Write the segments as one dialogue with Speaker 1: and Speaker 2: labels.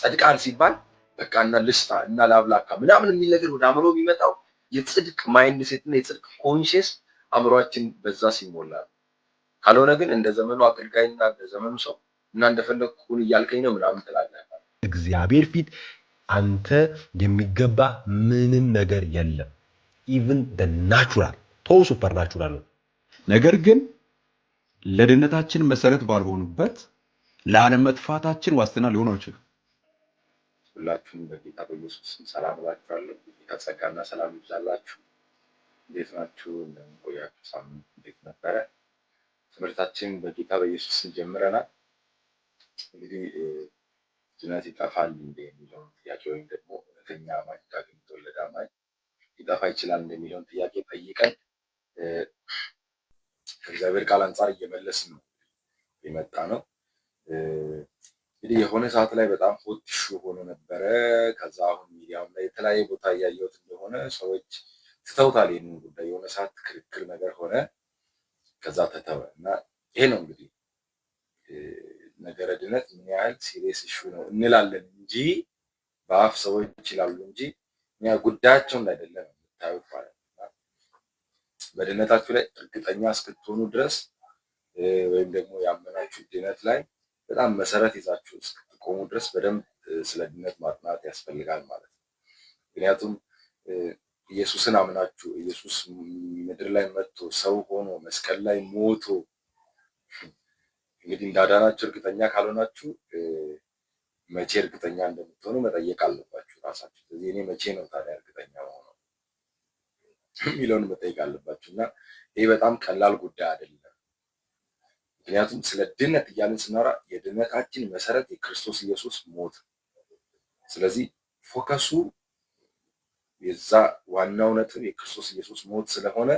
Speaker 1: ጸድቃል ሲባል በቃ እና ልስታ እና ላብላካ ምናምን የሚል ነገር ወደ አእምሮ የሚመጣው የጽድቅ mindset እና የጽድቅ conscious አእምሯችን በዛ ሲሞላ ነው። ካልሆነ ግን እንደ ዘመኑ አገልጋይና እንደ ዘመኑ ሰው እና እንደፈለግኩ ሁን እያልከኝ ነው ምናምን ትላለህ።
Speaker 2: እግዚአብሔር ፊት አንተ የሚገባ ምንም ነገር የለም። Even natural ቶ supernatural ነው።
Speaker 3: ነገር ግን ለድነታችን መሰረት ባልሆኑበት ለአለመጥፋታችን ዋስትና ሊሆኑ አይችልም።
Speaker 1: ሁላችሁም በጌታ በኢየሱስ ስም ሰላም እላችኋለሁ። የጌታ ጸጋና ሰላም ይብዛላችሁ። እንዴት ናችሁ? እንደምን ቆያችሁ? ሳምንት እንዴት ነበረ? ትምህርታችን በጌታ በኢየሱስ ስም ጀምረናል። እንግዲህ ድነት ይጠፋል እንደ የሚለውን ጥያቄ ወይም ደግሞ እውነተኛ አማኝ፣ ዳግም የተወለደ አማኝ ሊጠፋ ይችላል እንደሚለውን ጥያቄ ጠይቀን ከእግዚአብሔር ቃል አንጻር እየመለስን ነው የመጣ ነው። እንግዲህ የሆነ ሰዓት ላይ በጣም hot issue ሆኖ ነበረ። ከዛ አሁን ሚዲያም ላይ የተለያየ ቦታ እያየሁት እንደሆነ ሰዎች ትተውታል ይህንን ጉዳይ። የሆነ ሰዓት ክርክር ነገር ሆነ፣ ከዛ ተተወ እና ይሄ ነው እንግዲህ ነገረ ድነት ምን ያህል serious issue ነው እንላለን እንጂ፣ በአፍ ሰዎች ይላሉ እንጂ እኛ ጉዳያቸው እንዳይደለ ነው የምታዩት ማለት ነው። በድነታችሁ ላይ እርግጠኛ እስክትሆኑ ድረስ ወይም ደግሞ ያመናችሁ ድነት ላይ በጣም መሰረት ይዛችሁ እስክትቆሙ ድረስ በደንብ ስለ ድነት ማጥናት ያስፈልጋል ማለት ነው። ምክንያቱም ኢየሱስን አምናችሁ፣ ኢየሱስ ምድር ላይ መጥቶ ሰው ሆኖ መስቀል ላይ ሞቶ እንግዲህ እንዳዳናችሁ እርግጠኛ ካልሆናችሁ መቼ እርግጠኛ እንደምትሆኑ መጠየቅ አለባችሁ ራሳችሁ። ስለዚህ እኔ መቼ ነው ታዲያ እርግጠኛ መሆነው የሚለውን መጠየቅ አለባችሁ እና ይህ በጣም ቀላል ጉዳይ አይደለም። ምክንያቱም ስለ ድነት እያልን ስናወራ የድነታችን መሰረት የክርስቶስ ኢየሱስ ሞት። ስለዚህ focus ኡ የዛ ዋናው ነጥብ የክርስቶስ ኢየሱስ ሞት ስለሆነ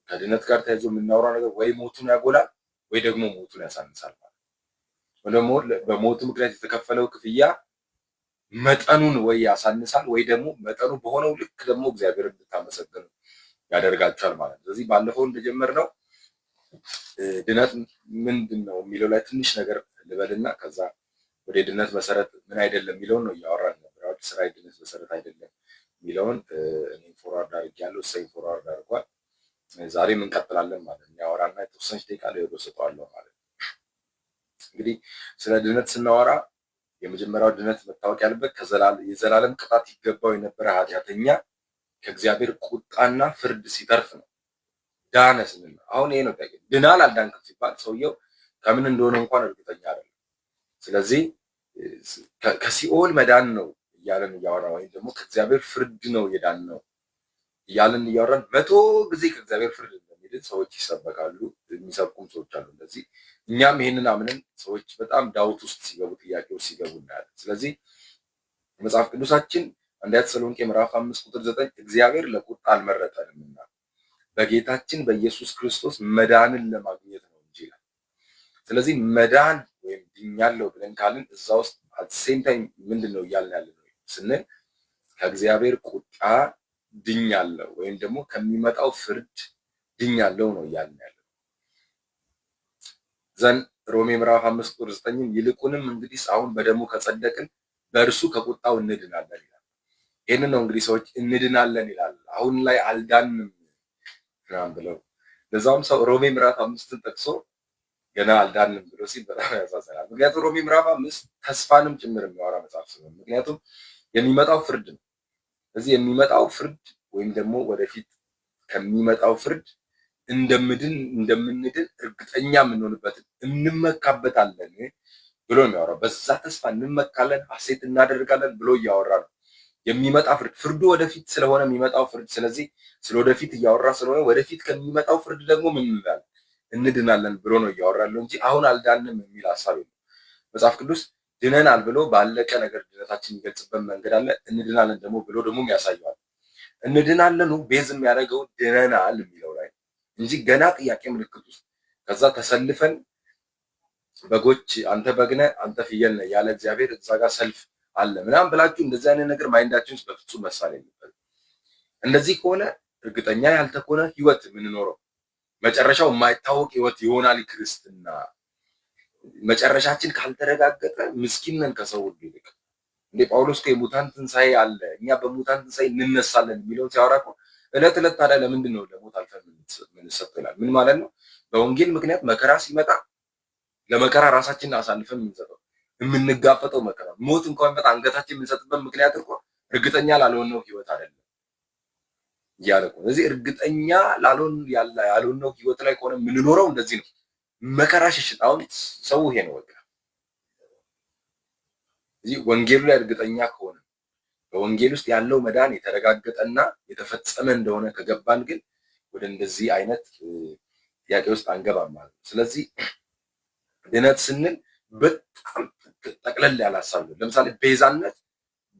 Speaker 1: ከድነት ጋር ተያይዞ የምናወራው ነገር ወይ ሞቱን ያጎላል ወይ ደግሞ ሞቱን ያሳንሳል ማለት ወይ ደግሞ በሞቱ ምክንያት የተከፈለው ክፍያ መጠኑን ወይ ያሳንሳል ወይ ደግሞ መጠኑ በሆነው ልክ ደግሞ እግዚአብሔር እንድታመሰግኑ ያደርጋችኋል ማለት ነው። ስለዚህ ባለፈው እንደጀመርነው ድነት ምንድን ነው የሚለው ላይ ትንሽ ነገር ልበልና ከዛ ወደ ድነት መሰረት ምን አይደለም የሚለውን ነው እያወራን ነበር። ስራ የድነት መሰረት አይደለም የሚለውን እኔም forward አድርጌያለሁ፣ እሰይም forward አድርጓል። ዛሬም እንቀጥላለን ማለት ነው። ያወራና የተወሰነች ደቂቃ ለሄዶ ሰጠዋለሁ ማለት ነው። እንግዲህ ስለ ድነት ስናወራ የመጀመሪያው ድነት መታወቅ ያለበት የዘላለም ቅጣት ይገባው የነበረ ኃጢአተኛ ከእግዚአብሔር ቁጣና ፍርድ ሲተርፍ ነው። ዳነ ስንል አሁን ይሄ ነው ጥያቄ። ድናል አልዳንክም ሲባል ሰውየው ከምን እንደሆነ እንኳን እርግጠኛ አይደለም። ስለዚህ ከሲኦል መዳን ነው እያለን እያወራ ወይም ደግሞ ከእግዚአብሔር ፍርድ ነው የዳን ነው እያለን እያወራን 100 ጊዜ ከእግዚአብሔር ፍርድ እንደሚድን ሰዎች ይሰበካሉ፣ የሚሰብኩም ሰዎች አሉ። እንደዚህ እኛም ይሄንን አምነን ሰዎች በጣም ዳውት ውስጥ ሲገቡ፣ ጥያቄ ውስጥ ሲገቡ እናያለን። ስለዚህ መጽሐፍ ቅዱሳችን አንደኛ ተሰሎንቄ ምዕራፍ 5 ቁጥር 9 እግዚአብሔር ለቁጣ አልመረጠንምና በጌታችን በኢየሱስ ክርስቶስ መዳንን ለማግኘት ነው እንጂ ይላል። ስለዚህ መዳን ወይም ድኛለሁ ብለን ካልን እዛ ውስጥ at same time ምንድን ነው እያልን ያለ ነው ስንል ከእግዚአብሔር ቁጣ ድኛለሁ ወይም ደግሞ ከሚመጣው ፍርድ ድኛለሁ ነው እያልን ያለ ዘንድ። ሮሜ ምዕራፍ 5 ቁጥር 9ም ይልቁንም እንግዲህ አሁን በደሙ ከጸደቅን በእርሱ ከቁጣው እንድናለን ይላል። ይህንን ነው እንግዲህ ሰዎች እንድናለን ይላል። አሁን ላይ አልዳንም ምናምን ብለው፣ ለዛውም ሰው ሮሜ ምዕራፍ 5ን ጠቅሶ ገና አልዳንም ብሎ ሲል በጣም ያሳዝናል። ምክንያቱም ሮሜ ምዕራፍ 5 ተስፋንም ጭምር የሚያወራ መጽሐፍ ስለሆነ፣ ምክንያቱም የሚመጣው ፍርድ ነው። ስለዚህ የሚመጣው ፍርድ ወይም ደግሞ ወደፊት ከሚመጣው ፍርድ እንደምንድን እርግጠኛ የምንሆንበትን እንመካበታለን ብሎ ነው የሚያወራው። በዛ ተስፋ እንመካለን፣ ሐሴት እናደርጋለን ብሎ እያወራ ነው። የሚመጣ ፍርድ፣ ፍርዱ ወደፊት ስለሆነ የሚመጣው ፍርድ፣ ስለዚህ ስለ ወደፊት እያወራ ስለሆነ ወደፊት ከሚመጣው ፍርድ ደግሞ ምን እንላለን? እንድናለን ብሎ ነው እያወራ ያለው እንጂ አሁን አልዳንም የሚል ሀሳብ የለም። መጽሐፍ ቅዱስ ድነናል ብሎ ባለቀ ነገር ድነታችን የሚገልጽበት መንገድ አለ። እንድናለን ደግሞ ብሎ ደግሞ ያሳየዋል። እንድናለኑ base የሚያደርገው ድነናል የሚለው ላይ እንጂ ገና ጥያቄ ምልክት ውስጥ ከዛ ተሰልፈን በጎች አንተ በግ ነህ አንተ ፍየል ነህ ያለ እግዚአብሔር እዛ ጋር ሰልፍ አለ ምናምን ብላችሁ እንደዚህ አይነት ነገር mind ኣችን ውስጥ በፍጹም መሳል የለበትም። እንደዚህ ከሆነ እርግጠኛ ያልተኮነ ህይወት የምንኖረው፣ መጨረሻው የማይታወቅ ህይወት ይሆናል ክርስትና። መጨረሻችን ካልተረጋገጠ ምስኪን ነን ከሰው ሁሉ ይልቅ። እንዴ ጳውሎስ እኮ የሙታን ትንሣኤ አለ፣ እኛ በሙታን ትንሣኤ እንነሳለን የሚለውን ሲያወራ እኮ ዕለት ዕለት ታዲያ ለምንድን ነው ለሞት አልፈን የምንሰጠው ይላል። ምን ማለት ነው? በወንጌል ምክንያት መከራ ሲመጣ ለመከራ ራሳችንን አሳልፈን የምንሰጠው፣ የምንጋፈጠው መከራ፣ ሞት እንኳን ቢመጣ አንገታችን የምንሰጥበት ምክንያት እኮ እርግጠኛ ላልሆነው ህይወት አይደለም እያለ እኮ። ስለዚህ እርግጠኛ ያልሆነው ህይወት ላይ ከሆነ የምንኖረው እንደዚህ ነው። መከራ ሽሽት። አሁን ሰው ይሄ ነው በቃ። እዚህ ወንጌሉ ላይ እርግጠኛ ከሆነ፣ በወንጌል ውስጥ ያለው መዳን የተረጋገጠና የተፈጸመ እንደሆነ ከገባን ግን ወደ እንደዚህ አይነት ጥያቄ ውስጥ አንገባም ማለት ነው። ስለዚህ ድነት ስንል በጣም ጠቅለል ያለ ሀሳብ ነው። ለምሳሌ ቤዛነት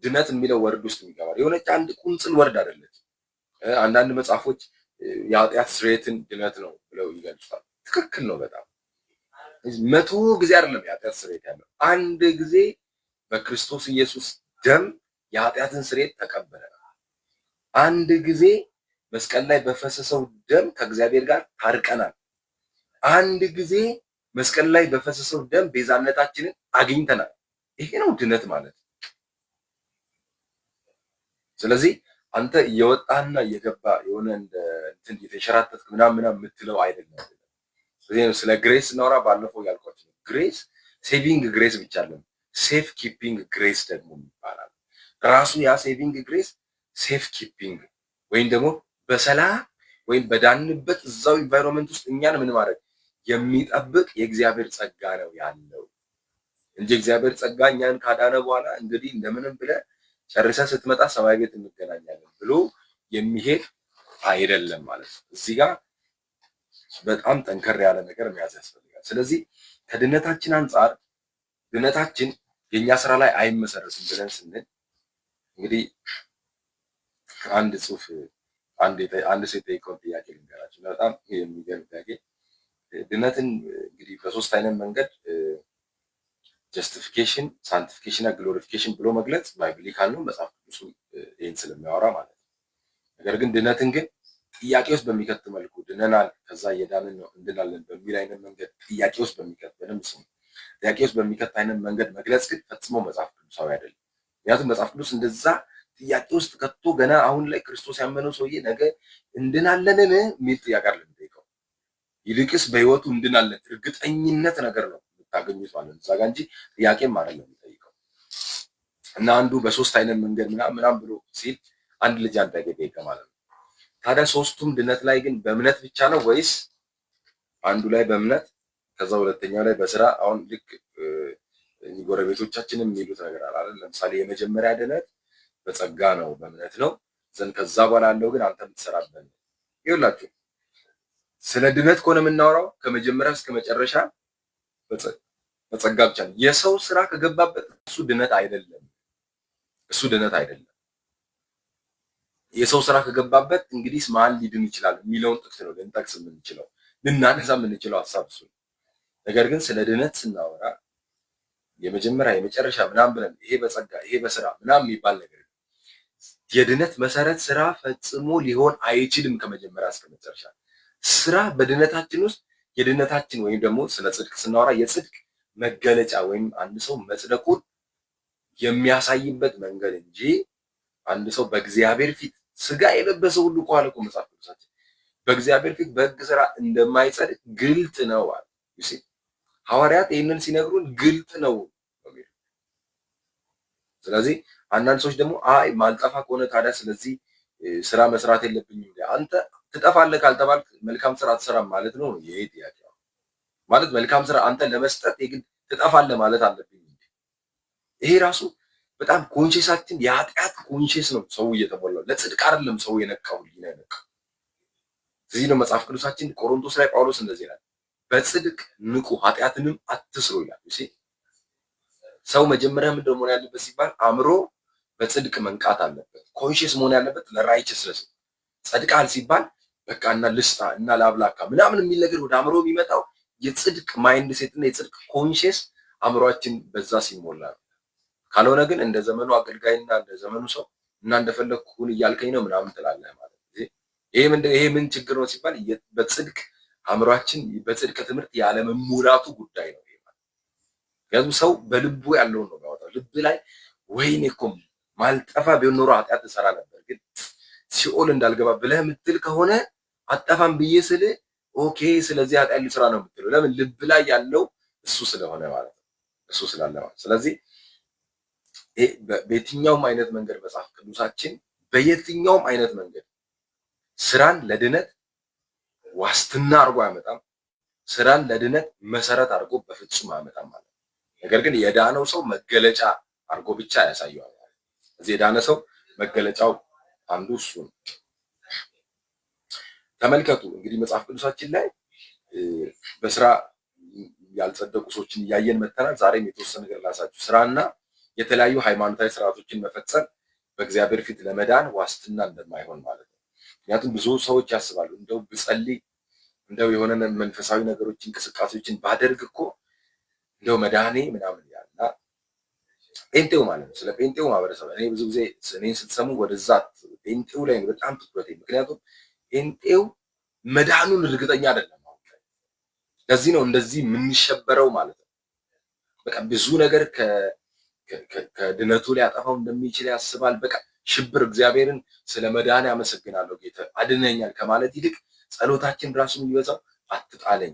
Speaker 1: ድነት የሚለው word ውስጥ የሚገባል የሆነች አንድ ቁንጽል word አይደለች። አንዳንድ መጽሐፎች የኃጢአት ስርየትን ድነት ነው ብለው ይገልጹታል። ትክክል ነው። በጣም 100 ጊዜ አይደለም የኃጢአት ስርየት ያለው፣ አንድ ጊዜ በክርስቶስ ኢየሱስ ደም የኃጢአትን ስርየት ተቀበለናል። አንድ ጊዜ መስቀል ላይ በፈሰሰው ደም ከእግዚአብሔር ጋር ታርቀናል። አንድ ጊዜ መስቀል ላይ በፈሰሰው ደም ቤዛነታችንን አግኝተናል። ይሄ ነው ድነት ማለት። ስለዚህ አንተ እየወጣህና እየገባ የሆነ እንትን እየተንሸራተትክ ምናምን ምናምን የምትለው አይደለም። ስለዚህ ስለ grace ስናወራ ባለፈው ያልኳችሁ ነው። Grace saving grace ብቻ አይደለም፣ safe keeping grace ደግሞ ይባላል። ራሱ ያ saving grace safe keeping ወይም ደግሞ በሰላም ወይም በዳንበት እዛው environment ውስጥ እኛን ምን ማድረግ የሚጠብቅ የእግዚአብሔር ጸጋ ነው ያለው እንጂ እግዚአብሔር ጸጋ እኛን ካዳነ በኋላ እንግዲህ እንደምንም ብለህ ጨርሰህ ስትመጣ ሰማይ ቤት እንገናኛለን ብሎ የሚሄድ አይደለም ማለት ነው። እዚህ ጋር በጣም ጠንከር ያለ ነገር መያዝ ያስፈልጋል። ስለዚህ ከድነታችን አንጻር ድነታችን የእኛ ስራ ላይ አይመሰረትም ብለን ስንል እንግዲህ አንድ ጽሁፍ አንድ ሰው የጠየቀውን ጥያቄ ልንገራችሁ። በጣም የሚገርም ጥያቄ። ድነትን እንግዲህ በሶስት አይነት መንገድ justification፣ sanctification እና glorification ብሎ መግለጽ biblical ነው፣ መጽሐፍ ቅዱሱ ይህን ስለሚያወራ ማለት ነው። ነገር ግን ድነትን ግን ጥያቄ ውስጥ በሚከት መልኩ ድነናል፣ ከዛ እየዳንን ነው፣ እንድናለን በሚል አይነት መንገድ ጥያቄ ውስጥ በሚከት፣ በደንብ ስሙ፣ ጥያቄ ውስጥ በሚከት አይነት መንገድ መግለጽ ግን ፈጽሞ መጽሐፍ ቅዱሳዊ አይደለም። ምክንያቱም መጽሐፍ ቅዱስ እንደዛ ጥያቄ ውስጥ ከቶ ገና አሁን ላይ ክርስቶስ ያመነው ሰውዬ ነገ እንድናለንን የሚል ጥያቄ አይደለም የሚጠይቀው። ይልቅስ በህይወቱ እንድናለን እርግጠኝነት ነገር ነው የምታገኙት ማለት ነው እዛ ጋ እንጂ ጥያቄም አይደለም የሚጠይቀው። እና አንዱ በሶስት አይነት መንገድ ምናምን ምናምን ብሎ ሲል አንድ ልጅ አንድ ጥያቄ ጠየቀ ማለት ነው። ታዲያ ሶስቱም ድነት ላይ ግን በእምነት ብቻ ነው ወይስ አንዱ ላይ በእምነት ከዛ ሁለተኛው ላይ በስራ? አሁን ልክ ጎረቤቶቻችንም የሚሉት ነገር አለ አይደል? ለምሳሌ የመጀመሪያ ድነት በጸጋ ነው፣ በእምነት ነው ዘንድ ከዛ በኋላ ያለው ግን አንተ የምትሰራበት ነው። ይኸውላችሁ ስለ ድነት ከሆነ የምናወራው ከመጀመሪያ እስከ መጨረሻ በጸጋ ብቻ ነው። የሰው ስራ ከገባበት እሱ ድነት አይደለም። እሱ ድነት አይደለም። የሰው ስራ ከገባበት እንግዲህ ማን ሊድን ይችላል የሚለውን ጥቅስ ነው ልንጠቅስ የምንችለው፣ ልናነሳ የምንችለው ሀሳብ እሱ ነው። ነገር ግን ስለ ድነት ስናወራ የመጀመሪያ የመጨረሻ ምናምን ብለን ይሄ በጸጋ ይሄ በስራ ምናምን የሚባል ነገር፣ የድነት መሰረት ስራ ፈጽሞ ሊሆን አይችልም። ከመጀመሪያ እስከ መጨረሻ ስራ በድነታችን ውስጥ የድነታችን ወይም ደግሞ ስለ ጽድቅ ስናወራ የጽድቅ መገለጫ ወይም አንድ ሰው መጽደቁን የሚያሳይበት መንገድ እንጂ አንድ ሰው በእግዚአብሔር ፊት፣ ስጋ የለበሰ ሁሉ እኮ አለ እኮ መጽሐፍ ቅዱሳችን፣ በእግዚአብሔር ፊት በሕግ ስራ እንደማይጸድቅ ግልጥ ነው አለ። ሐዋርያት ይህንን ሲነግሩን ግልጥ ነው። ስለዚህ አንዳንድ ሰዎች ደግሞ አይ ማልጠፋ ከሆነ ታዲያ ስለዚህ ስራ መስራት የለብኝም። አንተ ትጠፋለህ ካልተባልክ መልካም ስራ አትሰራም ማለት ነው። ይሄ ጥያቄ ማለት መልካም ስራ አንተ ለመስጠት የግድ ትጠፋለህ ማለት አለብኝ? ይሄ ራሱ በጣም conscious ኣችን የኃጢአት conscious ነው ሰው እየተሞላው፣ ለጽድቅ አይደለም ሰው የነቃው፣ ህሊና የነቃው። እዚህ ነው መጽሐፍ ቅዱሳችን ቆሮንቶስ ላይ ጳውሎስ እንደዚህ ይላል፣ በጽድቅ ንቁ ኃጢአትንም አትስሩ ይላል። ሰው መጀመሪያ ምንድን መሆን ያለበት ሲባል አእምሮ በጽድቅ መንቃት አለበት። Conscious መሆን ያለበት ለ righteousness። ጸድቃል ሲባል በቃ እና ልስጣ እና ላብላካ ምናምን የሚል ነገር ወደ አእምሮ የሚመጣው የጽድቅ mindset እና የጽድቅ conscious አእምሯችን በዛ ሲሞላ ነው። ካልሆነ ግን እንደ ዘመኑ አገልጋይና እንደ ዘመኑ ሰው እና እንደፈለግኩ ሁን እያልከኝ ነው ምናምን ትላለህ ማለት ነው። ይሄ ምን ችግር ነው ሲባል በጽድቅ አእምሯችን በጽድቅ ትምህርት ያለመሙላቱ ጉዳይ ነው። ምክንያቱም ሰው በልቡ ያለውን ነው የሚያወጣው። ልብ ላይ ወይኔ እኮ ማልጠፋ ቢሆን ኖሮ ኃጢአት እሰራ ነበር፣ ግን ሲኦል እንዳልገባ ብለህ የምትል ከሆነ አጠፋም ብዬ ስል okay፣ ስለዚህ ኃጢአት ልስራ ነው የምትለው። ለምን? ልብ ላይ ያለው እሱ ስለሆነ ማለት ነው፣ እሱ ስላለ ማለት። ስለዚህ በየትኛውም አይነት መንገድ መጽሐፍ ቅዱሳችን በየትኛውም አይነት መንገድ ስራን ለድነት ዋስትና አድርጎ አያመጣም። ስራን ለድነት መሰረት አድርጎ በፍጹም አያመጣም ማለት ነው። ነገር ግን የዳነው ሰው መገለጫ አድርጎ ብቻ ያሳየዋል። እዚህ የዳነ ሰው መገለጫው አንዱ እሱ ነው። ተመልከቱ እንግዲህ መጽሐፍ ቅዱሳችን ላይ በስራ ያልጸደቁ ሰዎችን እያየን መተናል። ዛሬም የተወሰነ ነገር ላሳችሁ። ስራና የተለያዩ ሃይማኖታዊ ስርዓቶችን መፈጸም በእግዚአብሔር ፊት ለመዳን ዋስትና እንደማይሆን ማለት ነው። ምክንያቱም ብዙ ሰዎች ያስባሉ፣ እንደው ብጸልይ፣ እንደው የሆነ መንፈሳዊ ነገሮች እንቅስቃሴዎችን ባደርግ እኮ እንደው መዳኔ ምናምን ያልና ጴንጤው ማለት ነው። ስለ ጴንጤው ማህበረሰብ እኔ ብዙ ጊዜ እኔን ስትሰሙ ወደዛ ጴንጤው ላይ በጣም ትኩረቴ፣ ምክንያቱም ጴንጤው መዳኑን እርግጠኛ አይደለም። አሁን ለዚህ ነው እንደዚህ የምንሸበረው ማለት ነው። በቃ ብዙ ነገር ከድነቱ ሊያጠፋው እንደሚችል ያስባል። በቃ ሽብር፣ እግዚአብሔርን ስለ መዳን ያመሰግናለሁ ጌታ አድነኛል ከማለት ይልቅ ጸሎታችን ራሱ የሚበዛው አትጣለኝ፣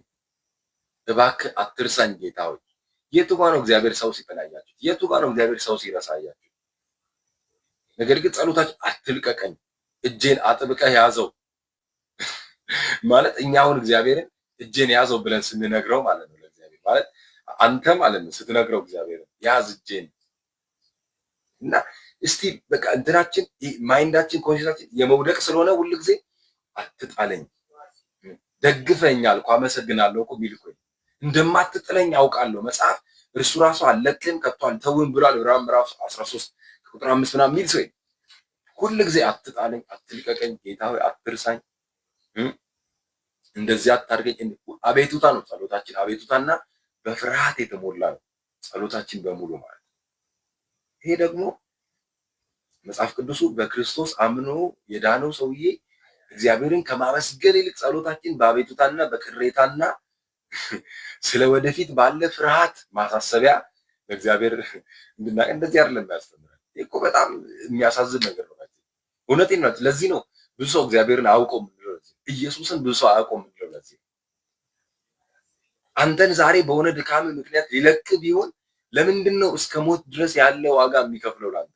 Speaker 1: እባክህ አትርሳኝ ጌታ ሆይ። የቱ ጋ ነው እግዚአብሔር ሰው ሲጥል አያችሁት? የቱ ጋ ነው እግዚአብሔር ሰው ሲረሳ አያችሁት? ነገር ግን ጸሎታችን አትልቀቀኝ፣ እጄን አጥብቀህ ያዘው ማለት እኛ አሁን እግዚአብሔርን እጄን ያዘው ብለን ስንነግረው ማለት ነው፣ ለእግዚአብሔር ማለት አንተ ማለት ነው፣ ስትነግረው እግዚአብሔርን ያዝ እጄን እና እስቲ በቃ እንትናችን mind ኣችን conscious ኣችን የመውደቅ ስለሆነ ሁል ጊዜ አትጣለኝ፣ ደግፈኛል እኮ፣ አመሰግናለሁ እኮ የሚል እኮ፣ እንደማትጥለኝ አውቃለሁ፣ መጽሐፍ እርሱ ራሱ አልለቅህም ከቶ አልተውህም ብሏል፣ ዕብራውያን ምዕራፍ 13 ቁጥር 5 ምናምን የሚል ሰው ሁል ጊዜ አትጣለኝ፣ አትልቀቀኝ፣ ጌታ ሆይ አትርሳኝ፣ እንደዚህ አታድርገኝ፣ አቤቱታ ነው ጸሎታችን። አቤቱታና በፍርሃት የተሞላ ነው ጸሎታችን በሙሉ ማለት ነው። ይሄ ደግሞ መጽሐፍ ቅዱሱ በክርስቶስ አምኖ የዳነው ሰውዬ እግዚአብሔርን ከማመስገን ይልቅ ጸሎታችን በአቤቱታና በቅሬታና ስለ ወደፊት ባለ ፍርሃት ማሳሰቢያ ለእግዚአብሔር እንድናቀ እንደዚህ አይደለም የሚያስተምረን። ይህ እኮ በጣም የሚያሳዝን ነገር ነው። እውነቴን ነው። ለዚህ ነው ብዙ ሰው እግዚአብሔርን አያውቀውም የምንለው። ለዚህ ኢየሱስን ብዙ ሰው አያውቀውም የምንለው ለዚህ ነው። አንተን ዛሬ በሆነ ድካም ምክንያት ሊለቅ ቢሆን ለምንድን ነው እስከ ሞት ድረስ ያለ ዋጋ የሚከፍለው ላንተ?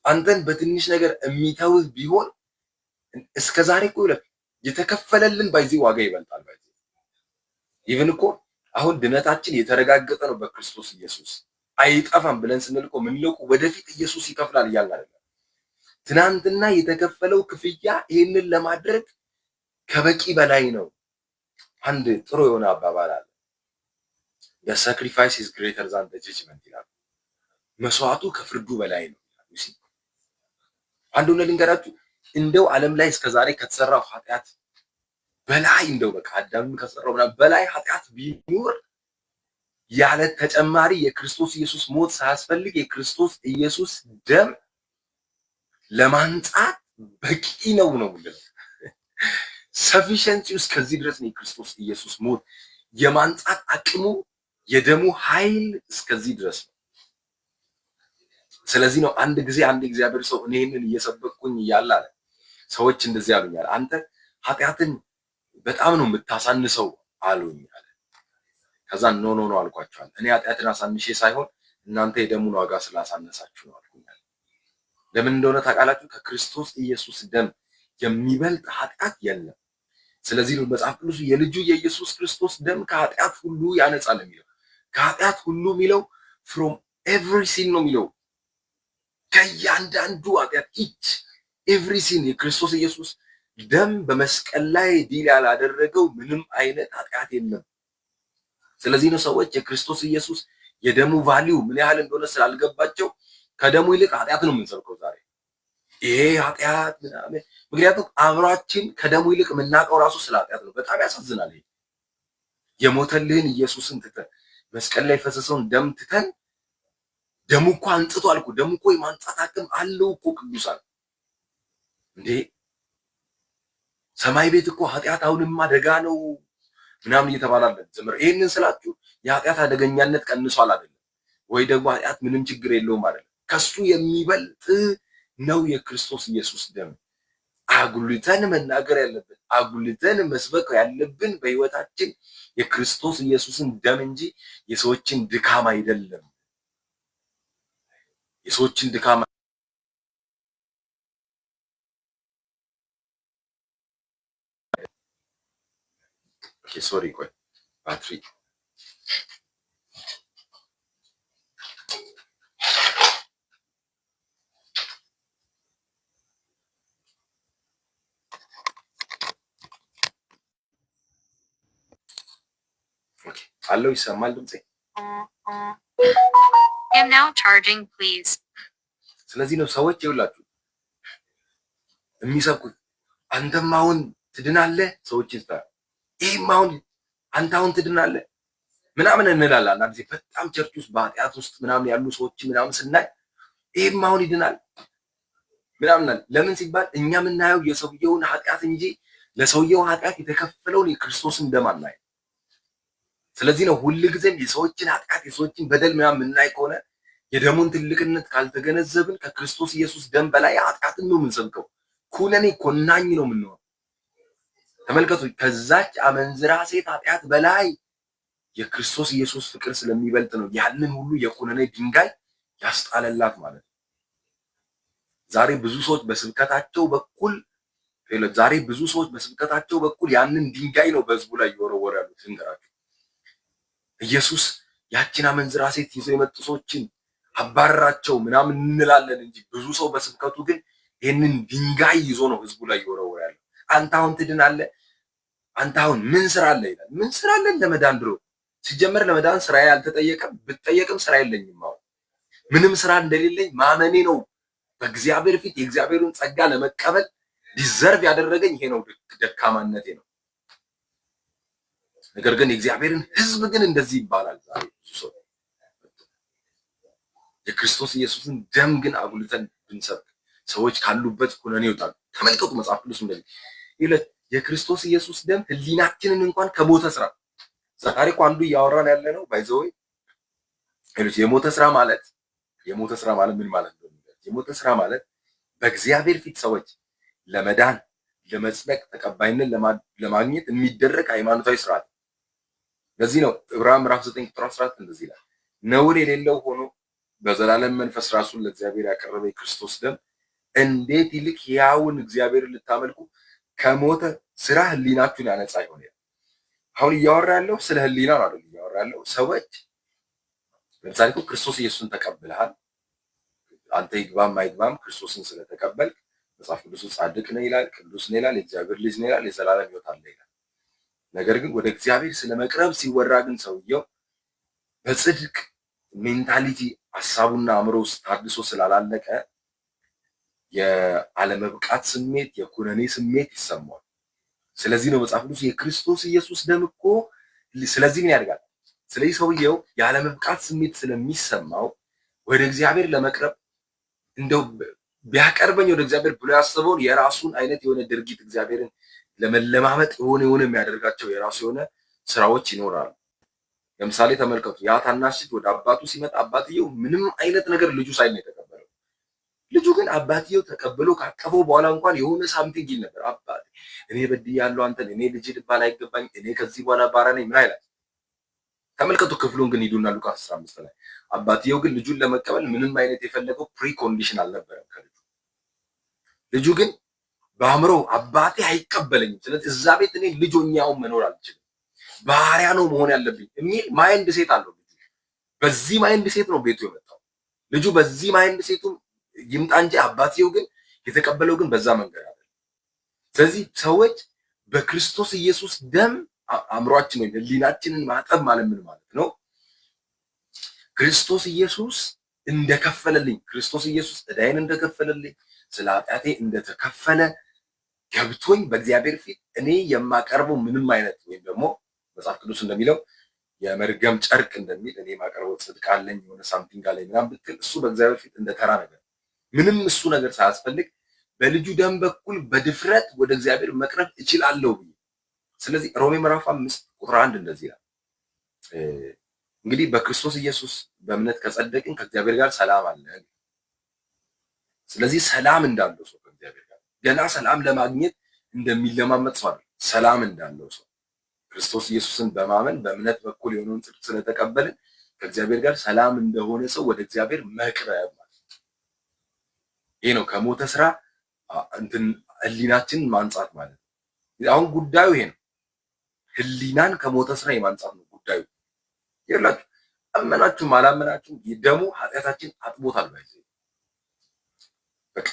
Speaker 1: አንተን በትንሽ ነገር የሚተውህ ቢሆን እስከ ዛሬ እኮ የተከፈለልን by the way ዋጋ ይበልጣል። By the way even እኮ አሁን ድነታችን የተረጋገጠ ነው በክርስቶስ ኢየሱስ አይጠፋም ብለን ስንል እኮ ምንለው ወደፊት ኢየሱስ ይከፍላል እያልን አይደለም። ትናንትና የተከፈለው ክፍያ ይህንን ለማድረግ ከበቂ በላይ ነው። አንድ ጥሩ የሆነ አባባል አለ። "The sacrifice is greater than the judgment" ይላሉ። መስዋዕቱ ከፍርዱ በላይ ነው ይላሉ። አንድ እውነት ልንገራችሁ፣ እንደው ዓለም ላይ እስከዛሬ ከተሰራው ኃጢአት በላይ፣ እንደው በቃ አዳም ከሰራው በላይ ኃጢአት ቢኖር ያለ ተጨማሪ የክርስቶስ ኢየሱስ ሞት ሳያስፈልግ የክርስቶስ ኢየሱስ ደም ለማንጻት በቂ ነው ነው የምንለው። Sufficiency እስከዚህ ድረስ ነው። የክርስቶስ ኢየሱስ ሞት የማንጻት አቅሙ፣ የደሙ ኃይል እስከዚህ ድረስ ነው። ስለዚህ ነው አንድ ጊዜ አንድ እግዚአብሔር ሰው እኔ ይህንን እየሰበኩኝ እያለ አለ፣ ሰዎች እንደዚህ አሉኛል፣ አንተ ኃጢአትን በጣም ነው የምታሳንሰው አሉኝ አለ። ከዛ no, no, no አልኳቸዋል። እኔ ኃጢአትን አሳንሼ ሳይሆን እናንተ የደሙን ዋጋ ስላሳነሳችሁ ነው አልኩኛል። ለምን እንደሆነ ታውቃላችሁ? ከክርስቶስ ኢየሱስ ደም የሚበልጥ ኃጢአት የለም። ስለዚህ ነው መጽሐፍ ቅዱስ የልጁ የኢየሱስ ክርስቶስ ደም ከኃጢአት ሁሉ ያነጻል የሚለው። ከኃጢአት ሁሉ የሚለው from every sin ነው የሚለው። ከእያንዳንዱ ኃጢአት፣ each every sin፣ የክርስቶስ ኢየሱስ ደም በመስቀል ላይ deal ያላደረገው ምንም አይነት ኃጢአት የለም። ስለዚህ ነው ሰዎች የክርስቶስ ኢየሱስ የደሙ value ምን ያህል እንደሆነ ስላልገባቸው ከደሙ ይልቅ ኃጢአት ነው የምንሰብከው ዛሬ። ይሄ ኃጢአት ምናምን፣ ምክንያቱም አእምሯችን ከደሙ ይልቅ የምናውቀው ራሱ ስለ ኃጢአት ነው። በጣም ያሳዝናል። ይሄ የሞተልህን ኢየሱስን ትተን፣ መስቀል ላይ የፈሰሰውን ደም ትተን፣ ደሙ እኮ አንጽቷል እኮ፣ ደሙ እኮ የማንጻት አቅም አለው እኮ። ቅዱሳን እንዴ፣ ሰማይ ቤት እኮ ኃጢአት አሁንማ ደጋ ነው ምናምን እየተባላለን ዝምር። ይህንን ስላችሁ የኃጢአት አደገኛነት ቀንሷል አይደለም፣ ወይ ደግሞ ኃጢአት ምንም ችግር የለውም አይደለም። ከሱ የሚበልጥ ነው የክርስቶስ ኢየሱስ ደም። አጉልተን መናገር ያለብን፣ አጉልተን መስበክ ያለብን በህይወታችን የክርስቶስ ኢየሱስን ደም እንጂ የሰዎችን ድካም አይደለም። የሰዎችን ድካም። Sorry፣ ቆይ፣ ባትሪ። አለው፣ ይሰማል ድምጼ?
Speaker 4: Am now charging, please.
Speaker 1: ስለዚህ ነው ሰዎች ይውላችሁ የሚሰብኩት፣ አንተም አሁን ትድናለህ፣ ሰዎች ይስታ ይህም አሁን አንተ አሁን ትድናለህ ምናምን እንላለን። አንዳንድ ጊዜ በጣም church ውስጥ በኃጢአት ውስጥ ምናምን ያሉ ሰዎች ምናምን ስናይ ይህም አሁን ይድናል ምናምን። ለምን ሲባል እኛ የምናየው የሰውየውን ኃጢአት እንጂ ለሰውየው ኃጢአት የተከፈለውን የክርስቶስን ደም አናይም። ስለዚህ ነው ሁልጊዜም የሰዎችን ኃጢአት፣ የሰዎችን በደል ምናምን የምናይ ከሆነ፣ የደሙን ትልቅነት ካልተገነዘብን ከክርስቶስ ኢየሱስ ደም በላይ ኃጢአትን ነው የምንሰብከው። ኩነኔ ኮናኝ ነው የምንሆነው። ተመልከቱ፣ ከዛች አመንዝራ ሴት ኃጢአት በላይ የክርስቶስ ኢየሱስ ፍቅር ስለሚበልጥ ነው ያንን ሁሉ የኩነኔ ድንጋይ ያስጣለላት ማለት ነው። ዛሬ ብዙ ሰዎች በስብከታቸው በኩል ያንን ድንጋይ ነው በህዝቡ ላይ እየወረወሩ ያሉት። ልንገራችሁ፣ ኢየሱስ ያችን አመንዝራ ሴት ይዘው የመጡ ሰዎችን አባረራቸው ምናምን እንላለን እንጂ ብዙ ሰው በስብከቱ ግን ይህንን ድንጋይ ይዞ ነው ህዝቡ ላይ እየወረወረ ያለው። አንተ አሁን ትድናለህ፣ አንተ አሁን ምን ስራ አለ ይላል። ምን ስራ አለን ለመዳን? ድሮ ሲጀመር ለመዳን ስራ ያልተጠየቀም፣ ብጠየቅም ስራ የለኝም። አሁን ምንም ስራ እንደሌለኝ ማመኔ ነው። በእግዚአብሔር ፊት የእግዚአብሔርን ጸጋ ለመቀበል deserve ያደረገኝ ይሄ ነው፣ ደካማነቴ ነው። ነገር ግን የእግዚአብሔርን ህዝብ ግን እንደዚህ ይባላል። ዛሬ ብዙ ሰው የክርስቶስ ኢየሱስን ደም ግን አጉልተን ብንሰብክ ሰዎች ካሉበት ኩነኔ ይወጣሉ። ተመልከቱ፣ መጽሐፍ ቅዱስ እንደዚህ ይላል፣ የክርስቶስ ኢየሱስ ደም ህሊናችንን እንኳን ከሞተ ስራ። ዛሬ እኮ አንዱ እያወራን ያለ ነው by the way፣ የሞተ ስራ ማለት ምን ማለት ነው? የሞተ ስራ ማለት በእግዚአብሔር ፊት ሰዎች ለመዳን፣ ለመጽደቅ፣ ተቀባይነት ለማግኘት የሚደረግ ሃይማኖታዊ ስርዓት። ለዚህ ነው ዕብራውያን ምዕራፍ 9 ቁጥር 14 እንደዚህ ይላል፣ ነውር የሌለው ሆኖ በዘላለም መንፈስ ራሱን ለእግዚአብሔር ያቀረበ የክርስቶስ ደም እንዴት ይልቅ ሕያውን እግዚአብሔርን ልታመልኩ ከሞተ ስራ ህሊናችሁን ያነጻ ይሆን። አሁን እያወራ ያለው ስለ ህሊና ነው አይደል? እያወራ ያለው ሰዎች ለምሳሌ እኮ ክርስቶስ ኢየሱስን ተቀብለሃል። አንተ ይግባም አይግባም ክርስቶስን ስለተቀበልክ መጽሐፍ ቅዱስ ጻድቅ ነው ይላል፣ ቅዱስ ነው ይላል፣ የእግዚአብሔር ልጅ ነው ይላል፣ የዘላለም ሕይወት አለ ይላል። ነገር ግን ወደ እግዚአብሔር ስለመቅረብ ሲወራ ግን ሰውየው በጽድቅ mentality ሀሳቡና አእምሮ ውስጥ ታድሶ ስላላለቀ የአለመብቃት ስሜት፣ የኩነኔ ስሜት ይሰማዋል። ስለዚህ ነው መጽሐፍ ቅዱስ የክርስቶስ ኢየሱስ ደም እኮ ስለዚህ ምን ያደርጋል? ስለዚህ ሰውየው የአለመብቃት ስሜት ስለሚሰማው ወደ እግዚአብሔር ለመቅረብ እንደው ቢያቀርበኝ ወደ እግዚአብሔር ብሎ ያሰበውን የራሱን አይነት የሆነ ድርጊት፣ እግዚአብሔርን ለመለማመጥ የሆነ የሆነ የሚያደርጋቸው የራሱ የሆነ ስራዎች ይኖራሉ። ለምሳሌ ተመልከቱ፣ ያ ታናሽ ልጅ ወደ አባቱ ሲመጣ አባትየው ምንም አይነት ነገር ልጁ ሳይል ነው የተቀበለው። ልጁ ግን አባትየው ተቀብሎ ካቀፈው በኋላ እንኳን የሆነ something ይል ነበር። አባት፣ እኔ በድያለሁ አንተን፣ እኔ ልጅ ልባል አይገባኝ፣ እኔ ከዚህ በኋላ ባሪያ ነኝ ምን ይላል። ተመልከቱ ክፍሉን ግን ሂዱና ሉቃስ 15 ላይ አባትየው ግን ልጁን ለመቀበል ምንም አይነት የፈለገው precondition አልነበረም ከልጁ። ልጁ ግን በአእምሮ አባቴ አይቀበለኝም፣ ስለዚህ እዛ ቤት እኔ ልጅ ሆኜ አሁን መኖር አልችልም፣ ባሪያ ነው መሆን ያለብኝ የሚል mindset አለው ልጁ። በዚህ mindset ነው ቤቱ የመጣው። ልጁ በዚህ mindset ኡ ይምጣ እንጂ አባትየው ግን የተቀበለው ግን በዛ መንገድ አይደለም። ስለዚህ ሰዎች በክርስቶስ ኢየሱስ ደም አእምሯችን ወይም ህሊናችንን ማጠብ ማለት ምን ማለት ነው? ክርስቶስ ኢየሱስ እንደከፈለልኝ፣ ክርስቶስ ኢየሱስ ዕዳዬን እንደከፈለልኝ፣ ስለ ኃጢአቴ እንደተከፈለ ገብቶኝ በእግዚአብሔር ፊት እኔ የማቀርበው ምንም አይነት ወይም ደግሞ መጽሐፍ ቅዱስ እንደሚለው የመርገም ጨርቅ እንደሚል እኔ የማቀርበው ጽድቅ አለኝ፣ የሆነ something አለኝ ምናምን ብትል እሱ በእግዚአብሔር ፊት እንደ ተራ ነገር፣ ምንም እሱ ነገር ሳያስፈልግ በልጁ ደም በኩል በድፍረት ወደ እግዚአብሔር መቅረብ እችላለሁ ብዬ። ስለዚህ ሮሜ ምዕራፍ 5 ቁጥር 1 እንደዚህ ይላል። እንግዲህ በክርስቶስ ኢየሱስ በእምነት ከጸደቅን ከእግዚአብሔር ጋር ሰላም አለን። ስለዚህ ሰላም እንዳለው ሰው ከእግዚአብሔር ጋር ገና ሰላም ለማግኘት እንደሚለማመጥ ሰው አይደለም። ሰላም እንዳለው ሰው ክርስቶስ ኢየሱስን በማመን በእምነት በኩል የሆነውን ጽድቅ ስለተቀበልን ከእግዚአብሔር ጋር ሰላም እንደሆነ ሰው ወደ እግዚአብሔር መቅረብ ማለት ነው። ይሄ ነው ከሞተ ስራ እንትን ህሊናችንን ማንጻት ማለት ነው። አሁን ጉዳዩ ይሄ ነው። ህሊናን ከሞተ ስራ የማንጻት ነው ጉዳዩ። ይላችሁ አመናችሁም አላመናችሁም ደሙ ኃጢአታችን አጥቦታል። By the way በቃ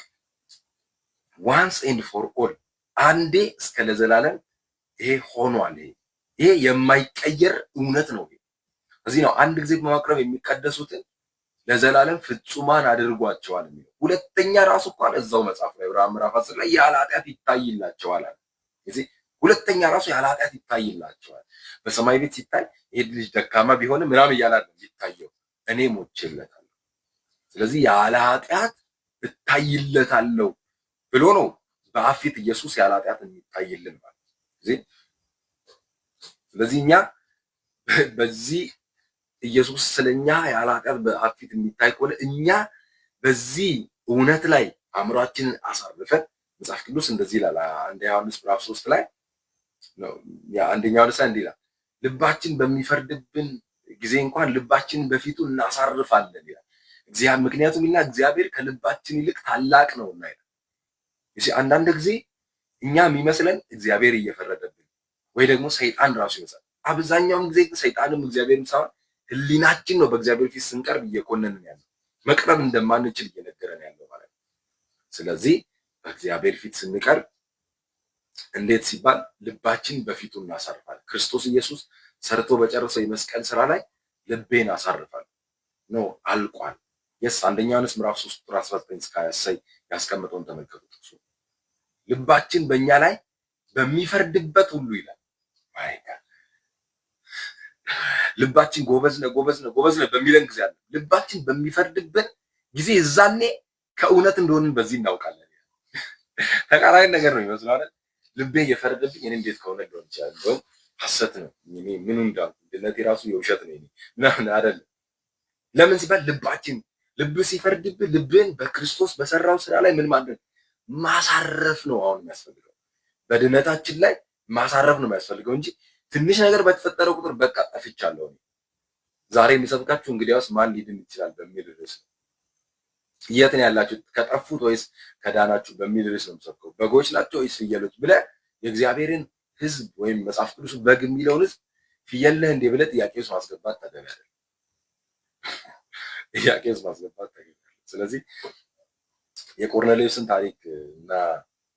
Speaker 1: once and for all፣ አንዴ እስከ ለዘላለም ይሄ ሆኗል። ይሄ የማይቀየር እውነት ነው። እዚህ ነው አንድ ጊዜ በማቅረብ የሚቀደሱትን ለዘላለም ፍጹማን አድርጓቸዋል የሚለው። ሁለተኛ ራሱ እንኳን እዛው መጽሐፍ ላይ ዕብራውያን ምዕራፍ 10 ላይ ያለ ኃጢአት ይታይላቸዋል አለ። እዚህ ሁለተኛ ራሱ ያለ ኃጢአት ይታይላቸዋል። በሰማይ ቤት ሲታይ ይሄ ልጅ ደካማ ቢሆንም ምናምን እያለ አይደለም ይታየው፣ እኔ ሞቼለታለሁ፣ ስለዚህ ያለ ኃጢአት እታይለታለሁ ብሎ ነው በአብ ፊት ኢየሱስ ያለ ኃጢአት የሚታይልን ማለት ነው። ስለዚህ እኛ በዚህ ኢየሱስ ስለኛ ያለ ኃጢአት በአብ ፊት የሚታይ ከሆነ እኛ በዚህ እውነት ላይ አእምሯችንን አሳርፈን፣ መጽሐፍ ቅዱስ እንደዚህ ይላል። አንደኛ ዮሐንስ ምዕራፍ 3 ላይ ነው፣ አንደኛ ዮሐንስ ላይ እንዲህ ይላል፣ ልባችን በሚፈርድብን ጊዜ እንኳን ልባችንን በፊቱ እናሳርፋለን ይላል። እግዚአብሔር ምክንያቱም እና እግዚአብሔር ከልባችን ይልቅ ታላቅ ነውና ይላል። እሺ አንዳንድ ጊዜ እኛ የሚመስለን እግዚአብሔር እየፈረደብን ወይ ደግሞ ሰይጣን ራሱ ይመስላል። አብዛኛውን ጊዜ ግን ሰይጣንም እግዚአብሔርም ሳይሆን ህሊናችን ነው በእግዚአብሔር ፊት ስንቀርብ እየኮነንን ያለው፣ መቅረብ እንደማንችል እየነገረን ያለው ማለት ነው። ስለዚህ በእግዚአብሔር ፊት ስንቀርብ እንዴት ሲባል ልባችን በፊቱ እናሳርፋለን። ክርስቶስ ኢየሱስ ሰርቶ በጨረሰው የመስቀል ስራ ላይ ልቤን አሳርፋለሁ ነው፣ አልቋል። Yes፣ አንደኛ ዮሐንስ ምዕራፍ 3 ቁጥር 19 እስከ 20 ያስቀመጠውን ተመልከቱ። ጥቅሱ ልባችን በእኛ ላይ በሚፈርድበት ሁሉ ይላል። My God፣ ልባችን ጎበዝ ነህ፣ ጎበዝ ነህ፣ ጎበዝ ነህ በሚለን ጊዜ አለ። ልባችን በሚፈርድብን ጊዜ እዛኔ ከእውነት እንደሆንን በዚህ እናውቃለን። ተቃራኒ ነገር ነው ይመስለው አይደል? ልቤ እየፈረደብኝ እኔ እንዴት ከእውነት ሊሆን ይችላል? እንደውም ሐሰት ነው፣ እኔ ምኑ እንዳልኩ ድነቴ ራሱ የውሸት ነው ምናምን አይደለም። ለምን ሲባል ልባችን ልብ ሲፈርድብህ ልብን በክርስቶስ በሰራው ስራ ላይ ምን ማድረግ፣ ማሳረፍ ነው አሁን የሚያስፈልገው። በድነታችን ላይ ማሳረፍ ነው የሚያስፈልገው እንጂ ትንሽ ነገር በተፈጠረ ቁጥር በቃ ጠፍቻለሁ። ዛሬ የሚሰብካችሁ እንግዲያውስ ማን ሊድን ይችላል በሚል ርዕስ ነው። የት ነው ያላችሁት? ከጠፉት ወይስ ከዳናችሁ በሚል ርዕስ ነው የምሰብከው። በጎች ናቸው ወይስ ፍየሎች ብለህ የእግዚአብሔርን ሕዝብ ወይም መጽሐፍ ቅዱስ በግ የሚለውን ሕዝብ ፍየል ነህ እንዴ ብለህ ጥያቄ ውስጥ ማስገባት ተገቢ አይደለም። ጥያቄ ውስጥ ማስገባት ተገቢ አይደለም። ስለዚህ የቆርኔሌዎስን ታሪክ እና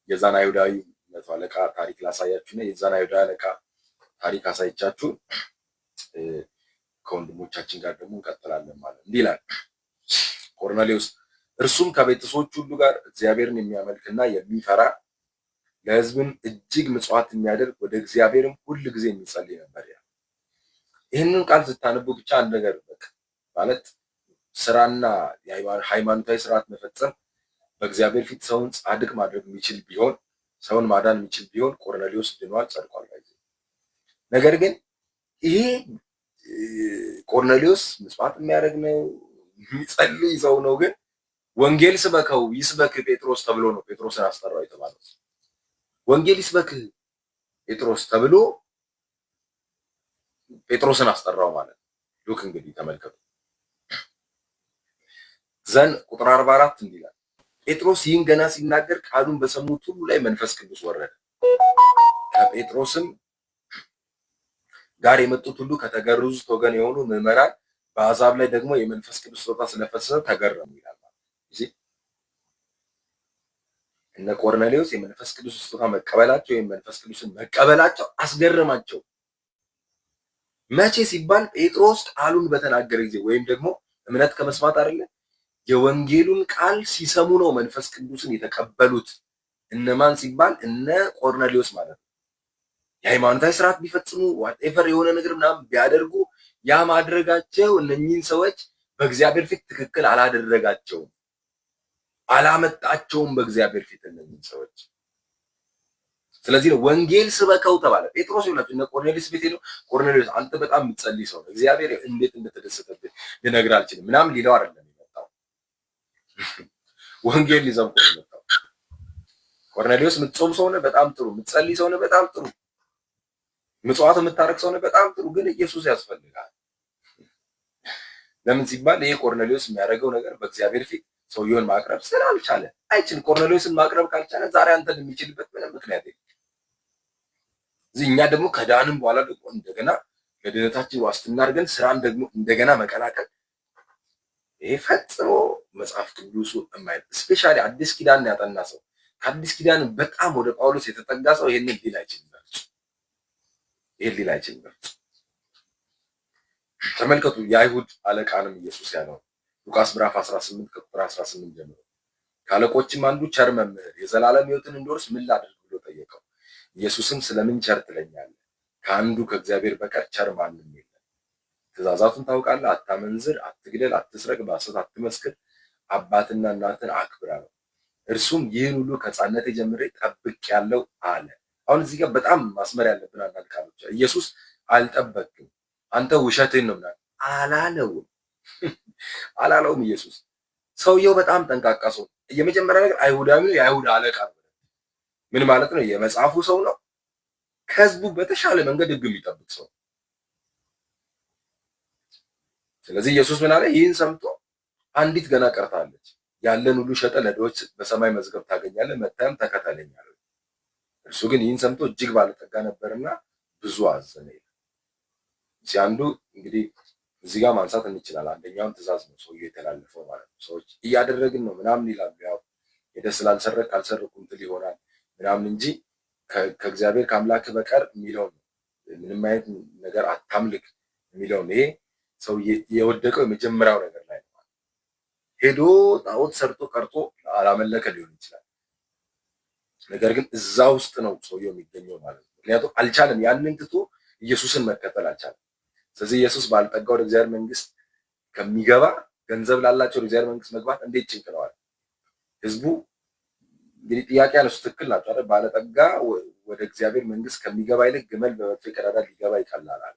Speaker 1: የዛን አይሁዳዊ መቶ አለቃ ታሪክ ላሳያችሁ እና የዛን አይሁዳዊ አለቃ ታሪክ አሳይቻችሁ ከወንድሞቻችን ጋር ደግሞ እንቀጥላለን ማለት። እንዲህ ይላል፣ ቆርኔሌዎስ እርሱም ከቤተሰቦቹ ሁሉ ጋር እግዚአብሔርን የሚያመልክና የሚፈራ፣ ለሕዝብም እጅግ ምጽዋት የሚያደርግ፣ ወደ እግዚአብሔርም ሁል ጊዜ የሚጸልይ ነበር ይላል። ይህንን ቃል ስታነቡ ብቻ አንድ ነገር በቃ ማለት ስራና ሃይማኖታዊ ስርዓት መፈጸም በእግዚአብሔር ፊት ሰውን ጻድቅ ማድረግ የሚችል ቢሆን፣ ሰውን ማዳን የሚችል ቢሆን ቆርኔሌዎስ ድኗል፣ ጸድቋል። ነገር ግን ይሄ ቆርኔሌዎስ ምጽዋት የሚያደርግ ነው፣ የሚጸልይ ሰው ነው። ግን ወንጌል ስበከው፣ ይስበክ ጴጥሮስ ተብሎ ነው ጴጥሮስን አስጠራው የተባለው። ወንጌል ይስበክ ጴጥሮስ ተብሎ ጴጥሮስን አስጠራው ማለት ነው። Look እንግዲህ ተመልከቱ። Then ቁጥር 44 እንዲህ ይላል፣ ጴጥሮስ ይህን ገና ሲናገር ቃሉን በሰሙት ሁሉ ላይ መንፈስ ቅዱስ ወረደ። ከጴጥሮስም ጋር የመጡት ሁሉ ከተገረዙት ወገን የሆኑ ምዕመናን በአሕዛብ ላይ ደግሞ የመንፈስ ቅዱስ ስጦታ ስለፈሰሰ ተገረሙ ይላል። እነ ቆርኔሌዎስ የመንፈስ ቅዱስ ስጦታ መቀበላቸው ወይም መንፈስ ቅዱስን መቀበላቸው አስገረማቸው። መቼ ሲባል ጴጥሮስ ቃሉን በተናገረ ጊዜ፣ ወይም ደግሞ እምነት ከመስማት አይደለ፣ የወንጌሉን ቃል ሲሰሙ ነው መንፈስ ቅዱስን የተቀበሉት። እነማን ሲባል እነ ቆርኔሌዎስ ማለት ነው። የሃይማኖታዊ ስርዓት ቢፈጽሙ፣ whatever የሆነ ነገር ምናምን ቢያደርጉ ያ ማድረጋቸው እነኚህን ሰዎች በእግዚአብሔር ፊት ትክክል አላደረጋቸውም፣ አላመጣቸውም በእግዚአብሔር ፊት እነኚህን ሰዎች። ስለዚህ ነው ወንጌል ስበከው ተባለ። ጴጥሮስ ይላችሁ እነ ቆርኔሌዎስ ቤት ሄደው ቆርኔሌዎስ አንተ በጣም የምትጸልይ ሰው ነው፣ እግዚአብሔር እንዴት እንደተደሰተብህ ልነግርህ አልችልም ምናምን ሊለው አይደለም የመጣው፣ ወንጌል ሊሰብከው ነው የመጣው። ቆርኔሌዎስ የምትጾም ሰው ነህ፣ በጣም ጥሩ። የምትጸልይ ሰው ነህ፣ በጣም ጥሩ። ምጽዋት የምታረግ ሰው ነህ፣ በጣም ጥሩ። ግን ኢየሱስ ያስፈልጋል። ለምን ሲባል ይሄ ቆርኔሌዎስ የሚያደርገው ነገር በእግዚአብሔር ፊት ሰውየውን ማቅረብ ስላልቻለ አይችልም። ቆርኔሌዎስን ማቅረብ ካልቻለ ዛሬ አንተን የሚችልበት ምንም ምክንያት የለም። እዚህ እኛ ደግሞ ከዳንም በኋላ ደግሞ እንደገና ለድነታችን ዋስትና አድርገን ስራን ደግሞ እንደገና መቀላቀል ይሄ ፈጽሞ መጽሐፍ ቅዱሱ የማይል፣ especially አዲስ ኪዳን ያጠና ሰው፣ ከአዲስ ኪዳን በጣም ወደ ጳውሎስ የተጠጋ ሰው ይሄንን ሊል አይችልም። ይሄን ሊል አይችልም። ተመልከቱ የአይሁድ አለቃንም ኢየሱስ ያለው ሉቃስ ምዕራፍ 18 ከቁጥር 18 ጀምሮ፣ ከአለቆችም አንዱ ቸር መምህር፣ የዘላለም ሕይወትን እንድወርስ ምን ላድርግ ብሎ ጠየቀው። ኢየሱስም ስለምን ቸር ትለኛለህ? ከአንዱ ከእግዚአብሔር በቀር ቸር ማንም የለም። ትእዛዛቱን ታውቃለህ። አታመንዝር፣ አትግደል፣ አትስረቅ፣ በሐሰት አትመስክር፣ አባትና እናትን አክብር አለው። እርሱም ይህን ሁሉ ከሕፃንነቴ ጀምሬ ጠብቄአለሁ አለ። አሁን እዚህ ጋር በጣም ማስመር ያለብን አንዳንድ ቃሎች፣ ኢየሱስ አልጠበቅም፣ አንተ ውሸትህን ነው ምናምን አላለውም አላለውም። ኢየሱስ ሰውየው በጣም ጠንቃቃ ሰው፣ የመጀመሪያ ነገር አይሁዳዊ ነው፣ የአይሁድ አለቃ ነው። ምን ማለት ነው? የመጽሐፉ ሰው ነው። ከህዝቡ በተሻለ መንገድ ህግ የሚጠብቅ ሰው። ስለዚህ ኢየሱስ ምን አለ? ይህን ሰምቶ አንዲት ገና ቀርታለች፣ ያለህን ሁሉ ሸጠህ ለድሆች በሰማይ መዝገብ ታገኛለህ፣ መጥተህም ተከተለኝ አለው። እርሱ ግን ይህን ሰምቶ እጅግ ባለጠጋ ነበርና ብዙ አዘነ ይላል። እዚህ አንዱ እንግዲህ እዚህ ጋር ማንሳት እንችላለን። አንደኛውን ትእዛዝ ነው ሰውየው የተላለፈው ማለት ነው። ሰዎች እያደረግን ነው ምናምን ይላሉ። ያው ሄደህ ስላልሰረቅ አልሰረኩም ትል ይሆናል ምናምን እንጂ ከእግዚአብሔር ከአምላክ በቀር የሚለው ነው። ምንም አይነት ነገር አታምልክ የሚለው ነው። ይሄ ሰውዬ የወደቀው የመጀመሪያው ነገር ላይ ነው። ሄዶ ጣዖት ሰርቶ ቀርጾ አላመለከ ሊሆን ይችላል። ነገር ግን እዛ ውስጥ ነው ሰውየው የሚገኘው ማለት ነው። ምክንያቱም አልቻለም፣ ያንን ትቶ ኢየሱስን መከተል አልቻለም። ስለዚህ ኢየሱስ ባለጠጋ ወደ እግዚአብሔር መንግስት ከሚገባ ገንዘብ ላላቸው ወደ እግዚአብሔር መንግስት መግባት እንዴት ጭንቅ ነው አለ። ህዝቡ እንግዲህ ጥያቄ ያነሱ ትክክል ናቸው አይደል? ባለጠጋ ወደ እግዚአብሔር መንግስት ከሚገባ ይልቅ ግመል በመርፌ ቀዳዳ ሊገባ ይቀላል አለ።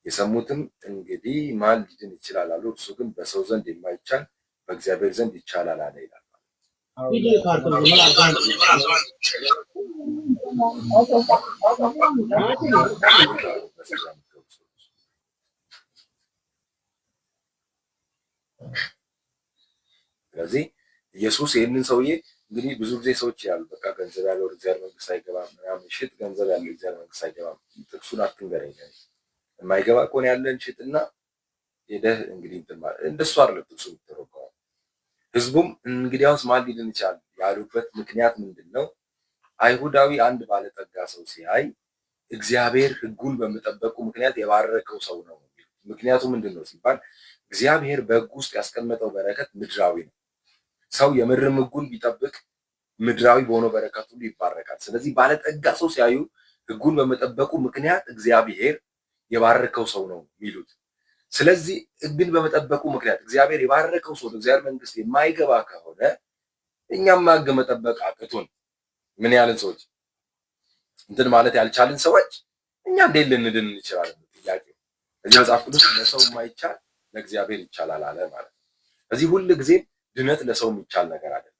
Speaker 1: የሰሙትም እንግዲህ ማን ሊድን ይችላል አሉ። እርሱ ግን በሰው ዘንድ የማይቻል በእግዚአብሔር ዘንድ ይቻላል አለ ይላል።
Speaker 5: ቪዲዮ ካርቱ
Speaker 1: በስጋ የምትገቡ ሰዎች። ስለዚህ ኢየሱስ ይህንን ሰውዬ እንግዲህ ብዙ ጊዜ ሰዎች ያሉ በቃ ገንዘብ ያለው ወደ እግዚአብሔር መንግስት አይገባም ምናምን፣ ሽጥ ገንዘብ ያለው እግዚአብሔር መንግስት አይገባም። ጥቅሱን አትንገረኝ። የማይገባ ከሆነ ያለን ሽጥና ሄደህ እንግዲህ እንትን ማለት እንደሱ አይደለም ጥቅሱ የሚተረጎመው። ህዝቡም እንግዲያውስ ማን ሊድን ይችላል ያሉበት ምክንያት ምንድን ነው? አይሁዳዊ አንድ ባለጠጋ ሰው ሲያይ እግዚአብሔር ሕጉን በመጠበቁ ምክንያት የባረከው ሰው ነው የሚሉት። ምክንያቱ ምንድን ነው ሲባል እግዚአብሔር በሕጉ ውስጥ ያስቀመጠው በረከት ምድራዊ ነው። ሰው የምድርም ሕጉን ቢጠብቅ ምድራዊ በሆነው በረከት ሁሉ ይባረካል። ስለዚህ ባለጠጋ ሰው ሲያዩ ሕጉን በመጠበቁ ምክንያት እግዚአብሔር የባረከው ሰው ነው የሚሉት። ስለዚህ ሕግን በመጠበቁ ምክንያት እግዚአብሔር የባረከው ሰው እግዚአብሔር መንግስት የማይገባ ከሆነ እኛማ ሕግ መጠበቅ አቅቶን ምን ያህልን ሰዎች እንትን ማለት ያልቻልን ሰዎች እኛ እንዴት ልንድን እንችላለን? ጥያቄው። እዚህ መጽሐፍ ቅዱስ ለሰው የማይቻል ለእግዚአብሔር ይቻላል አለ ማለት ነው። እዚህ ሁል ጊዜ ድነት ለሰው የሚቻል ነገር አይደለም።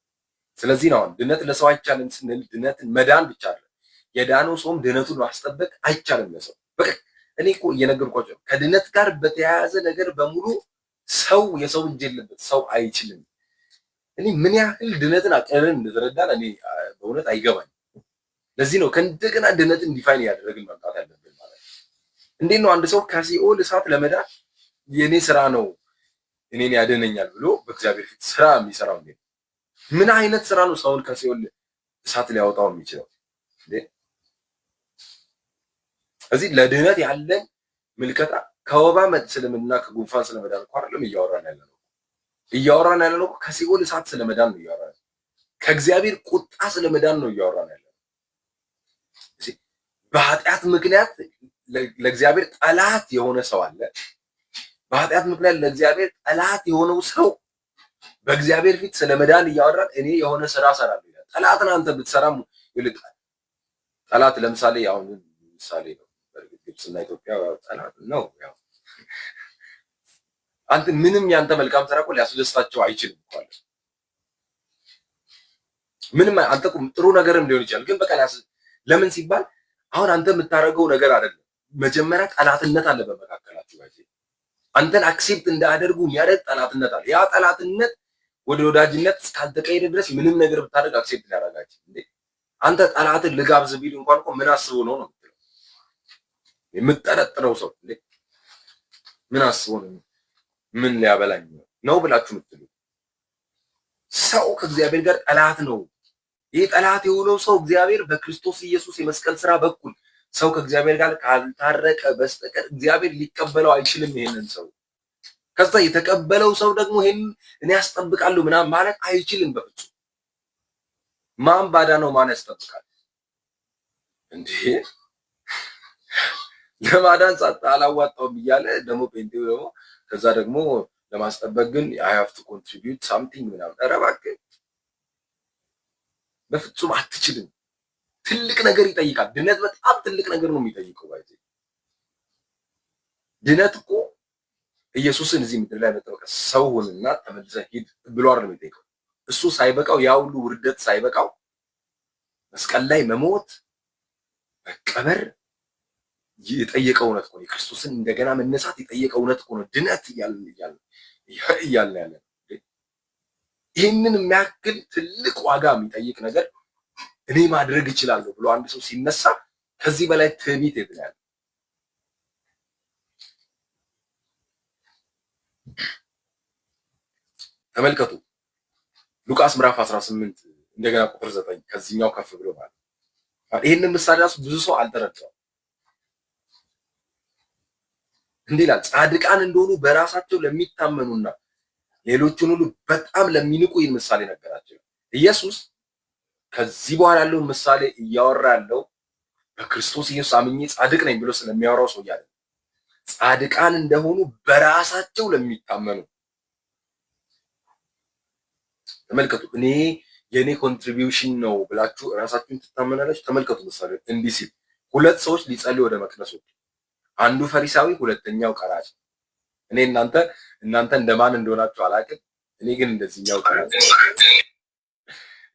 Speaker 1: ስለዚህ ነው አሁን ድነት ለሰው አይቻልም ስንል ድነትን መዳን ብቻ አይደለም፣ የዳነው ሰውም ድነቱን ማስጠበቅ አይቻልም ለሰው። በቃ እኔ እኮ እየነገርኳቸው ከድነት ጋር በተያያዘ ነገር በሙሉ ሰው የሰው እጅ የለበት፣ ሰው አይችልም። እኔ ምን ያህል ድነትን አቅልለን እንደተረዳን እኔ በእውነት አይገባኝም። ለዚህ ነው ከእንደገና ድነትን define እያደረግን መምጣት ያለብን ማለት ነው። እንዴት ነው አንድ ሰው ከሲኦል እሳት ለመዳን የእኔ ስራ ነው እኔን ያድነኛል ብሎ በእግዚአብሔር ፊት ስራ የሚሰራው እንዴት ነው? ምን አይነት ስራ ነው ሰውን ከሲኦል እሳት ሊያወጣው የሚችለው? እንዴ እዚህ ለድህነት ያለን ምልከታ ከወባ ስለመዳንና ከጉንፋን ስለመዳን እኮ አይደለም እያወራን ያለ ነው። እያወራን ያለ ነው ከሲኦል እሳት ስለመዳን ነው እያወራን ያለ፣ ከእግዚአብሔር ቁጣ ስለመዳን ነው እያወራን ያለ ነው። በኃጢአት ምክንያት ለእግዚአብሔር ጠላት የሆነ ሰው አለ። በኃጢአት ምክንያት ለእግዚአብሔር ጠላት የሆነው ሰው በእግዚአብሔር ፊት ስለመዳን እያወራን እኔ የሆነ ስራ እሰራለሁ ይላል። ጠላትን አንተ ብትሰራም ጠላት ለምሳሌ አሁን ምሳሌ ነው። በእርግጥ ግብፅና ኢትዮጵያ ጠላት ነው። ያው አንተ ምንም ያንተ መልካም ስራ እኮ ሊያስደስታቸው አይችልም እኮ አለ። ምንም አንተ ጥሩ ነገርም ሊሆን ይችላል፣ ግን በቃ ለምን ሲባል አሁን አንተ የምታደርገው ነገር አይደለም። መጀመሪያ ጠላትነት አለ በመካከላችሁ። ጋር አንተን accept እንዳያደርጉ የሚያደርግ ጠላትነት አለ። ያ ጠላትነት ወደ ወዳጅነት እስካልተቀየረ ድረስ ምንም ነገር ብታደርግ accept ሊያደርጋችሁ እንዴ። አንተ ጠላትን ልጋብዝ ቢል እንኳን እኮ ምን አስቦ ነው ነው የምትለው። የምጠረጥረው ሰው እንዴ ምን አስቦ ነው፣ ምን ሊያበላኝ ነው ነው ብላችሁ የምትሉ ሰው ከእግዚአብሔር ጋር ጠላት ነው። ይህ ጠላት የሆነው ሰው እግዚአብሔር በክርስቶስ ኢየሱስ የመስቀል ስራ በኩል ሰው ከእግዚአብሔር ጋር ካልታረቀ በስተቀር እግዚአብሔር ሊቀበለው አይችልም ይሄንን ሰው። ከዛ የተቀበለው ሰው ደግሞ ይሄን እኔ ያስጠብቃለሁ ምናምን ማለት አይችልም በፍጹም። ማን ባዳ ነው? ማን ያስጠብቃል እንዴ? ለማዳን ሳጣ አላዋጣውም እያለ ደግሞ ጴንጤው ደግሞ ከዛ ደግሞ ለማስጠበቅ ግን I have to contribute something ምናምን። ኧረ እባክህ በፍጹም አትችልም። ትልቅ ነገር ይጠይቃል። ድነት በጣም ትልቅ ነገር ነው የሚጠይቀው። By the way ድነት እኮ ኢየሱስን እዚህ ምድር ላይ መጥቶ ሰው ሁንና ተመልሰህ ሂድ ብሎ አይደለም የሚጠይቀው። እሱ ሳይበቃው፣ ያ ሁሉ ውርደት ሳይበቃው፣ መስቀል ላይ መሞት መቀበር የጠየቀው እውነት እኮ ነው። የክርስቶስን እንደገና መነሳት የጠየቀው እውነት እኮ ነው። ድነት እያልን እያልን እያልን ያለ ይህንን የሚያክል ትልቅ ዋጋ የሚጠይቅ ነገር እኔ ማድረግ እችላለሁ ብሎ አንድ ሰው ሲነሳ ከዚህ በላይ ትዕቢት የት ነው ያለው? ተመልከቱ፣ ሉቃስ ምዕራፍ 18 እንደገና ቁጥር 9፣ ከዚህኛው ከፍ ብሎ ማለት። ይህንን ምሳሌ ራሱ ብዙ ሰው አልተረዳውም። እንዲህ ይላል፣ ጻድቃን እንደሆኑ በራሳቸው ለሚታመኑና ሌሎችን ሁሉ በጣም ለሚንቁ ይህን ምሳሌ ነገራቸው። ኢየሱስ ከዚህ በኋላ ያለውን ምሳሌ እያወራ ያለው በክርስቶስ ኢየሱስ አምኜ ጻድቅ ነኝ ብሎ ስለሚያወራው ሰው እያለ ጻድቃን እንደሆኑ በራሳቸው ለሚታመኑ። ተመልከቱ። እኔ የኔ contribution ነው ብላችሁ ራሳችሁን ትታመናላችሁ። ተመልከቱ ምሳሌ እንዲህ ሲል፣ ሁለት ሰዎች ሊጸልዩ ወደ መቅደስ ወጡ። አንዱ ፈሪሳዊ፣ ሁለተኛው ቀራጭ። እኔ እናንተ እንደማን እንደሆናችሁ አላውቅም። እኔ ግን እንደዚህኛው ቀራጭ፣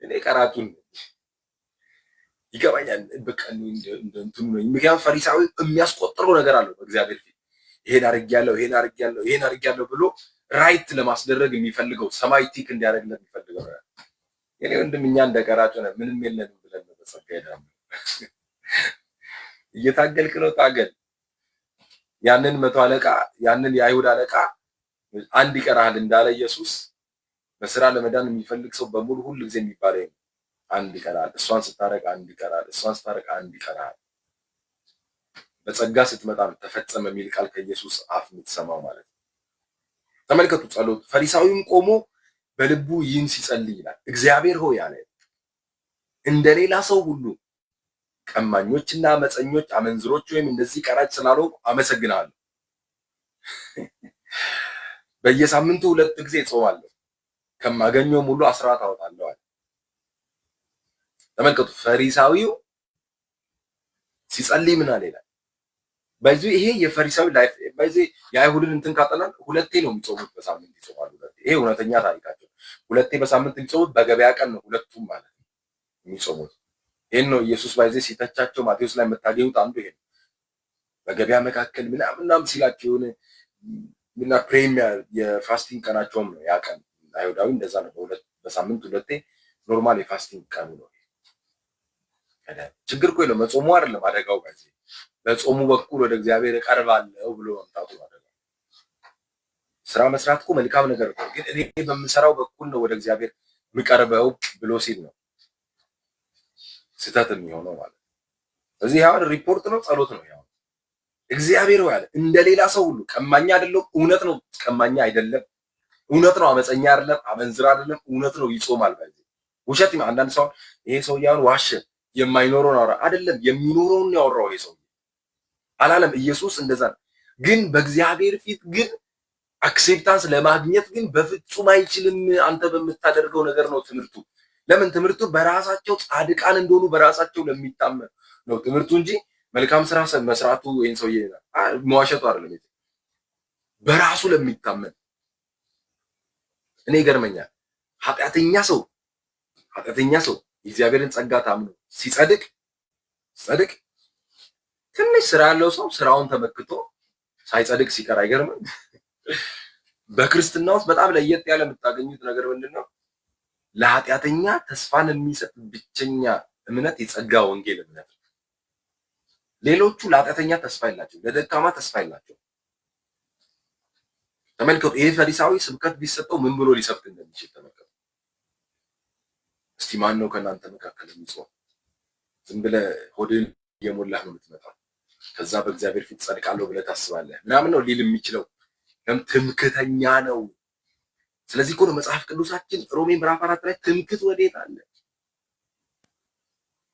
Speaker 1: እኔ ቀራጩን ይገባኛል። በቃ እንደ እንትኑ ነኝ። ምክንያቱም ፈሪሳዊ የሚያስቆጥረው ነገር አለው በእግዚአብሔር ፊት፣ ይሄን አድርጌያለሁ፣ ይሄን አድርጌያለሁ፣ ይሄን አድርጌያለሁ ብሎ right ለማስደረግ የሚፈልገው፣ ሰማይ tick እንዲያደርግለት የሚፈልገው ነገር። የኔ ወንድም እኛ እንደ ቀራጭ ነን፣ ምንም የለንም ብለን ነው በጸጋ ሄዳለሁ። እየታገልክ ነው፣ ታገል። ያንን መቶ አለቃ፣ ያንን የአይሁድ አለቃ አንድ ይቀርሃል እንዳለ ኢየሱስ፣ በስራ ለመዳን የሚፈልግ ሰው በሙሉ ሁል ጊዜ የሚባለው ይሄ ነው። አንድ ይቀርሃል፣ እሷን ስታረቅ አንድ ይቀርሃል፣ እሷን ስታረቅ አንድ ይቀርሃል። በጸጋ ስትመጣ ነው ተፈጸመ የሚል ቃል ከኢየሱስ አፍ የምትሰማው ማለት ነው። ተመልከቱ ጸሎት። ፈሪሳዊም ቆሞ በልቡ ይህን ሲጸልይ ይላል፣ እግዚአብሔር ሆይ አለ፣ እንደ ሌላ ሰው ሁሉ ቀማኞችና አመፀኞች፣ አመንዝሮች ወይም እንደዚህ ቀራጭ ስላልሆንኩ አመሰግናለሁ። በየሳምንቱ ሁለት ጊዜ እጾማለሁ፣ ከማገኘውም ሁሉ አስራት አወጣለሁ አለ። ተመልከቱ፣ ፈሪሳዊው ሲጸልይ ምን አለ ይላል። በዚህ ይሄ የፈሪሳዊ life በዚህ የአይሁድን እንትን ካጠናን ሁለቴ ነው የሚጾሙት፣ በሳምንት ይጾማሉ። ሁለቴ። ይሄ እውነተኛ ታሪካቸው። ሁለቴ በሳምንት የሚጾሙት በገበያ ቀን ነው፣ ሁለቱም ማለት ነው የሚጾሙት። ይሄን ነው ኢየሱስ by the way ሲተቻቸው ማቴዎስ ላይ የምታገኙት አንዱ ይሄ ነው። በገበያ መካከል ምናምን ምናምን ሲላቸው የሆነ እና ፕሬሚያ የ fasting ቀናቸውም ነው ያ ቀን። አይሁዳዊ እንደዛ ነው። በሁለት በሳምንት ሁለቴ normal የ fasting ቀኑ ነው። ችግር እኮ የለውም፣ መጾሙ አይደለም አደጋው። by the way በጾሙ በኩል ወደ እግዚአብሔር እቀርባለሁ ብሎ መምጣቱ ነው አደጋው። ስራ መስራት እኮ መልካም ነገር ነው፣ ግን እኔ በምሰራው በኩል ነው ወደ እግዚአብሔር የምቀርበው ብሎ ሲል ነው ስህተት የሚሆነው ማለት ነው። እዚህ አሁን ሪፖርት ነው፣ ጸሎት ነው። ያው እግዚአብሔር ሆይ አለ፣ እንደ ሌላ ሰው ሁሉ ቀማኛ አይደለም። እውነት ነው፣ ቀማኛ አይደለም። እውነት ነው፣ አመፀኛ አይደለም፣ አመንዝራ አይደለም። እውነት ነው፣ ይጾማል። by the way ውሸት፣ አንዳንድ ሰው ይሄ ሰውዬ አሁን ዋሸ፣ የማይኖረውን አወራ አይደለም፣ የሚኖረውን ያወራው ይሄ ሰው አላለም። ኢየሱስ እንደዛ ነው። ግን በእግዚአብሔር ፊት ግን acceptance ለማግኘት ግን በፍጹም አይችልም። አንተ በምታደርገው ነገር ነው ትምህርቱ። ለምን? ትምህርቱ በራሳቸው ጻድቃን እንደሆኑ በራሳቸው ለሚታመን ነው ትምህርቱ እንጂ መልካም ስራ መስራቱ ይሄን ሰውዬ መዋሸቱ አይደለም። በራሱ ለሚታመን። እኔ ይገርመኛል። ኃጢአተኛ ሰው የእግዚአብሔርን ጸጋ ታምኖ ሲጸድቅ ጸድቅ፣ ትንሽ ስራ ያለው ሰው ስራውን ተመክቶ ሳይጸድቅ ሲቀር አይገርምም? በክርስትና ውስጥ በጣም ለየት ያለ የምታገኙት ነገር ምንድን ነው? ለኃጢአተኛ ተስፋን የሚሰጥ ብቸኛ እምነት የጸጋ ወንጌል እምነት ነው። ሌሎቹ ለኃጢአተኛ ተስፋ የላቸው፣ ለደካማ ተስፋ የላቸው። ተመልከቱ፣ ይሄ ፈሪሳዊ ስብከት ቢሰጠው ምን ብሎ ሊሰብክ እንደሚችል ተመልከቱ። እስቲ ማን ነው ከእናንተ መካከል የሚጾም? ዝም ብለህ ሆድን እየሞላህ ነው የምትመጣው። ከዛ በእግዚአብሔር ፊት ጸድቃለሁ ብለህ ታስባለህ ምናምን ነው ሊል የሚችለው። ትምክተኛ ነው። ስለዚህ እኮ ነው መጽሐፍ ቅዱሳችን ሮሜ ምዕራፍ 4 ላይ ትምክት ወዴት አለ?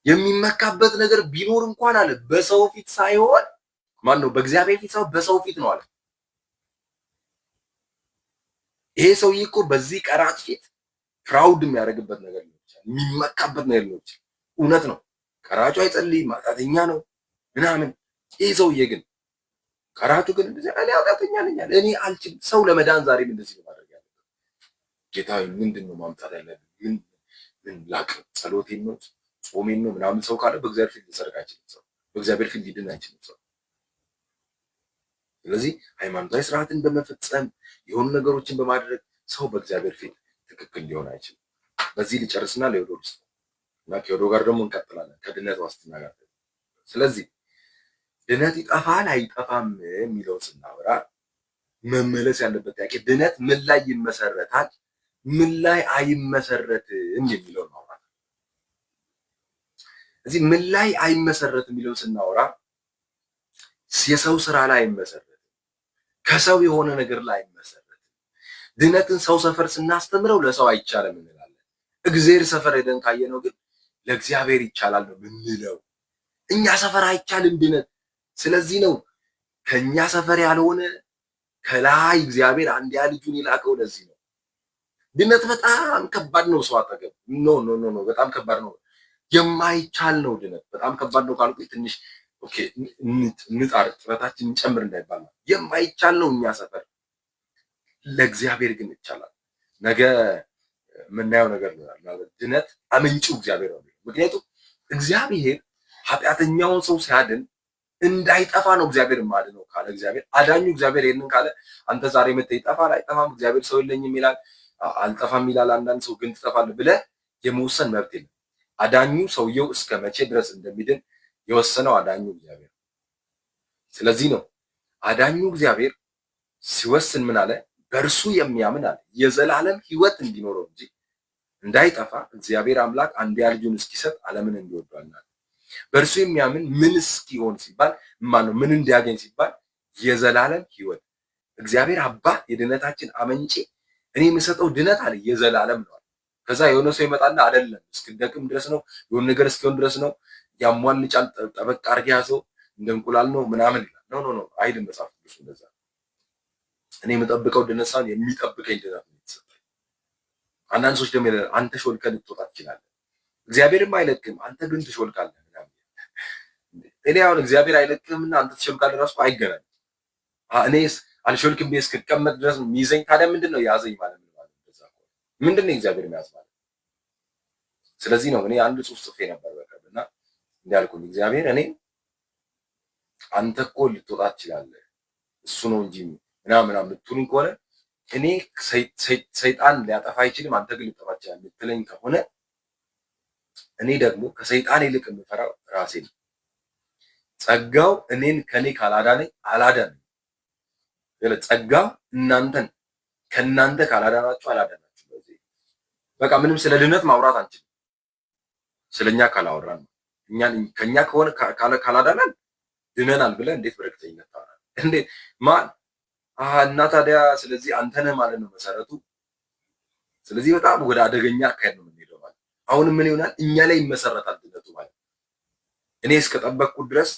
Speaker 1: የሚመካበት ነገር ቢኖር እንኳን አለ በሰው ፊት ሳይሆን፣ ማን ነው፣ በእግዚአብሔር ፊት ሳይሆን በሰው ፊት ነው አለ። ይሄ ሰውዬ እኮ በዚህ ቀራጭ ፊት proud የሚያደርግበት ነገር ሊሆን ይችላል፣ የሚመካበት ነገር ሊሆን ይችላል። እውነት ነው። ቀራጩ አይጸልይም፣ ኃጢአተኛ ነው ምናምን። ይህ ሰውዬ ግን፣ ቀራጩ ግን እንደዚህ እኔ ኃጢአተኛ ነኝ አለ። እኔ አልችልም። ሰው ለመዳን ዛሬም እንደዚህ ነው ማድረግ ያለበት። ጌታ ምንድን ነው ማምጣት ያለብን? ምን ምን ላቅርብ? ጸሎቴን ነው፣ ጾሜን ነው ምናምን ሰው ካለ በእግዚአብሔር ፊት ሊጸድቅ አይችልም። ሰው በእግዚአብሔር ፊት ሊድን አይችልም ሰው። ስለዚህ ሃይማኖታዊ ስርዓትን በመፈጸም፣ የሆኑ ነገሮችን በማድረግ ሰው በእግዚአብሔር ፊት ትክክል ሊሆን አይችልም። በዚህ ሊጨርስና ለዮዶ ልስጥ እና ከዮዶ ጋር ደግሞ እንቀጥላለን ከድነት ዋስትና ጋር። ስለዚህ ድነት ይጠፋል አይጠፋም የሚለውን ስናወራ መመለስ ያለበት ጥያቄ ድነት ምን ላይ ይመሰረታል፣ ምን ላይ አይመሰረትም የሚለውን ማውራት። እዚህ ምን ላይ አይመሰረትም የሚለውን ስናወራ የሰው ስራ ላይ አይመሰረትም፣ ከሰው የሆነ ነገር ላይ አይመሰረትም። ድነትን ሰው ሰፈር ስናስተምረው ለሰው አይቻልም እንላለን። እግዜር ሰፈር ሄደን ካየነው ግን ለእግዚአብሔር ይቻላል ነው ምንለው። እኛ ሰፈር አይቻልም ድነት። ስለዚህ ነው ከኛ ሰፈር ያልሆነ ከላይ እግዚአብሔር አንድያ ልጁን የላከው ለዚህ ነው። ድነት በጣም ከባድ ነው። ሰው አጠገብ no, no, no, no፣ በጣም ከባድ ነው። የማይቻል ነው ድነት። በጣም ከባድ ነው ካልኩኝ ትንሽ okay እንጣር፣ ጥረታችን እንጨምር እንዳይባል ነው። የማይቻል ነው እኛ ሰፈር፣ ለእግዚአብሔር ግን ይቻላል። ነገ የምናየው ነገር ነው። ድነት አመንጪው እግዚአብሔር ነው። ምክንያቱም እግዚአብሔር ኃጢአተኛውን ሰው ሲያድን እንዳይጠፋ ነው እግዚአብሔር የማድነው ካለ፣ እግዚአብሔር አዳኙ እግዚአብሔር ይሄንን ካለ፣ አንተ ዛሬ መተህ ይጠፋል አይጠፋም፣ እግዚአብሔር ሰው የለኝም ይላል፣ አልጠፋም ይላል። አንዳንድ ሰው ግን ትጠፋለህ ብለህ የመወሰን መብት የለም። አዳኙ ሰውየው እስከ መቼ ድረስ እንደሚድን የወሰነው አዳኙ እግዚአብሔር። ስለዚህ ነው አዳኙ እግዚአብሔር ሲወስን ምን አለ? በእርሱ የሚያምን አለ የዘላለም ሕይወት እንዲኖረው እንጂ እንዳይጠፋ እግዚአብሔር አምላክ አንድያ ልጁን እስኪሰጥ ዓለምን እንዲሁ ወዷልና። በእርሱ የሚያምን ምን እስኪሆን ሲባል፣ ማነው ምን እንዲያገኝ ሲባል የዘላለም ሕይወት። እግዚአብሔር አባት የድነታችን አመንጪ እኔ የምሰጠው ድነት አለ የዘላለም ነው። ከዛ የሆነ ሰው ይመጣና አይደለም እስክደቅም ድረስ ነው፣ የሆነ ነገር እስኪሆን ድረስ ነው፣ ያሟልጫል፣ ጠበቅ አድርገህ ያዘው፣ እንደ እንቁላል ነው ምናምን ይላል። No, no, no አይልም መጽሐፍ ቅዱስ እንደዛ። እኔ የምጠብቀው ድነት ሳይሆን የሚጠብቀኝ ድነት ነው የተሰጠኝ። አንዳንድ ሰዎች ደግሞ ይላል አንተ ሾልከህ ልትወጣ ትችላለህ፣ እግዚአብሔርም አይለቅም፣ አንተ ግን ትሾልካለህ ምናምን። እኔ አሁን እግዚአብሔር አይለቅምና አንተ ትሾልካለህ ራሱ አይገናኝም። እኔስ አልሾልክም ብዬ እስክቀመጥ ድረስ ነው የሚይዘኝ። ታዲያ ምንድን ነው ያዘኝ ማለት ምን ማለት ነው? ምንድን ነው እግዚአብሔር መያዝ ማለት? ስለዚህ ነው እኔ አንድ ጽሑፍ ጽፌ ነበር በቅርብ እና እንዲያልኩኝ እግዚአብሔር እኔ አንተ እኮ ልትወጣ ትችላለህ እሱ ነው እንጂ ምናምን ምናምን የምትሉኝ ከሆነ፣ እኔ ሰይጣን ሊያጠፋ አይችልም፣ አንተ ግን ልትጠፋ ትችላለህ የምትለኝ ከሆነ፣ እኔ ደግሞ ከሰይጣን ይልቅ የምፈራው ራሴ ነው። ጸጋው እኔን ከኔ ካላዳነኝ አላዳነኝ። ጸጋው እናንተን ከእናንተ ካላዳናችሁ አላዳናችሁ። በዚህ በቃ ምንም ስለ ድነት ማውራት አንችልም። ስለኛ ካላወራን፣ እኛን ከኛ ከሆነ ካላዳነን ድነናል ብለህ እንዴት በእርግጠኝነት ታወራለህ? እንዴት ማን እና ታዲያ ስለዚህ አንተ ነህ ማለት ነው መሰረቱ። ስለዚህ በጣም ወደ አደገኛ አካሄድ ነው የምንሄደው ማለት። አሁንም ምን ይሆናል? እኛ ላይ ይመሰረታል ድነቱ ማለት። እኔ እስከጠበቅኩት ድረስ፣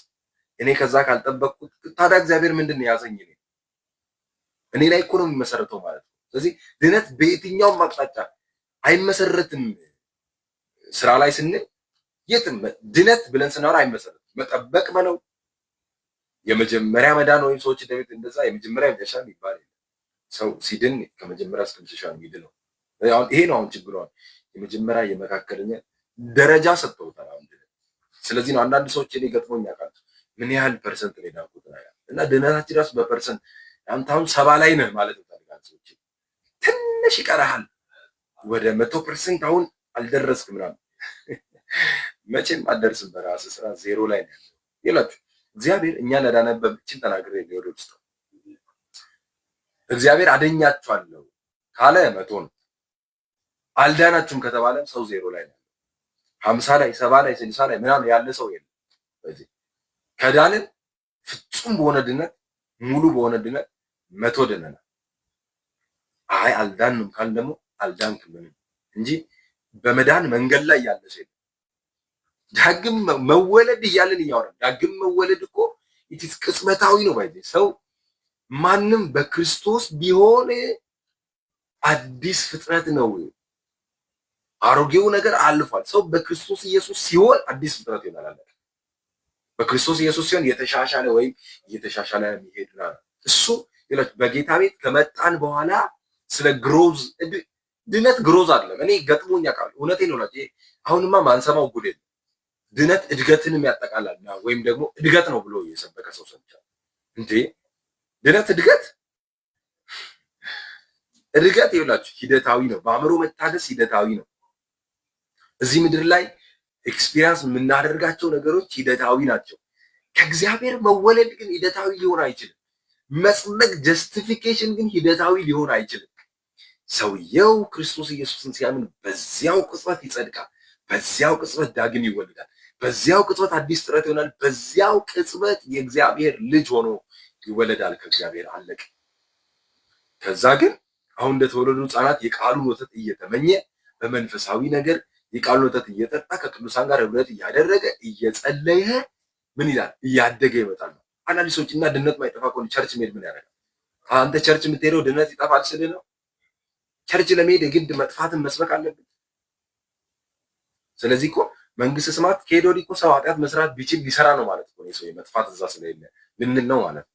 Speaker 1: እኔ ከዛ ካልጠበቅኩት ታዲያ እግዚአብሔር ምንድን ነው ያዘኝ? እኔ ላይ እኮ ነው የሚመሰረተው ማለት ነው። ስለዚህ ድነት በየትኛውም አቅጣጫ አይመሰረትም። ስራ ላይ ስንል የትም ድነት ብለን ስናወራ አይመሰረትም። መጠበቅ በለው የመጀመሪያ መዳን ወይም ሰዎች እንደሚሉት እንደዛ የመጀመሪያ መጨረሻ የሚባል የለም። ሰው ሲድን ከመጀመሪያ እስከ መጨረሻ ነው የሚድነው። አሁን ይሄ ነው አሁን ችግሩ። አሁን የመጀመሪያ የመካከለኛ ደረጃ ሰጥተውታል አሁን ድነት። ስለዚህ ነው አንዳንድ ሰዎች እኔ ገጥሞኝ ያውቃል። ምን ያህል percent ነው የዳንኩት እና ድነታችን ራሱ በ percent አንተ አሁን 70 ላይ ነህ ማለት እንፈልጋለን። ሰዎች ትንሽ ይቀርሃል ወደ 100% አሁን አልደረስክም ምናምን መቼም አትደርስም። በራስህ ስራ ዜሮ ላይ ነው ያለው ይላችሁ። እግዚአብሔር እኛን ያዳነበት ብቻን ተናግሬ ወደ ውስጥ እግዚአብሔር አደኛችኋለሁ ካለ 100 ነው። አልዳናችሁም ከተባለም ሰው ዜሮ ላይ ነው። 50 ላይ 70 ላይ 60 ላይ ምናምን ያለ ሰው የለም። በዚህ ከዳንን ፍጹም በሆነ ድነት ሙሉ በሆነ ድነት 100 ድነናል። አይ አልዳንም ካልን ደግሞ አልዳንክም እንጂ በመዳን መንገድ ላይ ያለ ሰው የለም። ዳግም መወለድ እያለን እያወራን ዳግም መወለድ እኮ it's ቅጽበታዊ ነው። ባይ ሰው ማንም በክርስቶስ ቢሆን አዲስ ፍጥረት ነው። አሮጌው ነገር አልፏል። ሰው በክርስቶስ ኢየሱስ ሲሆን አዲስ ፍጥረት ይሆናል። በክርስቶስ ኢየሱስ ሲሆን የተሻሻለ ወይም እየተሻሻለ የሚሄድ ነው። እሱ ይላል በጌታ ቤት ከመጣን በኋላ ስለ growth ድነት growth አይደለም። እኔ ገጥሞኝ ያውቃል። እውነቴን ነው። አሁንማ ማንሰማው ጉድ የለም። ድነት እድገትንም ያጠቃላል ወይም ደግሞ እድገት ነው ብሎ የሰበከ ሰው ሰምቻለሁ። እንዴ ድነት እድገት እድገት ይኸውላችሁ ሂደታዊ ነው። በአእምሮ መታደስ ሂደታዊ ነው። እዚህ ምድር ላይ experience የምናደርጋቸው ነገሮች ሂደታዊ ናቸው። ከእግዚአብሔር መወለድ ግን ሂደታዊ ሊሆን አይችልም። መጽደቅ justification ግን ሂደታዊ ሊሆን አይችልም። ሰውየው ክርስቶስ ኢየሱስን ሲያምን በዚያው ቅጽበት ይጸድቃል። በዚያው ቅጽበት ዳግም ይወለዳል። በዚያው ቅጽበት አዲስ ፍጥረት ይሆናል። በዚያው ቅጽበት የእግዚአብሔር ልጅ ሆኖ ይወለዳል ከእግዚአብሔር። አለቀ። ከዛ ግን አሁን እንደተወለዱ ሕፃናት የቃሉን ወተት እየተመኘ በመንፈሳዊ ነገር የቃሉን ወተት እየጠጣ ከቅዱሳን ጋር ህብረት እያደረገ እየጸለየ ምን ይላል? እያደገ ይመጣል። አንዳንድ ሰዎች እና ድነት ማይጠፋ ከሆነ church መሄድ ምን ያደርጋል? አንተ church የምትሄደው ድነት ይጠፋል ስልህ ነው። church ለመሄድ የግድ መጥፋትን መስበክ አለብን። ስለዚህ እኮ መንግስተ ሰማያት ከሄደ ወዲህ እኮ ሰው ኃጢአት መስራት ቢችል ሊሰራ ነው ማለት እኮ ነው። ሰው መጥፋት እዛ ስለሌለ ልንል ነው ማለት ነው።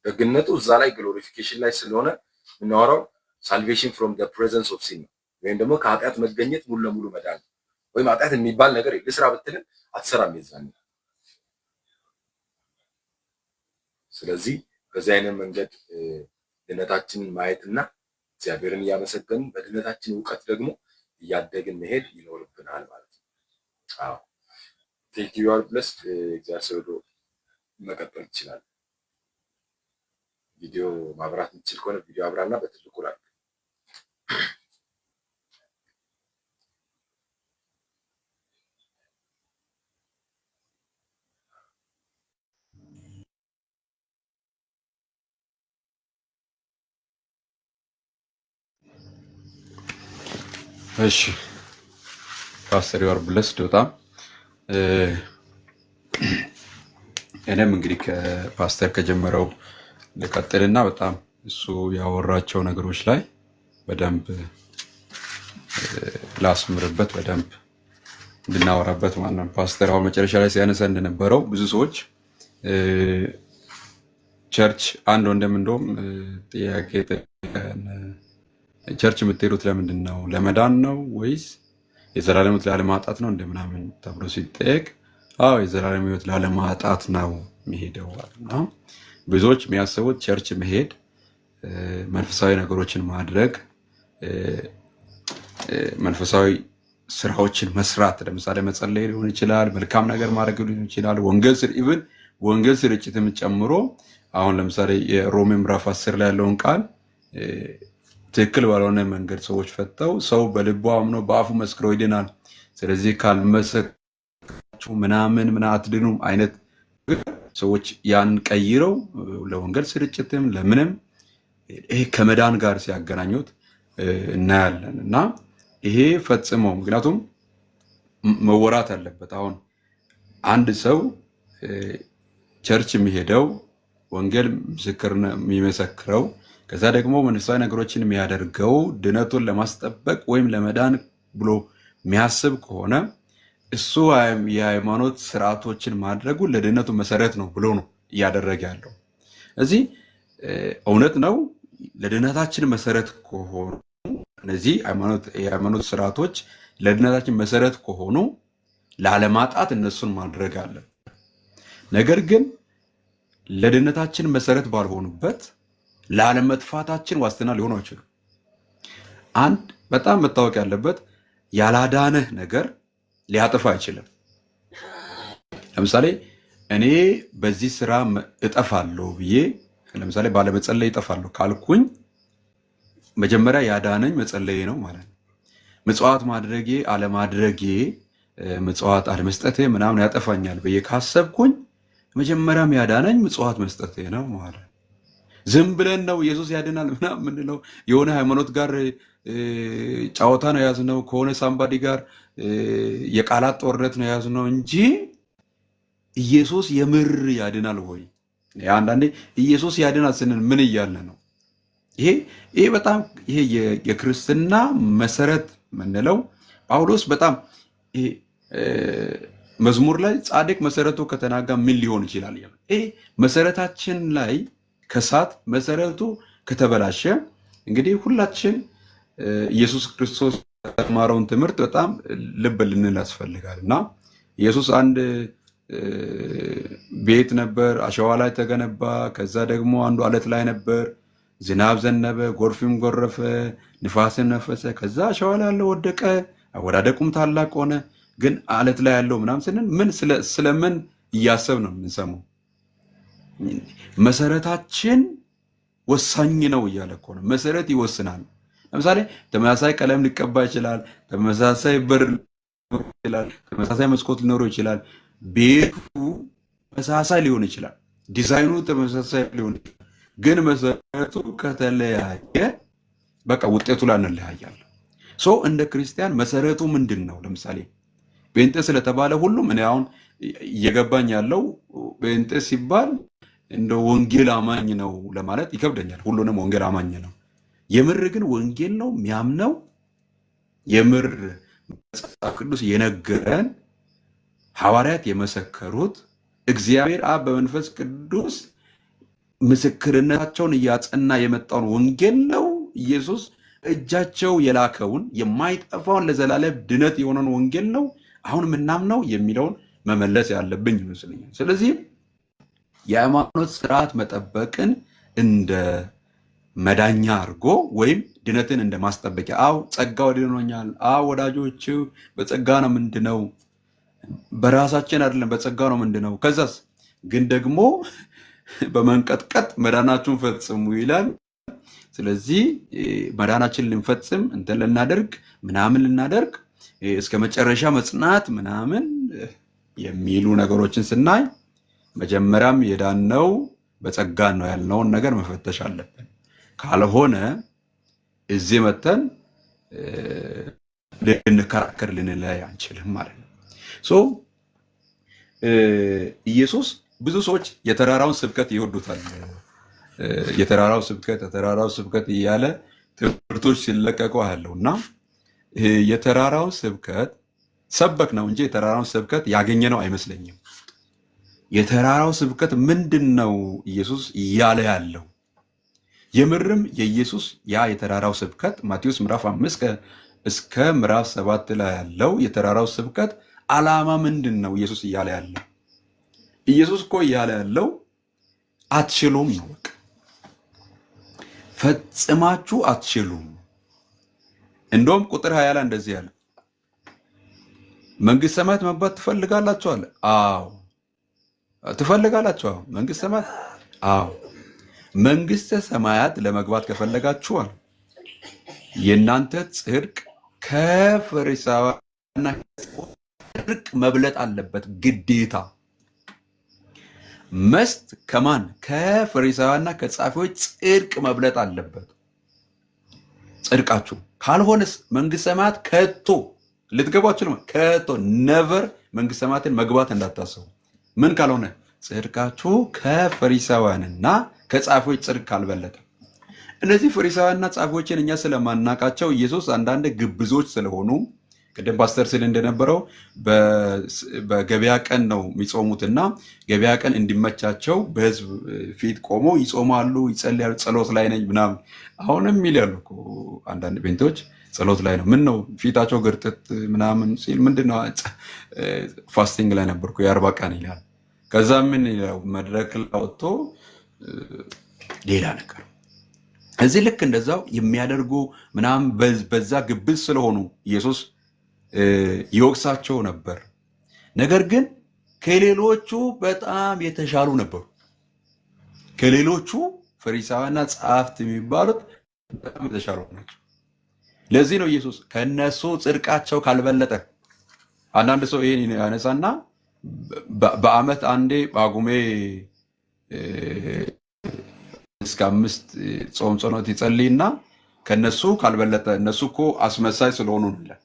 Speaker 1: ደግነቱ እዛ ላይ glorification ላይ ስለሆነ የምናወራው salvation from the presence of sin ነው፣ ወይም ደግሞ ከኃጢአት መገኘት ሙሉ ለሙሉ መዳን ነው። ወይም ኃጢአት የሚባል ነገር ልስራ ብትልም አትሰራም የዛኔ። ስለዚህ በዚህ አይነት መንገድ ድነታችንን ማየትና እግዚአብሔርን እያመሰገንን በድነታችን እውቀት ደግሞ እያደግን መሄድ ይኖርብናል ማለት ነው። አዎ thank you are blessed። እግዚአብሔር ሰው መቀጠል ይችላል። ቪዲዮ ማብራት የምትችል ከሆነ ቪዲዮ አብራና በትልቁ ላድርግ።
Speaker 3: እሺ ፓስተር you are blessed በጣም። እኔም እንግዲህ ከፓስተር ከጀመረው ልቀጥልና በጣም እሱ ያወራቸው ነገሮች ላይ በደንብ ላስምርበት፣ በደንብ እንድናወራበት ማለት ነው። ፓስተር አሁን መጨረሻ ላይ ሲያነሳ እንደነበረው ብዙ ሰዎች church አንድ ወንድም እንደውም ጥያቄ ጠየቀን። church የምትሄዱት ለምንድን ነው? ለመዳን ነው ወይስ የዘላለም ሕይወት ላለማጣት ነው እንደምናምን ተብሎ ሲጠየቅ፣ አዎ የዘላለም ሕይወት ላለማጣት ነው የሚሄደው አለ። ብዙዎች የሚያስቡት church መሄድ፣ መንፈሳዊ ነገሮችን ማድረግ፣ መንፈሳዊ ስራዎችን መስራት፣ ለምሳሌ መጸለይ ሊሆን ይችላል፣ መልካም ነገር ማድረግ ሊሆን ይችላል፣ ወንጌል ስር even ወንጌል ስርጭትም ጨምሮ አሁን ለምሳሌ የሮሜ ምዕራፍ 10 ላይ ያለውን ቃል ትክክል ባልሆነ መንገድ ሰዎች ፈተው ሰው በልቡ አምኖ በአፉ መስክሮ ይድናል፣ ስለዚህ ካልመሰካችሁ ምናምን ምና አትድኑም አይነት ሰዎች ያን ቀይረው ለወንጌል ስርጭትም ለምንም ይሄ ከመዳን ጋር ሲያገናኙት እናያለን። እና ይሄ ፈጽሞ ምክንያቱም መወራት አለበት። አሁን አንድ ሰው church የሚሄደው ወንጌል ምስክር የሚመሰክረው ከዛ ደግሞ መንፈሳዊ ነገሮችን የሚያደርገው ድነቱን ለማስጠበቅ ወይም ለመዳን ብሎ የሚያስብ ከሆነ እሱ የሃይማኖት ስርዓቶችን ማድረጉ ለድህነቱ መሰረት ነው ብሎ ነው እያደረገ ያለው። እዚህ እውነት ነው፣ ለድህነታችን መሰረት ከሆኑ እነዚህ የሃይማኖት ስርዓቶች ለድህነታችን መሰረት ከሆኑ ላለማጣት እነሱን ማድረግ አለን። ነገር ግን ለድህነታችን መሰረት ባልሆኑበት ላለመጥፋታችን ዋስትና ሊሆኑ አይችሉም። አንድ በጣም መታወቅ ያለበት ያላዳነህ ነገር ሊያጠፋ አይችልም። ለምሳሌ እኔ በዚህ ስራ እጠፋለሁ ብዬ፣ ለምሳሌ ባለመጸለይ እጠፋለሁ ካልኩኝ መጀመሪያ ያዳነኝ መጸለዬ ነው ማለት ነው። ምጽዋት ማድረጌ አለማድረጌ፣ ምጽዋት አለመስጠቴ ምናምን ያጠፋኛል ብዬ ካሰብኩኝ መጀመሪያም ያዳነኝ ምጽዋት መስጠቴ ነው ማለት ነው። ዝም ብለን ነው ኢየሱስ ያድናል ምናምን የምንለው፣ የሆነ ሃይማኖት ጋር ጨዋታ ነው የያዝነው፣ ከሆነ somebody ጋር የቃላት ጦርነት ነው የያዝነው እንጂ ኢየሱስ የምር ያድናል ወይ? አንዳንዴ ኢየሱስ ያድናል ስንል ምን እያልን ነው? ይሄ በጣም ይሄ የክርስትና መሰረት የምንለው ጳውሎስ በጣም ይሄ መዝሙር ላይ ጻድቅ መሰረቱ ከተናጋ ምን ሊሆን ይችላል? ይሄ መሰረታችን ላይ ከሳት መሰረቱ ከተበላሸ እንግዲህ ሁላችን ኢየሱስ ክርስቶስ ያስተማረውን ትምህርት በጣም ልብ ልንል ያስፈልጋል። እና ኢየሱስ አንድ ቤት ነበር፣ አሸዋ ላይ ተገነባ። ከዛ ደግሞ አንዱ አለት ላይ ነበር። ዝናብ ዘነበ፣ ጎርፍም ጎረፈ፣ ንፋስም ነፈሰ። ከዛ አሸዋ ላይ ያለው ወደቀ፣ አወዳደቁም ታላቅ ሆነ። ግን አለት ላይ ያለው ምናምን ስንል ምን ስለምን እያሰብ ነው የምንሰማው? መሰረታችን ወሳኝ ነው እያለ እኮ ነው። መሰረት ይወስናል። ለምሳሌ ተመሳሳይ ቀለም ሊቀባ ይችላል። ተመሳሳይ በር ሊኖር ይችላል። ተመሳሳይ መስኮት ሊኖረው ይችላል። ቤቱ ተመሳሳይ ሊሆን ይችላል። ዲዛይኑ ተመሳሳይ ሊሆን ይችላል። ግን መሰረቱ ከተለያየ በቃ ውጤቱ ላይ እንለያያለን። So እንደ ክርስቲያን መሰረቱ ምንድን ነው? ለምሳሌ ጴንጤ ስለተባለ ሁሉም፣ እኔ አሁን እየገባኝ ያለው ጴንጤ ሲባል እንደ ወንጌል አማኝ ነው ለማለት ይከብደኛል። ሁሉንም ወንጌል አማኝ ነው። የምር ግን ወንጌል ነው የሚያምነው? የምር መጽሐፍ ቅዱስ የነገረን፣ ሐዋርያት የመሰከሩት፣ እግዚአብሔር አብ በመንፈስ ቅዱስ ምስክርነታቸውን እያጸና የመጣውን ወንጌል ነው? ኢየሱስ እጃቸው የላከውን የማይጠፋውን ለዘላለም ድነት የሆነውን ወንጌል ነው አሁን የምናምነው የሚለውን መመለስ ያለብኝ ይመስለኛል። ስለዚህ የሃይማኖት ስርዓት መጠበቅን እንደ መዳኛ አድርጎ ወይም ድነትን እንደ ማስጠበቂያ፣ አው ጸጋው ድኖኛል፣ አው ወዳጆች በጸጋ ነው ምንድነው፣ በራሳችን አይደለም፣ በጸጋ ነው ምንድነው። ከዛስ ግን ደግሞ በመንቀጥቀጥ መዳናችሁን ፈጽሙ ይላል። ስለዚህ መዳናችን ልንፈጽም እንትን ልናደርግ ምናምን ልናደርግ እስከ መጨረሻ መጽናት ምናምን የሚሉ ነገሮችን ስናይ መጀመሪያም የዳነው በጸጋ ነው ያልነውን ነገር መፈተሽ አለብን። ካልሆነ እዚህ መተን ልንከራከር ልንለያይ አንችልም ማለት ነው። So ኢየሱስ፣ ብዙ ሰዎች የተራራውን ስብከት ይወዱታል። የተራራው ስብከት፣ የተራራው ስብከት እያለ ትምህርቶች ሲለቀቁ አያለው እና ይሄ የተራራውን ስብከት ሰበክ ነው እንጂ የተራራውን ስብከት ያገኘነው አይመስለኝም። የተራራው ስብከት ምንድን ነው ኢየሱስ እያለ ያለው? የምርም የኢየሱስ ያ የተራራው ስብከት ማቴዎስ ምዕራፍ 5 እስከ ምዕራፍ 7 ላይ ያለው የተራራው ስብከት ዓላማ ምንድን ነው? ኢየሱስ እያለ ያለው፣ ኢየሱስ እኮ እያለ ያለው አትችሉም ነው። በቃ ፈጽማችሁ አትችሉም። እንደውም ቁጥር 20 ላይ እንደዚህ ያለ፣ መንግስተ ሰማያት መግባት ትፈልጋላችሁ አለ። አዎ ትፈልጋላችሁ። አዎ መንግስተ ሰማያት፣ አዎ መንግስተ ሰማያት ለመግባት ከፈለጋችሁ አለ የእናንተ ጽድቅ ከፈሪሳውያንና ጽድቅ መብለጥ አለበት ግዴታ። Must ከማን? ከፈሪሳውያንና ከጻፊዎች ጽድቅ መብለጥ አለበት ጽድቃችሁ። ካልሆነስ መንግስተ ሰማያት ከቶ ልትገቡ አትችሉም። ከቶ never መንግስተ ሰማያትን መግባት እንዳታስቡ። ምን ካልሆነ? ጽድቃችሁ ከፈሪሳውያንና ከጻፊዎች ጽድቅ ካልበለጠ። እነዚህ ፈሪሳውያንና ጻፊዎችን እኛ ስለማናቃቸው ኢየሱስ አንዳንድ ግብዞች ስለሆኑ ቅድም ፓስተር ስል እንደነበረው በገበያ ቀን ነው የሚጾሙት እና ገበያ ቀን እንዲመቻቸው በህዝብ ፊት ቆመው ይጾማሉ፣ ይጸልያሉ። ጸሎት ላይ ነኝ ምናምን አሁንም ይላሉ እኮ አንዳንድ ጴንጤዎች ጸሎት ላይ ነው። ምን ነው ፊታቸው ግርጥት ምናምን ሲል ምንድን ነው fasting ላይ ነበርኩ የ40 ቀን ይላል። ከዛ ምን ይላል መድረክ ላይ ወጥቶ ሌላ ነገር። እዚህ ልክ እንደዛው የሚያደርጉ ምናምን በዛ ግብዝ ስለሆኑ ኢየሱስ ይወቅሳቸው ነበር። ነገር ግን ከሌሎቹ በጣም የተሻሉ ነበሩ። ከሌሎቹ ፈሪሳውያንና ጸሐፍት የሚባሉት በጣም የተሻሉ ናቸው። ለዚህ ነው ኢየሱስ ከነሱ ጽድቃቸው ካልበለጠ። አንዳንድ ሰው ይሄን ያነሳና በዓመት አንዴ ጳጉሜ እስከ 5 ጾም ጸሎት ይጸልይና ከነሱ ካልበለጠ እነሱ እኮ አስመሳይ ስለሆኑ ነው ይላል።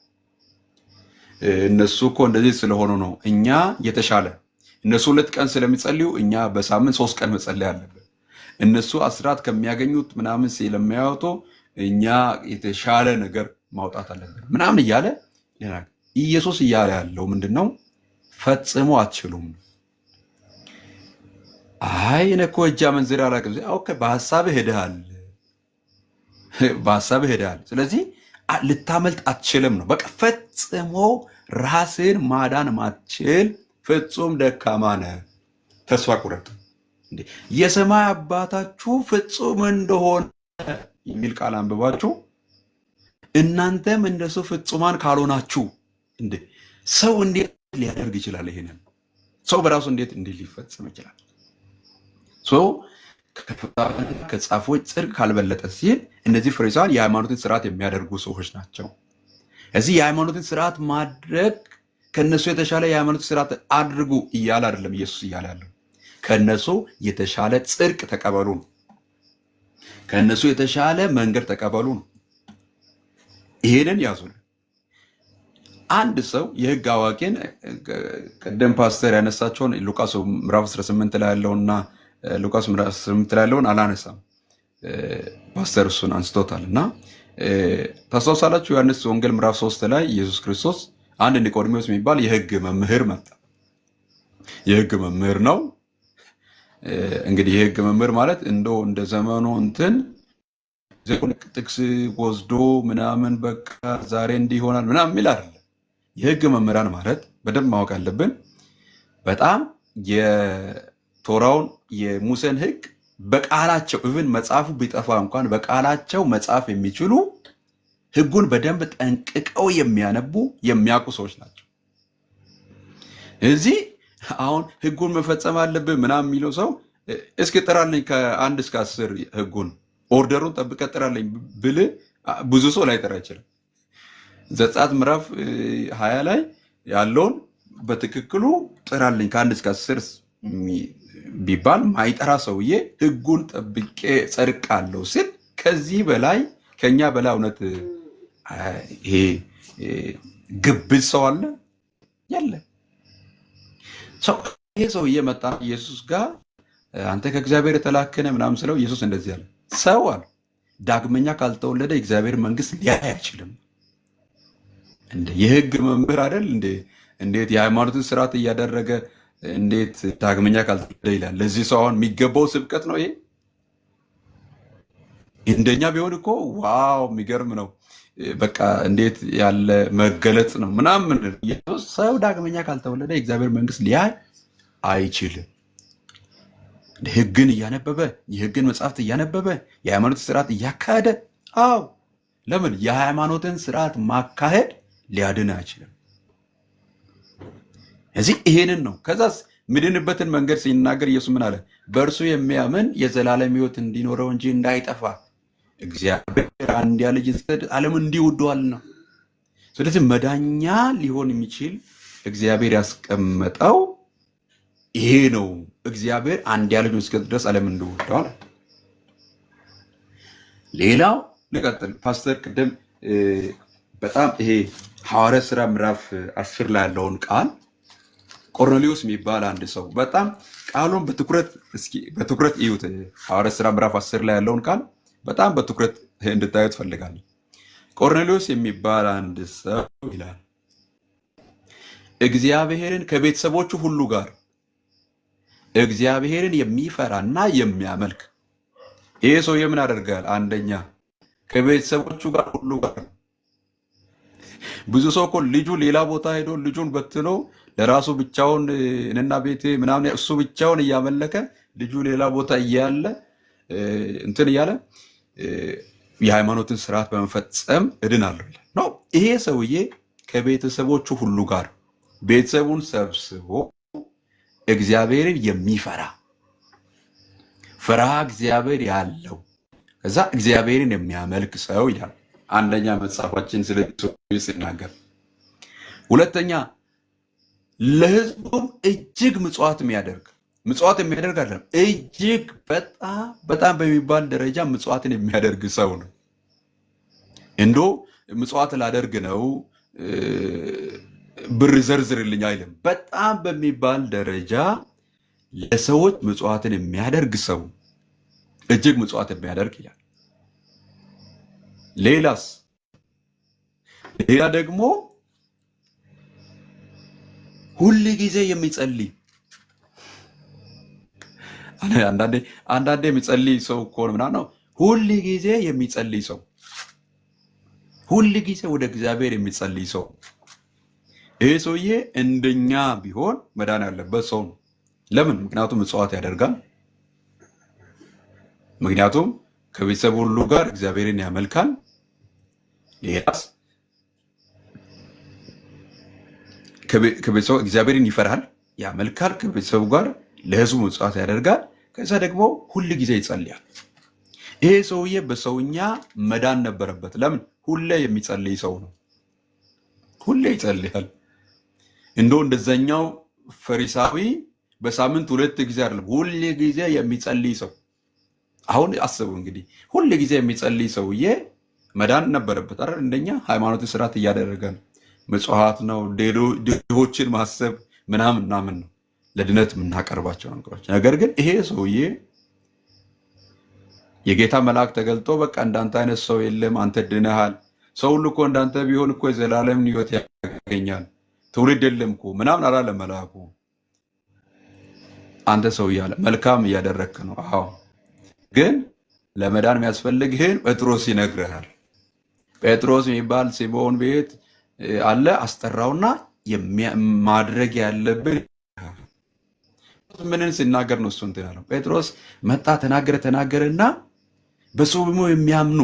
Speaker 3: እነሱ እኮ እንደዚህ ስለሆኑ ነው፣ እኛ የተሻለ፣ እነሱ 2 ቀን ስለሚጸልዩ እኛ በሳምንት 3 ቀን መጸለይ አለብን። እነሱ አስራት ከሚያገኙት ምናምን ስለሚያወጡ እኛ የተሻለ ነገር ማውጣት አለብን ምናምን እያለ ይላል። ኢየሱስ እያለ ያለው ምንድን ነው? ፈጽሞ አትችሉም። አይ እኔ እኮ እጅ አመንዝሬ አላውቅም። Okay፣ በሀሳብህ ሄደሃል፣ በሀሳብህ ሄደሃል። ስለዚህ ልታመልጥ አትችልም ነው። በቃ ፈጽሞ ራስን ማዳን ማትችል ፍጹም ደካማ ነህ። ተስፋ ቁረጥ። እንዴ የሰማይ አባታችሁ ፍጹም እንደሆነ የሚል ቃል አንብባችሁ እናንተም እንደሱ ፍጹማን ካልሆናችሁ እንዴ ሰው እንዴት ሊያደርግ ይችላል? ይሄንን ሰው በራሱ እንዴት እንዲህ ሊፈጽም ይችላል? So ከጻፎች ጽድቅ ካልበለጠ ሲል እነዚህ ፈሪሳውያን የሃይማኖትን ስርዓት የሚያደርጉ ሰዎች ናቸው። እዚህ የሃይማኖትን ስርዓት ማድረግ ከነሱ የተሻለ የሃይማኖት ስርዓት አድርጉ እያለ አይደለም ኢየሱስ እያለ ያለው፣ ከነሱ የተሻለ ጽድቅ ተቀበሉ ነው። ከነሱ የተሻለ መንገድ ተቀበሉ ነው። ይሄንን ያዙልን። አንድ ሰው የህግ አዋቂን ቅድም ፓስተር ያነሳቸውን ሉቃስ ምዕራፍ 18 ላይ ያለውና ሉቃስ ምዕራፍ 18 ላይ ያለውን አላነሳም። ፓስተር እሱን አንስቶታል እና ታስታውሳላችሁ፣ ዮሐንስ ወንጌል ምዕራፍ 3 ላይ ኢየሱስ ክርስቶስ አንድ ኒቆዲሞስ የሚባል የህግ መምህር መጣ። የህግ መምህር ነው። እንግዲህ የህግ መምህር ማለት እንደው እንደ ዘመኑ እንትን ጥቅስ ወስዶ ምናምን በቃ ዛሬ እንዲህ ይሆናል ምናምን የሚል አይደለም። የህግ መምህራን ማለት በደንብ ማወቅ አለብን። በጣም የቶራውን የሙሴን ህግ በቃላቸው even መጽሐፉ ቢጠፋ እንኳን በቃላቸው መጻፍ የሚችሉ፣ ህጉን በደንብ ጠንቅቀው የሚያነቡ የሚያውቁ ሰዎች ናቸው። እዚህ አሁን ህጉን መፈጸም አለብህ ምናምን የሚለው ሰው እስኪ ጥራልኝ ከ1 እስከ 10 ህጉን order ኡን ጠብቀህ ጥራልኝ ብል ብዙ ሰው ላይጠራ ይችላል። ዘጸአት ምዕራፍ 20 ላይ ያለውን በትክክሉ ጥራልኝ ከ1 እስከ 10 ቢባል ማይጠራ ሰውዬ ህጉን ጠብቄ ጸድቃለሁ ሲል ከዚህ በላይ ከኛ በላይ እውነት ይሄ ግብዝ ሰው አለ? የለም። ሰው ይሄ ሰውዬ መጣ ኢየሱስ ጋር፣ አንተ ከእግዚአብሔር የተላክህ ነህ ምናምን ስለው ኢየሱስ እንደዚህ አለ፣ ሰው አለ ዳግመኛ ካልተወለደ የእግዚአብሔር መንግስት ሊያይ አይችልም። እንደ የህግ መምህር አይደል እንዴ? እንዴት የሃይማኖትን ስርዓት እያደረገ እንዴት ዳግመኛ ካልተወለደ ይላል? ለዚህ ሰው አሁን የሚገባው ስብከት ነው ይሄ? እንደኛ ቢሆን እኮ wow የሚገርም ነው፣ በቃ እንዴት ያለ መገለጽ ነው ምናምን። ኢየሱስ ሰው ዳግመኛ ካልተወለደ የእግዚአብሔር መንግስት ሊያይ አይችልም። ህግን እያነበበ፣ የህግን መጽሐፍት እያነበበ፣ የሃይማኖት ስርዓት እያካሄደ፣ አዎ ለምን የሃይማኖትን ስርዓት ማካሄድ ሊያድን አይችልም። እዚህ ይሄንን ነው። ከዛስ ምድንበትን መንገድ ሲናገር ኢየሱስ ምን አለ? በእርሱ የሚያምን የዘላለም ሕይወት እንዲኖረው እንጂ እንዳይጠፋ እግዚአብሔር አንድያ ልጅ ዓለምን እንዲሁ ወዶአልና። ስለዚህ መዳኛ ሊሆን የሚችል እግዚአብሔር ያስቀመጠው ይሄ ነው። እግዚአብሔር አንድያ ልጁን እስከ ድረስ ዓለምን እንዲሁ ወዷል። ሌላው ልቀጥል። ፓስተር ቅድም በጣም ይሄ ሐዋርያ ሥራ ምዕራፍ 10 ላይ ያለውን ቃል ቆርኔሌዎስ የሚባል አንድ ሰው በጣም ቃሉን በትኩረት እስኪ በትኩረት እዩት። ሐዋርያ ሥራ ምዕራፍ 10 ላይ ያለውን ቃል በጣም በትኩረት እንድታዩት እፈልጋለሁ። ቆርኔሌዎስ የሚባል አንድ ሰው ይላል። እግዚአብሔርን ከቤተሰቦቹ ሁሉ ጋር እግዚአብሔርን የሚፈራና የሚያመልክ። ይሄ ሰውዬ ምን ያደርጋል? አንደኛ ከቤተሰቦቹ ጋር ሁሉ ጋር። ብዙ ሰው እኮ ልጁ ሌላ ቦታ ሄዶ ልጁን በትኖ ለራሱ ብቻውን እኔና ቤቴ ምናምን እሱ ብቻውን እያመለከ፣ ልጁ ሌላ ቦታ እያለ እንትን እያለ የሃይማኖትን ስርዓት በመፈጸም እድናለሁ ይላል። No፣ ይሄ ሰውዬ ከቤተሰቦቹ ሁሉ ጋር ቤተሰቡን ሰብስቦ እግዚአብሔርን የሚፈራ፣ ፍርሃ እግዚአብሔር ያለው፣ ከዛ እግዚአብሔርን የሚያመልክ ሰው ይላል። አንደኛ መጽሐፋችን ስለ ሰውዬ ሲናገር፣ ሁለተኛ ለሕዝቡም እጅግ ምጽዋት የሚያደርግ፣ ምጽዋት የሚያደርግ አይደለም፣ እጅግ በጣም በጣም በሚባል ደረጃ ምጽዋትን የሚያደርግ ሰው ነው። እንዶ ምጽዋት ላደርግ ነው ብር ዘርዝርልኝ አይልም። በጣም በሚባል ደረጃ ለሰዎች ምጽዋትን የሚያደርግ ሰው፣ እጅግ ምጽዋት የሚያደርግ ይላል። ሌላስ? ሌላ ደግሞ ሁል ጊዜ የሚጸልይ። አንዳንዴ የሚጸልይ ሰው እኮ ነው ምናምን ነው። ሁል ጊዜ የሚጸልይ ሰው፣ ሁል ጊዜ ወደ እግዚአብሔር የሚጸልይ ሰው። ይሄ ሰውዬ እንደኛ ቢሆን መዳን ያለበት ሰው ነው። ለምን? ምክንያቱም ምጽዋት ያደርጋል። ምክንያቱም ከቤተሰቡ ሁሉ ጋር እግዚአብሔርን ያመልካል። ሌላስ? ከቤተሰቡ እግዚአብሔርን ይፈራል፣ ያመልካል። ከቤተሰቡ ጋር ለሕዝቡ ምጽዋት ያደርጋል። ከዛ ደግሞ ሁል ጊዜ ይጸልያል። ይሄ ሰውዬ በሰውኛ መዳን ነበረበት። ለምን? ሁሌ የሚጸልይ ሰው ነው። ሁሌ ይጸልያል። እንደው እንደዛኛው ፈሪሳዊ በሳምንት ሁለት ጊዜ አይደለም፣ ሁል ጊዜ የሚጸልይ ሰው። አሁን አስቡ እንግዲህ፣ ሁል ጊዜ የሚጸልይ ሰውዬ መዳን ነበረበት አይደል? እንደኛ ሃይማኖትን ስርዓት እያደረገ ነው። ምጽዋት ነው፣ ድሆችን ማሰብ ምናምን ምናምን ነው ለድነት የምናቀርባቸው ነገሮች። ነገር ግን ይሄ ሰውዬ የጌታ መልአክ ተገልጦ በቃ እንዳንተ አይነት ሰው የለም፣ አንተ ድነሃል። ሰው ሁሉ እኮ እንዳንተ ቢሆን እኮ የዘላለምን ሕይወት ያገኛል፣ ትውልድ የለም እኮ ምናምን አላለም መልአኩ። አንተ ሰው እያለ መልካም እያደረግክ ነው። አዎ፣ ግን ለመዳን የሚያስፈልግህን ጴጥሮስ ይነግርሃል። ጴጥሮስ የሚባል ሲሞን ቤት አለ። አስጠራውና ማድረግ ያለብን ምንን ሲናገር ነው እሱ እንትን ያለው። ጴጥሮስ መጣ፣ ተናገረ ተናገረና በስሙ የሚያምኑ፣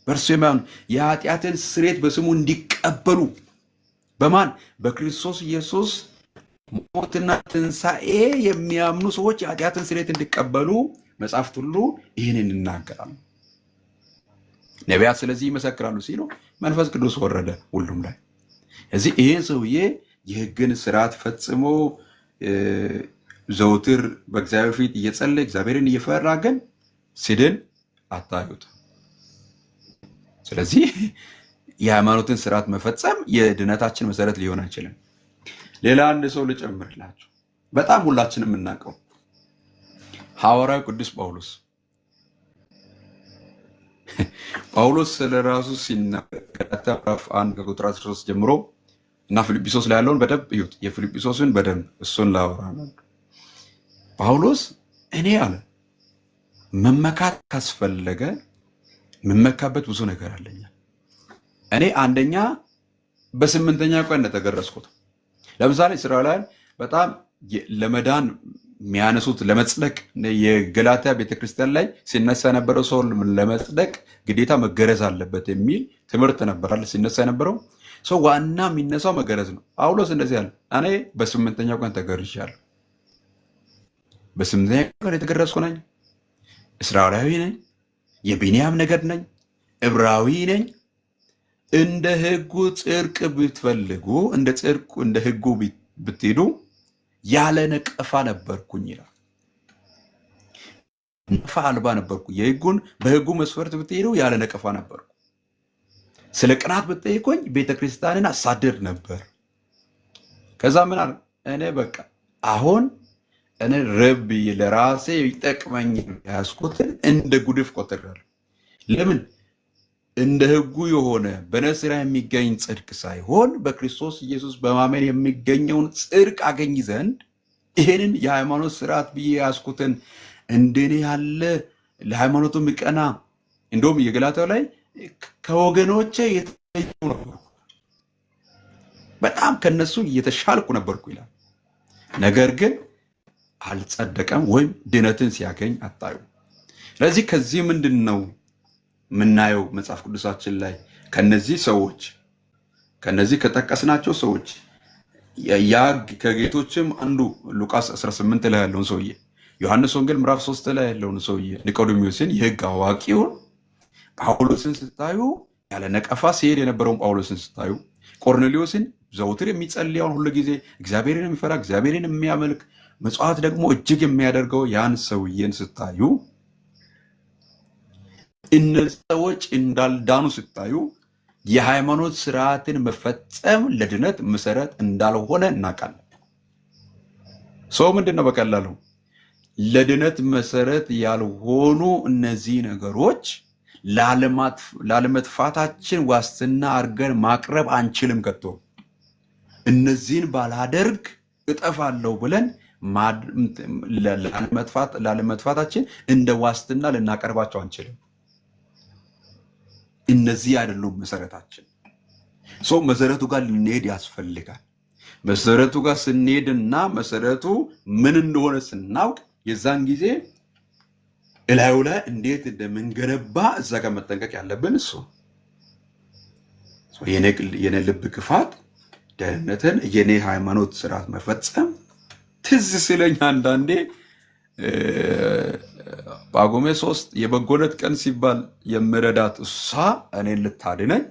Speaker 3: በእርሱ የሚያምኑ የኃጢአትን ስርየት በስሙ እንዲቀበሉ፣ በማን? በክርስቶስ ኢየሱስ ሞትና ትንሣኤ የሚያምኑ ሰዎች የኃጢአትን ስርየት እንዲቀበሉ መጽሐፍት ሁሉ ይህንን ይናገራሉ። ነቢያት ስለዚህ ይመሰክራሉ ሲሉ መንፈስ ቅዱስ ወረደ ሁሉም ላይ። እዚህ ይህን ሰውዬ የሕግን ስርዓት ፈጽሞ ዘውትር በእግዚአብሔር ፊት እየጸለየ እግዚአብሔርን እየፈራ ግን ሲድን አታዩት። ስለዚህ የሃይማኖትን ስርዓት መፈጸም የድነታችን መሰረት ሊሆን አይችልም። ሌላ አንድ ሰው ልጨምርላችሁ። በጣም ሁላችንም የምናውቀው ሐዋርያው ቅዱስ ጳውሎስ። ጳውሎስ ስለ ራሱ ሲናገር ገላትያ ምዕራፍ 1 ከቁጥር 13 ጀምሮ እና ፊልጵሶስ ላይ ያለውን በደንብ እዩት። የፊልጵሶስን በደንብ እሱን ላወራ ነው። ጳውሎስ እኔ አለ መመካት ካስፈለገ የምመካበት ብዙ ነገር አለኝ። እኔ አንደኛ በስምንተኛ ቀን እንደተገረዝኩት። ለምሳሌ እስራኤላውያን በጣም ለመዳን የሚያነሱት፣ ለመጽደቅ የገላትያ ቤተክርስቲያን ላይ ሲነሳ የነበረው ሰው ለመጽደቅ ግዴታ መገረዝ አለበት የሚል ትምህርት ነበራል። ሲነሳ የነበረው ሰው ዋና የሚነሳው መገረዝ ነው። ጳውሎስ እንደዚህ አለ፣ እኔ በስምንተኛው ቀን ተገርዣለሁ። በስምንተኛ ቀን የተገረዝኩ ነኝ፣ እስራኤላዊ ነኝ፣ የቢንያም ነገድ ነኝ፣ ዕብራዊ ነኝ። እንደ ሕጉ ጽድቅ ብትፈልጉ፣ እንደ ጽድቁ እንደ ሕጉ ብትሄዱ ያለ ነቀፋ ነበርኩኝ ይላል። ነቀፋ አልባ ነበርኩ። የሕጉን በሕጉ መስፈርት ብትሄዱ ያለ ነቀፋ ነበርኩ። ስለ ቅናት ብትጠይቁኝ ቤተክርስቲያንን አሳድድ ነበር። ከዛ ምን አለ? እኔ በቃ አሁን እኔ ረብ ለራሴ ይጠቅመኝ ያዝኩትን እንደ ጉድፍ ቆጥሬያለሁ። ለምን? እንደ ሕጉ የሆነ በነፍስ ሥራ የሚገኝ ጽድቅ ሳይሆን በክርስቶስ ኢየሱስ በማመን የሚገኘውን ጽድቅ አገኝ ዘንድ ይሄንን የሃይማኖት ስርዓት ብዬ ያዝኩትን እንደኔ ያለ ለሃይማኖቱ የሚቀና፣ እንደውም የገላትያው ላይ ከወገኖቼ የተለየሁ ነበርኩ፣ በጣም ከነሱ እየተሻልኩ ነበርኩ ይላል። ነገር ግን አልጸደቀም ወይም ድነትን ሲያገኝ አታዩ። ስለዚህ ከዚህ ምንድን ነው የምናየው? መጽሐፍ ቅዱሳችን ላይ ከነዚህ ሰዎች፣ ከነዚህ ከጠቀስናቸው ሰዎች፣ ያ ከጌቶችም አንዱ ሉቃስ 18 ላይ ያለውን ሰውዬ፣ ዮሐንስ ወንጌል ምዕራፍ 3 ላይ ያለውን ሰውዬ ኒቆዲሞስን፣ የህግ አዋቂውን ጳውሎስን ስታዩ፣ ያለ ነቀፋ ሲሄድ የነበረውን ጳውሎስን ስታዩ፣ ቆርኔሌዎስን፣ ዘውትር የሚጸልየውን፣ ሁሉ ጊዜ እግዚአብሔርን የሚፈራ፣ እግዚአብሔርን የሚያመልክ፣ መጽዋዕት ደግሞ እጅግ የሚያደርገው ያን ሰውዬን ስታዩ፣ እነዚህ ሰዎች እንዳልዳኑ ስታዩ የሃይማኖት ስርዓትን መፈጸም ለድነት መሰረት እንዳልሆነ እናውቃለን። ሰው ምንድን ነው፣ በቀላሉ ለድነት መሰረት ያልሆኑ እነዚህ ነገሮች ላለመጥፋታችን ዋስትና አድርገን ማቅረብ አንችልም ከቶ። እነዚህን ባላደርግ እጠፋለሁ ብለን ላለመጥፋታችን እንደ ዋስትና ልናቀርባቸው አንችልም። እነዚህ አይደሉም መሰረታችን። So መሰረቱ ጋር ልንሄድ ያስፈልጋል። መሰረቱ ጋር ስንሄድና መሰረቱ ምን እንደሆነ ስናውቅ የዛን ጊዜ እላዩ ላይ እንዴት እንደምንገነባ እዛ ጋር መጠንቀቅ ያለብን እሱ። የኔ ልብ ክፋት ደህንነትን የኔ ሃይማኖት ስርዓት መፈጸም ትዝ ሲለኝ አንዳንዴ ጳጉሜ 3 የበጎነት ቀን ሲባል የምረዳት እሷ እኔን ልታድነኝ፣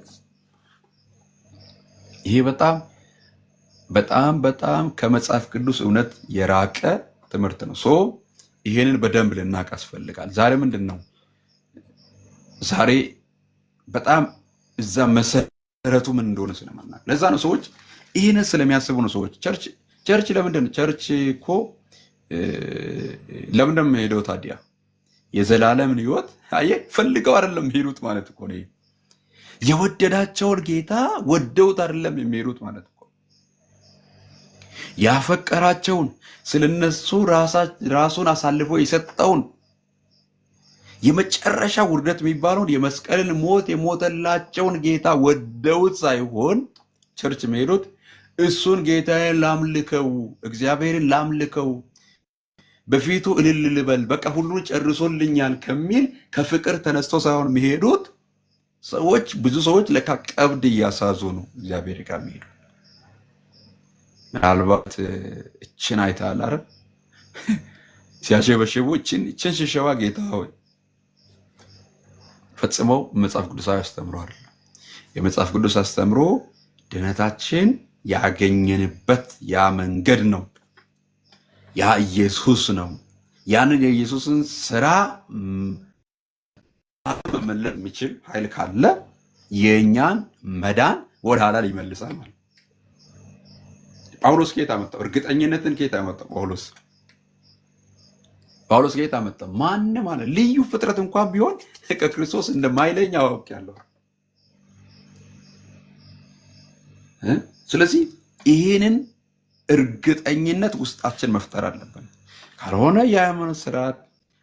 Speaker 3: ይሄ በጣም በጣም በጣም ከመጽሐፍ ቅዱስ እውነት የራቀ ትምህርት ነው። So ይሄንን በደንብ ልናቅ ያስፈልጋል። ዛሬ ምንድን ነው፣ ዛሬ በጣም እዛ መሰረቱ ምን እንደሆነ ስለማናቅ፣ ለዛ ነው ሰዎች ይህንን ስለሚያስቡ ነው። ሰዎች church ለምንድን ነው፣ church እኮ ለምንድን ነው የሚሄደው ታዲያ? የዘላለምን ሕይወት አየህ ፈልገው አይደለም የሚሄዱት ማለት እኮ ነው። የወደዳቸውን ጌታ ወደውት አይደለም የሚሄዱት ማለት እኮ፣ ያፈቀራቸውን፣ ስለነሱ ራሱን አሳልፎ የሰጠውን፣ የመጨረሻ ውርደት የሚባለውን የመስቀልን ሞት የሞተላቸውን ጌታ ወደውት ሳይሆን church የሚሄዱት እሱን ጌታዬን ላምልከው፣ እግዚአብሔርን ላምልከው፣ በፊቱ እልል ልበል፣ በቃ ሁሉን ጨርሶልኛል ከሚል ከፍቅር ተነስቶ ሳይሆን የሚሄዱት ሰዎች፣ ብዙ ሰዎች ለካ ቀብድ እያሳዙ ነው እግዚአብሔር ጋር የሚሄዱ። ምናልባት እችን አይተሃል አይደል? ሲያሸበሽቡ እችን ሽሸባ ጌታ ሆይ፣ ፈጽመው መጽሐፍ ቅዱሳዊ አስተምሮ አይደለም። የመጽሐፍ ቅዱስ አስተምሮ ድነታችን ያገኘንበት ያ መንገድ ነው። ያ ኢየሱስ ነው። ያንን የኢየሱስን ስራ መመለስ የሚችል ኃይል ካለ የእኛን መዳን ወደ ኋላ ሊመልሳል ማለት። ጳውሎስ ከየት አመጣው? እርግጠኝነትን ከየት አመጣው? ጳውሎስ ከየት አመጣው? ማንም አለ ልዩ ፍጥረት እንኳን ቢሆን ከክርስቶስ እንደማይለኝ አውቄአለሁ። ስለዚህ ይህንን እርግጠኝነት ውስጣችን መፍጠር አለብን። ካልሆነ የሃይማኖት ስርዓት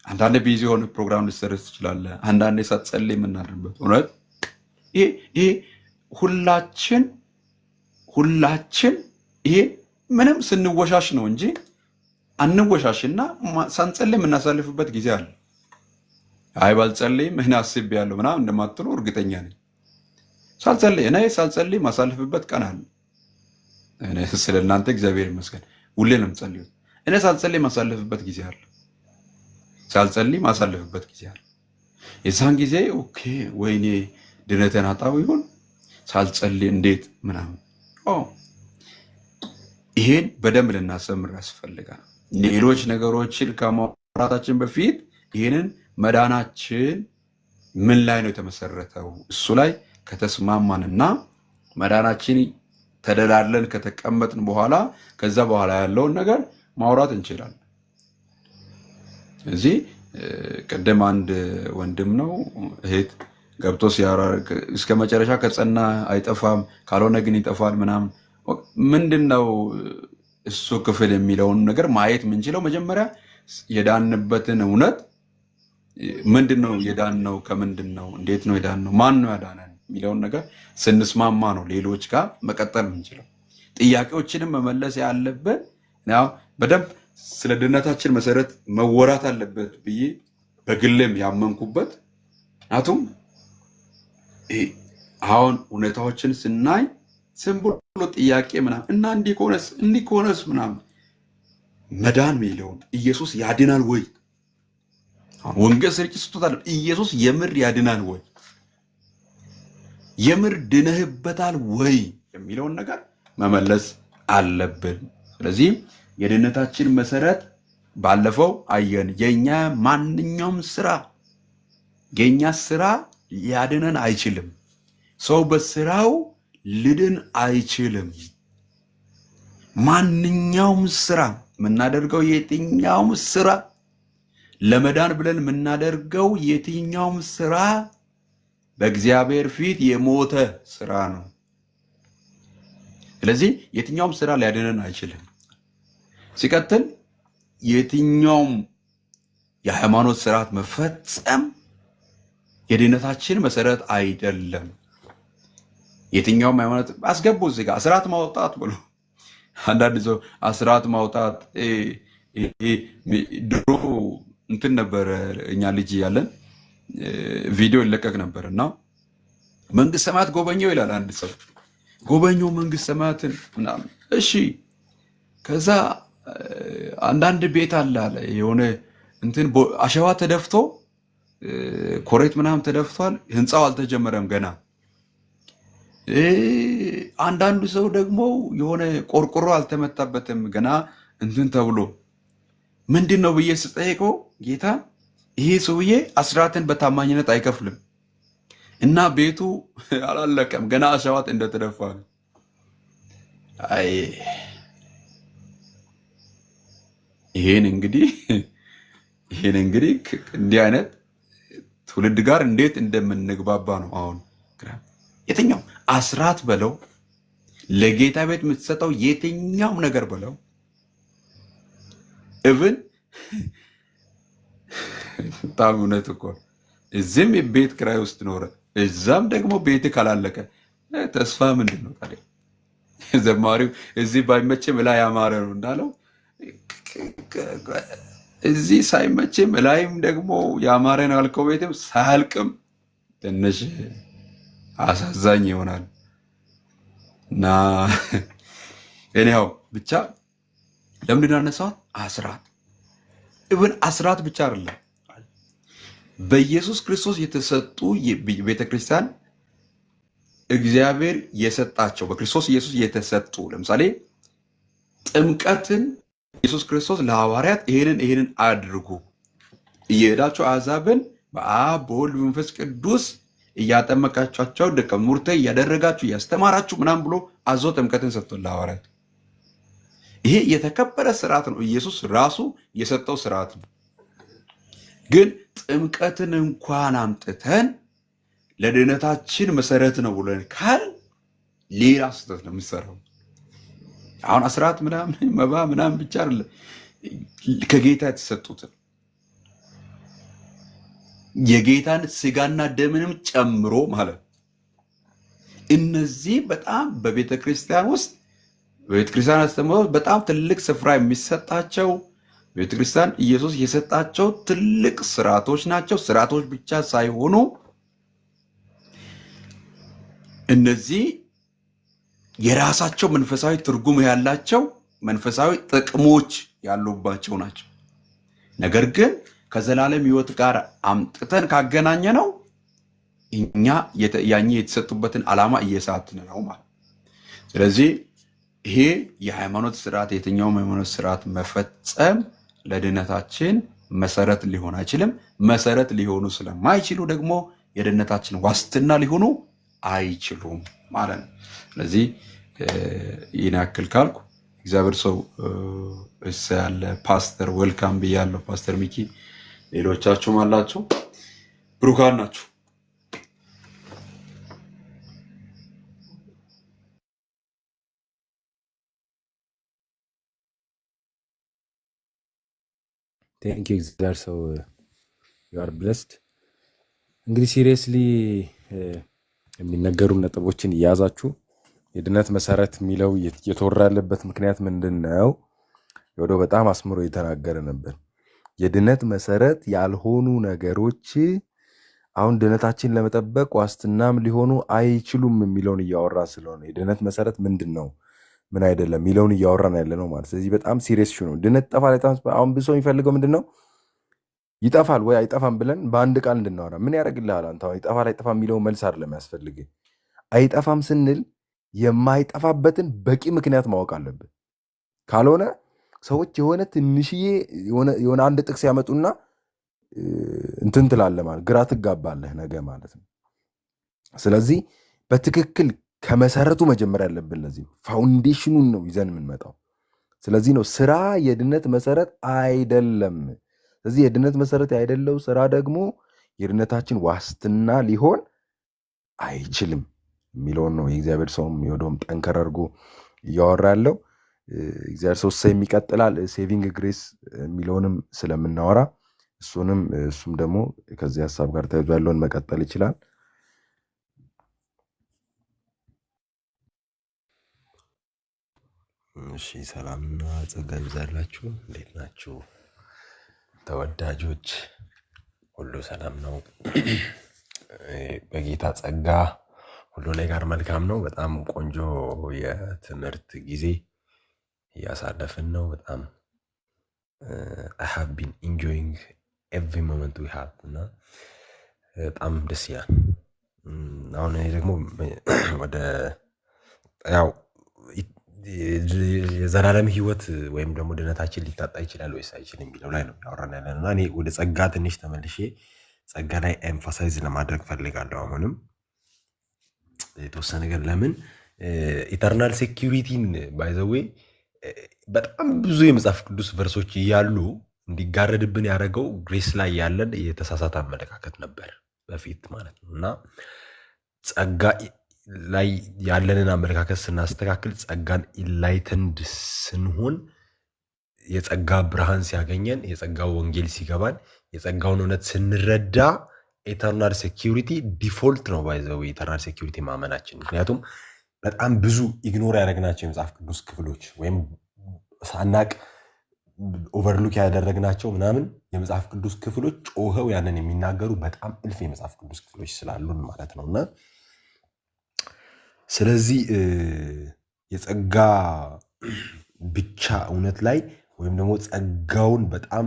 Speaker 3: አንዳንድ busy የሆነ ፕሮግራም ልትሰርዝ ትችላለህ። አንዳንዴ ሳትጸልይ የምናድርበት እውነት ይሄ ሁላችን ይሄ ምንም ስንወሻሽ ነው እንጂ አንወሻሽና ሳንጸልይ የምናሳልፍበት ጊዜ አለ። አይ ባልጸልይም እኔ አስቤያለሁ ምናምን እንደማትሉ እርግጠኛ ነኝ። ሳልጸልይ፣ እኔ ሳልጸልይ ማሳልፍበት ቀን አለ። እኔ ስለ እናንተ እግዚአብሔር ይመስገን ሁሌ ነው የምጸልዩት። እኔ ሳልጸልይ ማሳልፍበት ጊዜ አለ። ሳልጸልይ ማሳልፍበት ጊዜ አለ። የዛን ጊዜ okay ወይኔ ድነቴን አጣው ይሆን፣ ሳልጸልይ እንዴት ምናምን። ይሄን በደንብ ልናሰምር ያስፈልጋል። ሌሎች ነገሮችን ከማውራታችን በፊት ይህንን መዳናችን ምን ላይ ነው የተመሰረተው፣ እሱ ላይ ከተስማማንና መዳናችን ተደላድለን ከተቀመጥን በኋላ ከዛ በኋላ ያለውን ነገር ማውራት እንችላለን። እዚህ ቅድም አንድ ወንድም ነው እህት ገብቶ ሲያወራ እስከ መጨረሻ ከጸና አይጠፋም፣ ካልሆነ ግን ይጠፋል ምናምን። ምንድን ነው እሱ ክፍል የሚለውን ነገር ማየት የምንችለው መጀመሪያ የዳንበትን እውነት ምንድን ነው፣ የዳንነው ከምንድን ነው፣ እንዴት ነው የዳንነው፣ ማን ነው ያዳነን የሚለውን ነገር ስንስማማ ነው ሌሎች ጋር መቀጠል የምንችለው። ጥያቄዎችንም መመለስ ያለብን ያው በደንብ ስለ ድነታችን መሰረት መወራት አለበት ብዬ በግሌም ያመንኩበት። ምክንያቱም ይሄ አሁን ሁኔታዎችን ስናይ ዝም ብሎ ጥያቄ ምናምን እና እንዲህ ከሆነስ እንዲህ ከሆነስ ምናምን መዳን የሚለውን ኢየሱስ ያድናል ወይ? አሁን ወንጌል ስርጭት ስጦታ አይደለም። ኢየሱስ የምር ያድናል ወይ? የምር ድነህበታል ወይ የሚለውን ነገር መመለስ አለብን። ስለዚህ የድነታችን መሰረት ባለፈው አየን። የኛ ማንኛውም ስራ የኛ ስራ ሊያድነን አይችልም። ሰው በስራው ሊድን አይችልም። ማንኛውም ስራ የምናደርገው የትኛውም ስራ ለመዳን ብለን የምናደርገው የትኛውም ስራ በእግዚአብሔር ፊት የሞተ ስራ ነው። ስለዚህ የትኛውም ስራ ሊያድነን አይችልም። ሲቀጥል የትኛውም የሃይማኖት ስርዓት መፈጸም የድነታችን መሰረት አይደለም። የትኛውም ሃይማኖት አስገቡ እዚህ ጋር አስራት ማውጣት ብሎ አንዳንድ ሰው አስራት ማውጣት ድሮ እንትን ነበረ፣ እኛ ልጅ እያለን ቪዲዮ ይለቀቅ ነበር እና መንግስት ሰማያት ጎበኘው ይላል አንድ ሰው፣ ጎበኘው መንግስት ሰማያትን ምናምን። እሺ ከዛ አንዳንድ ቤት አለ አለ የሆነ እንትን አሸዋ ተደፍቶ ኮሬት ምናምን ተደፍቷል። ህንፃው አልተጀመረም ገና። አንዳንዱ ሰው ደግሞ የሆነ ቆርቆሮ አልተመታበትም ገና እንትን ተብሎ ምንድን ነው ብዬ ስጠይቀው ጌታ ይሄ ሰውዬ አስራትን በታማኝነት አይከፍልም እና ቤቱ አላለቀም ገና አሸዋት እንደተደፋ ነው። አይ ይሄን እንግዲህ እንዲህ አይነት ትውልድ ጋር እንዴት እንደምንግባባ ነው አሁን ግራ። የትኛው አስራት በለው ለጌታ ቤት የምትሰጠው የትኛውም ነገር በለው even በጣም እውነት እኮ ነው። እዚህም ቤት ኪራይ ውስጥ ኖረ እዛም ደግሞ ቤት ካላለቀ ተስፋ ምንድን ነው ታዲያ? ዘማሪው እዚህ ባይመችም እላይ ያማረ ነው እንዳለው እዚህ ሳይመችም እላይም ደግሞ ያማረ ነው ያልከው ቤትም ሳያልቅም ትንሽ አሳዛኝ ይሆናል። እና anyhow ብቻ ለምንድን ነው ያነሳሁት? አስራት even አስራት ብቻ አይደለም፣ በኢየሱስ ክርስቶስ የተሰጡ ቤተክርስቲያን እግዚአብሔር የሰጣቸው በክርስቶስ ኢየሱስ የተሰጡ ለምሳሌ ጥምቀትን ኢየሱስ ክርስቶስ ለሐዋርያት ይሄንን ይሄንን አድርጉ፣ እየሄዳችሁ አሕዛብን በአብ በወልድ በመንፈስ ቅዱስ እያጠመቃችኋቸው ደቀ መዛሙርቴ እያደረጋችሁ እያስተማራችሁ ምናምን ብሎ አዞ ጥምቀትን ሰጥቷል ለሐዋርያት። ይሄ የተከበረ ስርዓት ነው። ኢየሱስ ራሱ የሰጠው ስርዓት ነው። ግን ጥምቀትን እንኳን አምጥተን ለድነታችን መሰረት ነው ብለን ካል ሌላ ስህተት ነው የምንሰራው። አሁን አስራት ምናምን መባ ምናምን ብቻ አይደለም፣ ከጌታ የተሰጡትን የጌታን ስጋና ደምንም ጨምሮ ማለት ነው። እነዚህ በጣም በቤተ ክርስቲያን ውስጥ በቤተ ክርስቲያን አስተምህሮ በጣም ትልቅ ስፍራ የሚሰጣቸው ቤተ ክርስቲያን ኢየሱስ የሰጣቸው ትልቅ ስርዓቶች ናቸው። ስርዓቶች ብቻ ሳይሆኑ እነዚህ የራሳቸው መንፈሳዊ ትርጉም ያላቸው መንፈሳዊ ጥቅሞች ያሉባቸው ናቸው። ነገር ግን ከዘላለም ሕይወት ጋር አምጥተን ካገናኘነው እኛ ያኔ የተሰጡበትን ዓላማ እየሳትን ነው ማለት። ስለዚህ ይሄ የሃይማኖት ስርዓት የትኛውም ሃይማኖት ስርዓት መፈጸም ለድነታችን መሰረት ሊሆን አይችልም። መሰረት ሊሆኑ ስለማይችሉ ደግሞ የድነታችን ዋስትና ሊሆኑ አይችሉም ማለት ነው። ስለዚህ ይህን ያክል ካልኩ እግዚአብሔር ሰው እሰ ያለ ፓስተር welcome ብያለሁ። ፓስተር ሚኪ፣ ሌሎቻችሁም አላችሁ፣ ብሩካን ናችሁ።
Speaker 6: Thank you እግዚአብሔር ሰው፣ you are blessed። እንግዲህ seriously የሚነገሩ ነጥቦችን እያያዛችሁ የድነት መሰረት የሚለው እየተወራ ያለበት ምክንያት ምንድን ነው? ወደ በጣም አስምሮ የተናገረ ነበር። የድነት መሰረት ያልሆኑ ነገሮች አሁን ድነታችን ለመጠበቅ ዋስትናም ሊሆኑ አይችሉም የሚለውን እያወራ ስለሆነ የድነት መሰረት ምንድን ነው፣ ምን አይደለም የሚለውን እያወራን ያለ ነው ማለት። ስለዚህ በጣም serious ነው። ድነት ይጠፋል አይጠፋም። አሁን ብዙ ሰው የሚፈልገው ምንድን ነው? ይጠፋል ወይ አይጠፋም ብለን በአንድ ቃል እንድናወራ ምን ያደርግልሃል? አንተ አሁን ይጠፋል አይጠፋም የሚለው መልስ አይደለም ያስፈልግ። አይጠፋም ስንል የማይጠፋበትን በቂ ምክንያት ማወቅ አለብን። ካልሆነ ሰዎች የሆነ ትንሽዬ የሆነ አንድ ጥቅስ ያመጡና እንትን ትላለህ ማለት፣ ግራ ትጋባለህ ነገ ማለት ነው። ስለዚህ በትክክል ከመሰረቱ መጀመር ያለብን ለዚህ foundation ኑን ነው ይዘን የምንመጣው። ስለዚህ ነው ስራ የድነት መሰረት አይደለም። ስለዚህ የድነት መሰረት ያይደለው ስራ ደግሞ የድነታችን ዋስትና ሊሆን አይችልም የሚለውን ነው የእግዚአብሔር ሰውም የወደውም ጠንከር አድርጎ እያወራ ያለው። እግዚአብሔር ሰው ሰይም ይቀጥላል። Saving grace የሚለውንም ስለምናወራ እሱንም እሱም ደግሞ ከዚህ ሀሳብ ጋር ተያይዞ ያለውን መቀጠል ይችላል።
Speaker 2: እሺ፣ ሰላምና ጸጋ ይብዛላችሁ። እንዴት ናችሁ ተወዳጆች? ሁሉ ሰላም ነው። በጌታ ጸጋ ሁሉ ነገር መልካም ነው። በጣም ቆንጆ የትምህርት ጊዜ እያሳለፍን ነው። በጣም I have been enjoying every moment we have እና በጣም ደስ ይላል። አሁን እኔ ደግሞ ወደ ያው የዘላለም ሕይወት ወይም ደግሞ ድነታችን ሊታጣ ይችላል ወይስ አይችልም የሚለው ላይ ነው ያወራን ያለን እና እኔ ወደ ጸጋ ትንሽ ተመልሼ ጸጋ ላይ emphasize ለማድረግ ፈልጋለሁ። አሁንም የተወሰነ ነገር፣ ለምን eternal security ን by the way በጣም ብዙ የመጽሐፍ ቅዱስ verse ኦች እያሉ እንዲጋረድብን ያደረገው grace ላይ ያለን የተሳሳተ አመለካከት ነበር በፊት ማለት ነው። እና ጸጋ ላይ ያለንን አመለካከት ስናስተካክል፣ ጸጋን enlightened ስንሆን፣ የጸጋ ብርሃን ሲያገኘን፣ የጸጋው ወንጌል ሲገባን፣ የጸጋውን እውነት ስንረዳ eternal security default ነው by the way eternal security ማመናችን። ምክንያቱም በጣም ብዙ ignore ያደረግናቸው የመጽሐፍ ቅዱስ ክፍሎች ወይም ሳናቅ overlook ያደረግናቸው ምናምን የመጽሐፍ ቅዱስ ክፍሎች ጮኸው ያንን የሚናገሩ በጣም እልፍ የመጽሐፍ ቅዱስ ክፍሎች ስላሉን ማለት ነው። እና ስለዚህ የጸጋ ብቻ እውነት ላይ ወይም ደግሞ ጸጋውን በጣም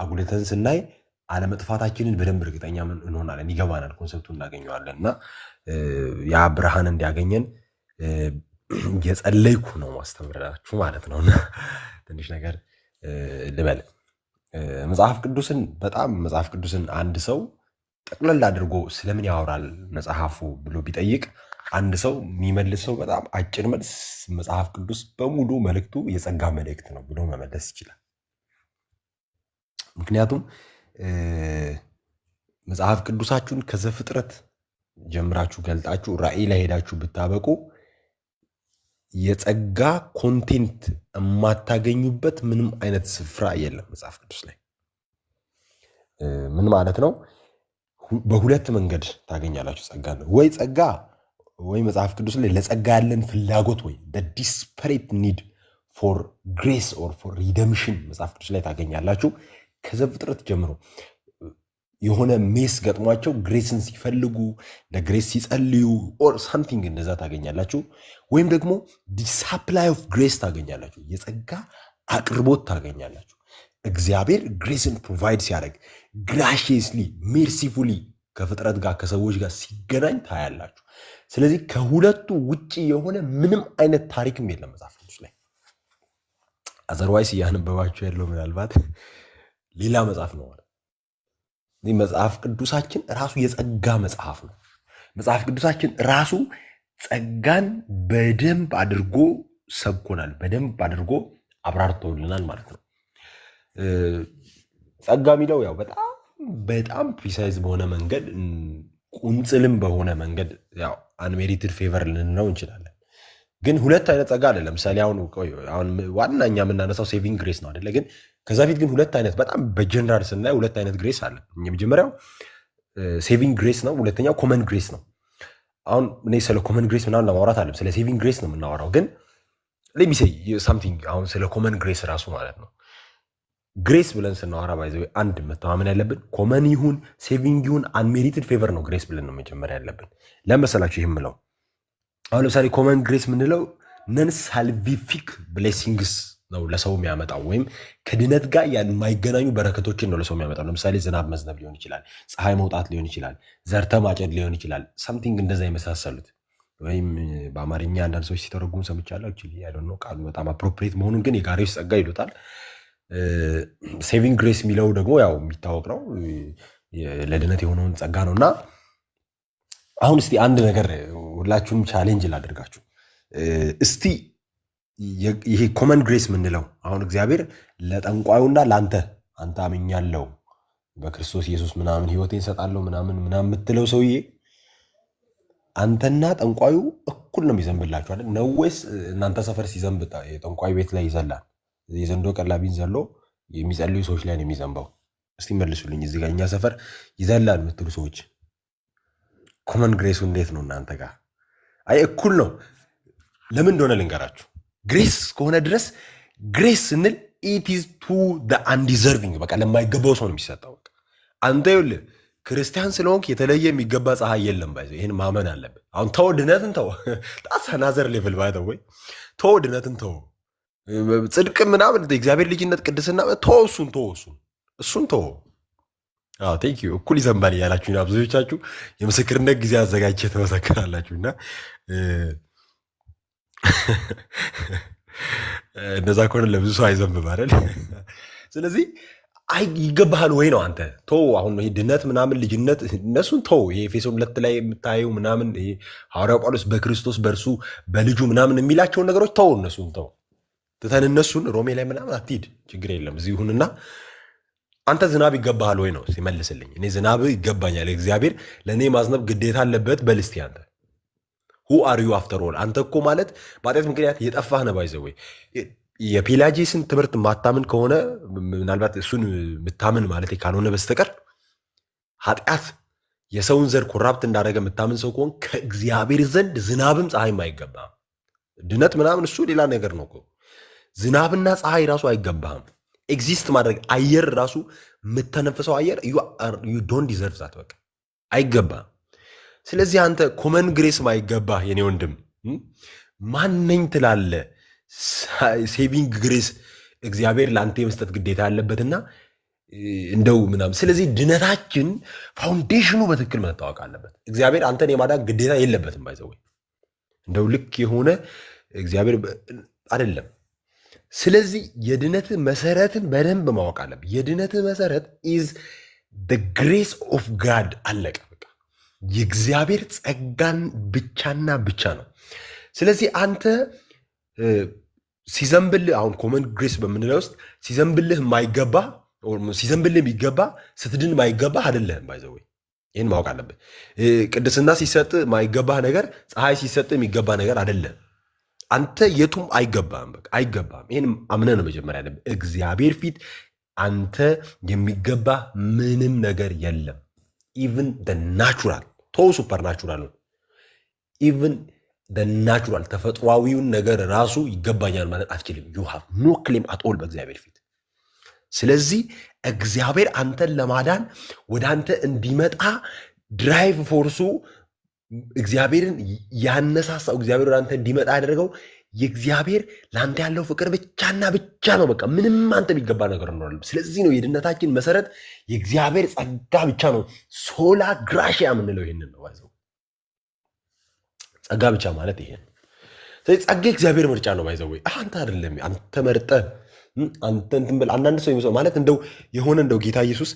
Speaker 2: አጉልተን ስናይ አለመጥፋታችንን በደንብ እርግጠኛ እንሆናለን፣ ይገባናል፣ concept ኡን እናገኘዋለን። እና ያ ብርሃን እንዲያገኘን እየጸለይኩ ነው ማስተምራችሁ ማለት ነው። እና ትንሽ ነገር ልበል። መጽሐፍ ቅዱስን በጣም መጽሐፍ ቅዱስን አንድ ሰው ጠቅለል አድርጎ ስለምን ያወራል መጽሐፉ ብሎ ቢጠይቅ አንድ ሰው የሚመልሰው በጣም አጭር መልስ መጽሐፍ ቅዱስ በሙሉ መልእክቱ የጸጋ መልእክት ነው ብሎ መመለስ ይችላል። ምክንያቱም መጽሐፍ ቅዱሳችሁን ከዘፍጥረት ጀምራችሁ ገልጣችሁ ራእይ ላይ ሄዳችሁ ብታበቁ የጸጋ content የማታገኙበት ምንም አይነት ስፍራ የለም መጽሐፍ ቅዱስ ላይ። ምን ማለት ነው? በሁለት መንገድ ታገኛላችሁ ጸጋ ነው። ወይ ጸጋ ወይ መጽሐፍ ቅዱስ ላይ ለጸጋ ያለን ፍላጎት ወይ desperate need for grace or for redemption መጽሐፍ ቅዱስ ላይ ታገኛላችሁ። ከዘፍጥረት ጀምሮ የሆነ mess ገጥሟቸው grace ን ሲፈልጉ፣ ለ grace ሲጸልዩ or something እንደዛ ታገኛላችሁ። ወይም ደግሞ the supply of grace ታገኛላችሁ። የጸጋ አቅርቦት ታገኛላችሁ። እግዚአብሔር grace ን provide ሲያደርግ graciously, mercifully ከፍጥረት ጋር ከሰዎች ጋር ሲገናኝ ታያላችሁ። ስለዚህ ከሁለቱ ውጭ የሆነ ምንም አይነት ታሪክም የለም መጽሐፍ ቅዱስ ላይ። Otherwise እያነበባችሁ ያለው ምናልባት ሌላ መጽሐፍ ነው ማለት። ይህ መጽሐፍ ቅዱሳችን ራሱ የጸጋ መጽሐፍ ነው። መጽሐፍ ቅዱሳችን ራሱ ጸጋን በደንብ አድርጎ ሰብኮናል፣ በደንብ አድርጎ አብራርቶልናል ማለት ነው። ጸጋ የሚለው ያው በጣም በጣም precise በሆነ መንገድ፣ ቁንጽልም በሆነ መንገድ ያው unmerited favor ልንለው እንችላለን። ግን ሁለት አይነት ጸጋ አለ። ለምሳሌ አሁን ቆይ፣ አሁን ዋና እኛ የምናነሳው saving grace ነው አይደለ? ግን ከዛ ፊት ግን ሁለት አይነት፣ በጣም በጀነራል ስናይ ሁለት አይነት grace አለ። የመጀመሪያው saving grace ነው። ሁለተኛው common grace ነው። አሁን እኔ ስለ common grace ምናምን ለማውራት አይደለም፣ ስለ saving grace ነው የምናወራው። ግን let me say something አሁን ስለ common grace ራሱ ማለት ነው። Grace ብለን ስናወራ by the way አንድ መተማመን ያለብን common ይሁን saving ይሁን unmerited favor ነው grace ብለን ነው መጀመሪያ ያለብን። ለመሰላችሁ ይህ የምለው አሁን ለምሳሌ common grace የምንለው non salvific blessings ነው ለሰው የሚያመጣው፣ ወይም ከድነት ጋር የማይገናኙ በረከቶችን ነው ለሰው የሚያመጣው። ለምሳሌ ዝናብ መዝነብ ሊሆን ይችላል፣ ፀሐይ መውጣት ሊሆን ይችላል፣ ዘርተ ማጨድ ሊሆን ይችላል፣ something እንደዛ የመሳሰሉት። ወይም በአማርኛ አንዳንድ ሰዎች ሲተረጉሙ ሰምቻለሁ። Actually I don't know ቃሉ በጣም appropriate መሆኑን፣ ግን የጋሪዎች ጸጋ ይሉታል። Saving grace የሚለው ደግሞ ያው የሚታወቅ ነው፣ ለድነት የሆነውን ጸጋ ነው። እና አሁን እስቲ አንድ ነገር ሁላችሁንም challenge ላደርጋችሁ። እስቲ ይሄ common grace የምንለው አሁን እግዚአብሔር ለጠንቋዩና ለአንተ፣ አንተ አምኛለሁ በክርስቶስ ኢየሱስ ምናምን ህይወቴን እሰጣለሁ ምናምን ምናምን የምትለው ሰውዬ፣ አንተና ጠንቋዩ እኩል ነው የሚዘንብላችሁ አይደል? ነው ወይስ እናንተ ሰፈር ሲዘንብ የጠንቋዩ ቤት ላይ ይዘላል? የዘንዶ ቀላቢን ዘሎ የሚጸልዩ ሰዎች ላይ ነው የሚዘንበው? እስቲ መልሱልኝ። እዚህ ጋር እኛ ሰፈር ይዘላል የምትሉ ሰዎች common grace ኡ እንዴት ነው እናንተ ጋር? አይ እኩል ነው። ለምን እንደሆነ ልንገራችሁ። Grace እስከሆነ ድረስ grace ስንል it is to undeserving፣ በቃ ለማይገባው ሰው ነው የሚሰጠው። በቃ አንተ ይኸውልህ ክርስቲያን ስለሆንክ የተለየ የሚገባ ፀሐይ የለም። By the way ይህን ማመን አለብን። አሁን ተው ድነትን ተው፣ that's another level by the way። ተው ድነትን ተው፣ ጽድቅ ምናምን፣ የእግዚአብሔር ልጅነት፣ ቅድስና ተው፣ እሱን ተው፣ እሱን ተው። Thank you። እኩል ይዘንባል እያላችሁ ነው። ብዙዎቻችሁ የምስክርነት ጊዜ አዘጋጅቼ ትመሰክራላችሁ እና እንደዛ ከሆነ ለብዙ ሰው አይዘንብም አይደል? ስለዚህ አይ ይገባሃል ወይ ነው። አንተ ተው፣ አሁን ይሄ ድነት ምናምን ልጅነት እነሱን ተው። ይሄ ኤፌሶን 2 ላይ የምታየው ምናምን፣ ይሄ ሐዋርያው ጳውሎስ በክርስቶስ በእርሱ በልጁ ምናምን የሚላቸውን ነገሮች ተው፣ እነሱን ተው። ትተን እነሱን ሮሜ ላይ ምናምን አትሂድ፣ ችግር የለም እዚህ ይሁንና አንተ ዝናብ ይገባሃል ወይ ነው ሲመልስልኝ። እኔ ዝናብ ይገባኛል፣ እግዚአብሔር ለእኔ ማዝነብ ግዴታ አለበት በል እስቲ አንተ። Who are you after all? አንተ እኮ ማለት በኃጢአት ምክንያት የጠፋህ ነህ። By the way የፔላጂስን ትምህርት ማታምን ከሆነ፣ ምናልባት እሱን የምታምን ማለት ካልሆነ በስተቀር፣ ኃጢአት የሰውን ዘር corrupt እንዳደረገ የምታምን ሰው ከሆን ከእግዚአብሔር ዘንድ ዝናብም ፀሐይም አይገባም። ድነት ምናምን እሱ ሌላ ነገር ነው እኮ። ዝናብና ፀሐይ ራሱ አይገባህም። Exist ማድረግ፣ አየር ራሱ፣ የምተነፍሰው አየር you don't deserve that፣ በቃ አይገባህም። ስለዚህ አንተ common grace ማይገባህ የኔ ወንድም ማነኝ ትላለህ? Saving grace እግዚአብሔር ለአንተ የመስጠት ግዴታ ያለበትና እንደው ምናምን። ስለዚህ ድነታችን foundation ኑ በትክክል መታወቅ አለበት። እግዚአብሔር አንተን የማዳን ግዴታ የለበትም። By the way እንደው ልክ የሆነ እግዚአብሔር አይደለም። ስለዚህ የድነት መሰረትን በደንብ ማወቅ አለብህ። የድነት መሰረት is grace of God፣ አለቀ። በቃ የእግዚአብሔር ጸጋን ብቻና ብቻ ነው። ስለዚህ አንተ ሲዘንብልህ፣ አሁን common grace በምንለው ውስጥ ሲዘንብልህ የማይገባ፣ ሲዘንብልህ የሚገባ፣ ስትድን ማይገባ አይደለህም። By the way ይህን ማወቅ አለብህ። ቅድስና ሲሰጥ ማይገባህ ነገር፣ ፀሐይ ሲሰጥ የሚገባ ነገር አይደለም። አንተ የቱም አይገባህም፣ በቃ አይገባህም። ይህን አምነህ ነው መጀመሪያ ያለብህ። እግዚአብሔር ፊት አንተ የሚገባ ምንም ነገር የለም። Even natural ተው፣ supernatural፣ even natural ተፈጥሯዊውን ነገር ራሱ ይገባኛል ማለት አትችልም። You have no claim at all በእግዚአብሔር ፊት። ስለዚህ እግዚአብሔር አንተን ለማዳን ወደ አንተ እንዲመጣ drive force ኡ፣ እግዚአብሔርን ያነሳሳው፣ እግዚአብሔር ወደ አንተ እንዲመጣ ያደረገው የእግዚአብሔር ለአንተ ያለው ፍቅር ብቻና ብቻ ነው። በቃ ምንም አንተ የሚገባ ነገር አይደለም። ስለዚህ ነው የድነታችን መሰረት የእግዚአብሔር ጸጋ ብቻ ነው። Sola gratia የምንለው ይህንን ነው። By the way ጸጋ ብቻ ማለት ይሄ ነው። ስለዚህ ጸጋ የእግዚአብሔር ምርጫ ነው። By the way አንተ አይደለም፣ አንተ መርጠህ አንተ እንትን በል። አንዳንድ ሰው ይመስለው ማለት እንደው የሆነ እንደው ጌታ ኢየሱስ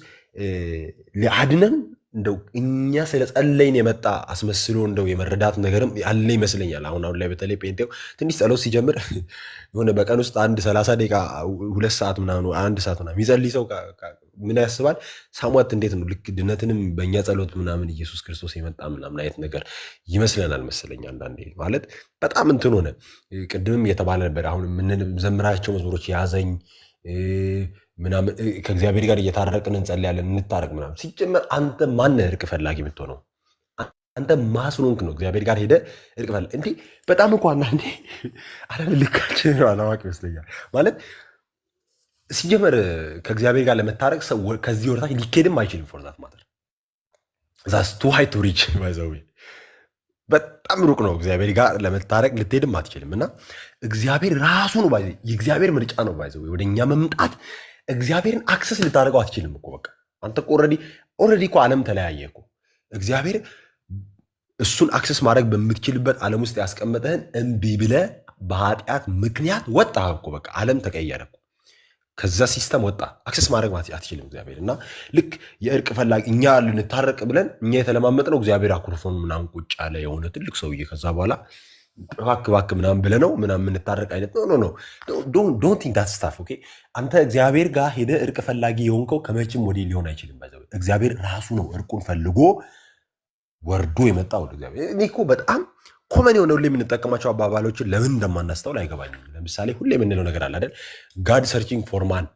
Speaker 2: ሊያድነን እንደው እኛ ስለ ጸለይን የመጣ አስመስሎ እንደው የመረዳት ነገርም ያለ ይመስለኛል። አሁን አሁን ላይ በተለይ ጴንጤው ትንሽ ጸሎት ሲጀምር የሆነ በቀን ውስጥ አንድ 30 ደቂቃ፣ 2 ሰዓት ምናምን፣ አንድ ሰዓት ምናምን የሚጸልይ ሰው ምን ያስባል ሳሟት እንዴት ነው ልክ ድነትንም በእኛ ጸሎት ምናምን ኢየሱስ ክርስቶስ የመጣ ምናምን አይነት ነገር ይመስለናል መሰለኝ አንዳንዴ። ማለት በጣም እንትን ሆነ። ቅድምም እየተባለ ነበር። አሁን የምንዘምራቸው መዝሙሮች ያዘኝ ምናምን ከእግዚአብሔር ጋር እየታረቅን እንጸልያለን፣ እንታረቅ ምናምን። ሲጀመር አንተ ማነህ እርቅ ፈላጊ የምትሆነው? አንተ ማን ስለሆንክ ነው እግዚአብሔር ጋር ሄደ እርቅ ፈላጊ? እንዴ በጣም እኮ አንዳንዴ አንዳንድ ልካችን ነው አላዋቂ ይመስለኛል። ማለት ሲጀመር ከእግዚአብሔር ጋር ለመታረቅ ሰው ከዚህ ወደታች ሊኬድም አይችልም። For that matter, that's too high to reach, by the way። በጣም ሩቅ ነው። እግዚአብሔር ጋር ለመታረቅ ልትሄድም አትችልም። እና እግዚአብሔር ራሱ ነው by the way፣ የእግዚአብሔር ምርጫ ነው by the way ወደ እኛ መምጣት። እግዚአብሔርን access ልታደርገው አትችልም እኮ። በቃ አንተ already እኮ ዓለም ተለያየ እኮ። እግዚአብሔር እሱን access ማድረግ በምትችልበት ዓለም ውስጥ ያስቀመጠህን እምቢ ብለህ በኃጢአት ምክንያት ወጣህ እኮ። በቃ ዓለም ተቀየረ እኮ። ከዛ system ወጣ። Access ማድረግ አትችልም እግዚአብሔር። እና ልክ የእርቅ ፈላጊ እኛ ልንታረቅ ብለን እኛ የተለማመጥነው እግዚአብሔር አኩርፎን ምናምን ቁጭ ያለ የሆነ ትልቅ ሰውዬ፣ ከዛ በኋላ እባክህ እባክህ ምናምን ብለህ ነው ምናምን የምንታረቅ አይነት። No, no, no, don't think that stuff, okay። አንተ እግዚአብሔር ጋር ሄደህ እርቅ ፈላጊ የሆንከው ከመቼም ወዲህ ሊሆን አይችልም። By the way እግዚአብሔር ራሱ ነው እርቁን ፈልጎ ወርዶ የመጣው ወደ እግዚአብሔር። እኔ እኮ በጣም common የሆነ ሁሌ የምንጠቀማቸው አባባሎችን ለምን እንደማናስተውል አይገባኝም። ለምሳሌ ሁሌ የምንለው ነገር አለ አይደል? God searching for man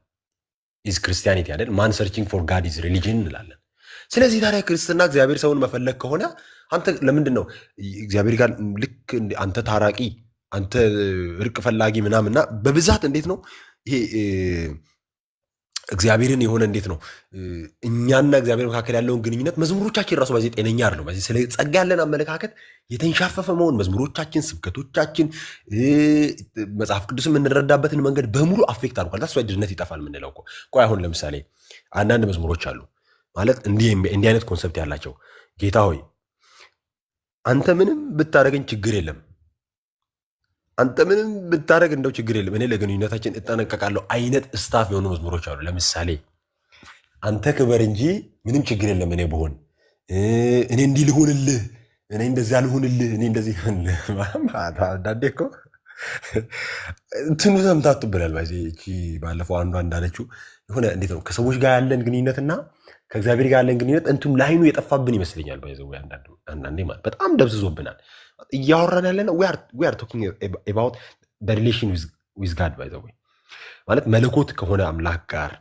Speaker 2: is Christianity አይደል? Man searching for God is religion እንላለን። ስለዚህ ታዲያ ክርስትና እግዚአብሔር ሰውን መፈለግ ከሆነ አንተ ለምንድን ነው እግዚአብሔር ጋር ልክ አንተ ታራቂ፣ አንተ እርቅ ፈላጊ ምናምን? እና በብዛት እንዴት ነው ይሄ እግዚአብሔርን የሆነ እንዴት ነው እኛና እግዚአብሔር መካከል ያለውን ግንኙነት መዝሙሮቻችን ራሱ በዚህ ጤነኛ አይደለም። በዚህ ስለ ጸጋ ያለን አመለካከት የተንሻፈፈ መሆን መዝሙሮቻችን፣ ስብከቶቻችን፣ መጽሐፍ ቅዱስ የምንረዳበትን መንገድ በሙሉ affect አድርጓል። That's why ድነት ይጠፋል የምንለው እኮ። ቆይ አሁን ለምሳሌ አንዳንድ መዝሙሮች አሉ ማለት እንዲህ እንዲህ አይነት concept ያላቸው፣ ጌታ ሆይ አንተ ምንም ብታደርገኝ ችግር የለም፣ አንተ ምንም ብታደርግ እንደው ችግር የለም፣ እኔ ለግንኙነታችን እጠነቀቃለሁ አይነት stuff የሆኑ መዝሙሮች አሉ። ለምሳሌ አንተ ክበር እንጂ ምንም ችግር የለም እኔ ብሆን፣ እኔ እንዲህ ልሁንልህ፣ እኔ እንደዚያ ልሁንልህ፣ እኔ እንደዚህ። አንዳንዴ እኮ እንትኑ ተምታቱብናል። By the way እቺ ባለፈው አንዷ እንዳለችው የሆነ እንዴት ነው ከሰዎች ጋር ያለን ግንኙነትና ከእግዚአብሔር ጋር ያለን ግንኙነት እንትኑ line ኡ የጠፋብን ይመስለኛል። By the way አንዳንዴ ማለት በጣም ደብዝዞብናል። እያወራን ያለ ነው we are talking about relation with God, by the way። ማለት መለኮት ከሆነ አምላክ ጋር፣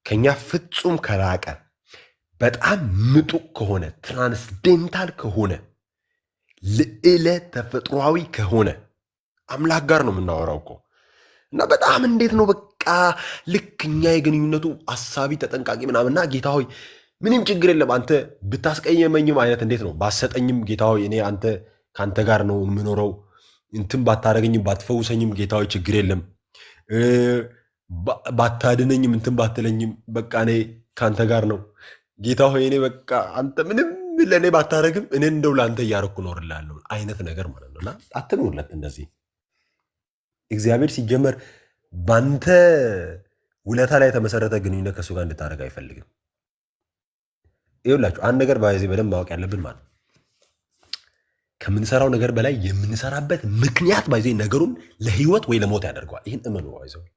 Speaker 2: ከኛ ፍጹም ከራቀ፣ በጣም ምጡቅ ከሆነ፣ transcendental ከሆነ፣ ልዕለ ተፈጥሯዊ ከሆነ አምላክ ጋር ነው የምናወራው እኮ። እና በጣም እንዴት ነው በቃ ልክ እኛ የግንኙነቱ አሳቢ ተጠንቃቂ ምናምንና ጌታ ሆይ ምንም ችግር የለም አንተ ብታስቀየመኝም አይነት፣ እንዴት ነው ባሰጠኝም ጌታ ሆይ እኔ አንተ ከአንተ ጋር ነው የምኖረው፣ እንትን ባታደርገኝም ባትፈውሰኝም ጌታ ሆይ ችግር የለም፣ ባታድነኝም እንትን ባትለኝም በቃ እኔ ከአንተ ጋር ነው፣ ጌታ ሆይ እኔ በቃ አንተ ምንም ለእኔ ባታደርግም እኔ እንደው ለአንተ እያደረኩ እኖርልሃለሁ አይነት ነገር ማለት ነው። እና አትኑርለት እንደዚህ። እግዚአብሔር ሲጀመር ባንተ ውለታ ላይ የተመሰረተ ግንኙነት ከእሱ ጋር እንድታደርግ አይፈልግም። ይኸውላችሁ አንድ ነገር by the way በደንብ ማወቅ ያለብን ማለት ከምንሰራው ነገር በላይ የምንሰራበት ምክንያት by the way ነገሩን ለህይወት ወይ ለሞት ያደርገዋል። ይህን እመኑ። By the way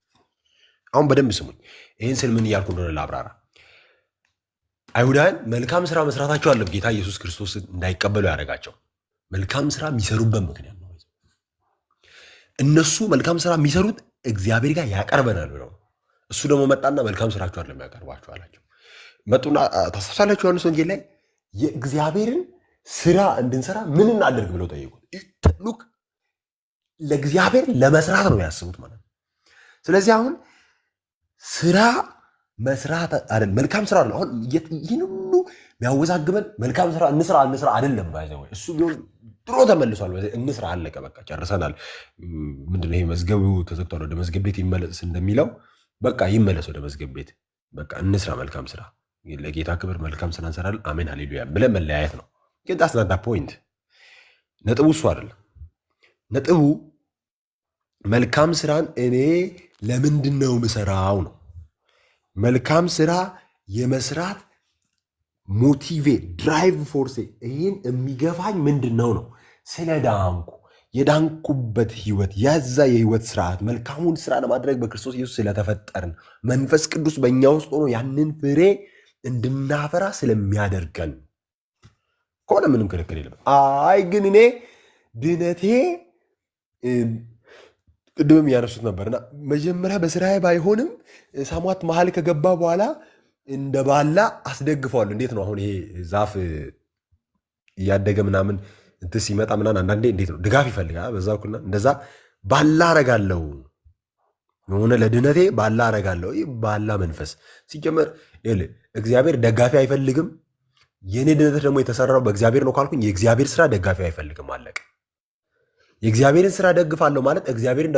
Speaker 2: አሁን በደንብ ስሙኝ። ይህን ስል ምን እያልኩ እንደሆነ ላብራራ። አይሁዳውያን መልካም ስራ መስራታቸው አይደለም ጌታ ኢየሱስ ክርስቶስን እንዳይቀበሉ ያደረጋቸው፣ መልካም ስራ የሚሰሩበት ምክንያት ነው። እነሱ መልካም ስራ የሚሰሩት እግዚአብሔር ጋር ያቀርበናል ብለው ነው። እሱ ደግሞ መጣና መልካም ስራችሁ አይደለም ያቀርባችሁ አላቸው። መጡና ታስታውሳላችሁ፣ ዮሐንስ ወንጌል ላይ የእግዚአብሔርን ስራ እንድንሰራ ምን እናድርግ ብለው ጠየቁት። Look፣ ለእግዚአብሔር ለመስራት ነው ያስቡት ማለት ነው። ስለዚህ አሁን ስራ መስራት አይደለም፣ መልካም ስራ ነው። አሁን ይህን ሁሉ የሚያወዛግበን መልካም ስራ እንስራ እንስራ አይደለም። By the way እሱ ቢሆን ድሮ ተመልሷል። By the way እንስራ አለቀ፣ በቃ ጨርሰናል። ምንድነው ይሄ መዝገቡ ተዘግቷል፣ ወደ መዝገብ ቤት ይመለስ እንደሚለው በቃ ይመለስ ወደ መዝገብ ቤት። በቃ እንስራ መልካም ስራ፣ ለጌታ ክብር መልካም ስራ እንሰራለን፣ አሜን ሃሌሉያ ብለን መለያየት ነው። ግን that's not the point። ነጥቡ እሱ አይደለም። ነጥቡ መልካም ስራን እኔ ለምንድን ነው ምሰራው ነው። መልካም ስራ የመስራት motive ኤ፣ drive force ኤ፣ ይህን የሚገፋኝ ምንድን ነው ነው። ስለ ዳንኩ የዳንኩበት ህይወት ያዛ የህይወት ስርዓት መልካሙን ስራ ለማድረግ በክርስቶስ ኢየሱስ ስለተፈጠርን መንፈስ ቅዱስ በእኛ ውስጥ ሆኖ ያንን ፍሬ እንድናፈራ ስለሚያደርገን ከሆነ ምንም ክርክር የለም። አይ ግን እኔ ድነቴ ቅድምም እያነሱት ነበርና መጀመሪያ በስራዬ ባይሆንም ሳሟት መሀል ከገባ በኋላ እንደ ባላ አስደግፈዋለሁ። እንዴት ነው አሁን ይሄ ዛፍ እያደገ ምናምን እንትን ሲመጣ ምናምን አንዳንዴ እንዴት ነው ድጋፍ ይፈልጋል። በዛ በኩልና እንደዛ ባላ አረጋለሁ የሆነ ለድነቴ ባላ አረጋለሁ። ይህ ባላ መንፈስ ሲጀመር ይኸውልህ እግዚአብሔር ደጋፊ አይፈልግም። የእኔ ድነት ደግሞ የተሰራው በእግዚአብሔር ነው ካልኩኝ የእግዚአብሔር ስራ ደጋፊ አይፈልግም። አለቀ። የእግዚአብሔርን ስራ ደግፋለሁ ማለት እግዚአብሔርን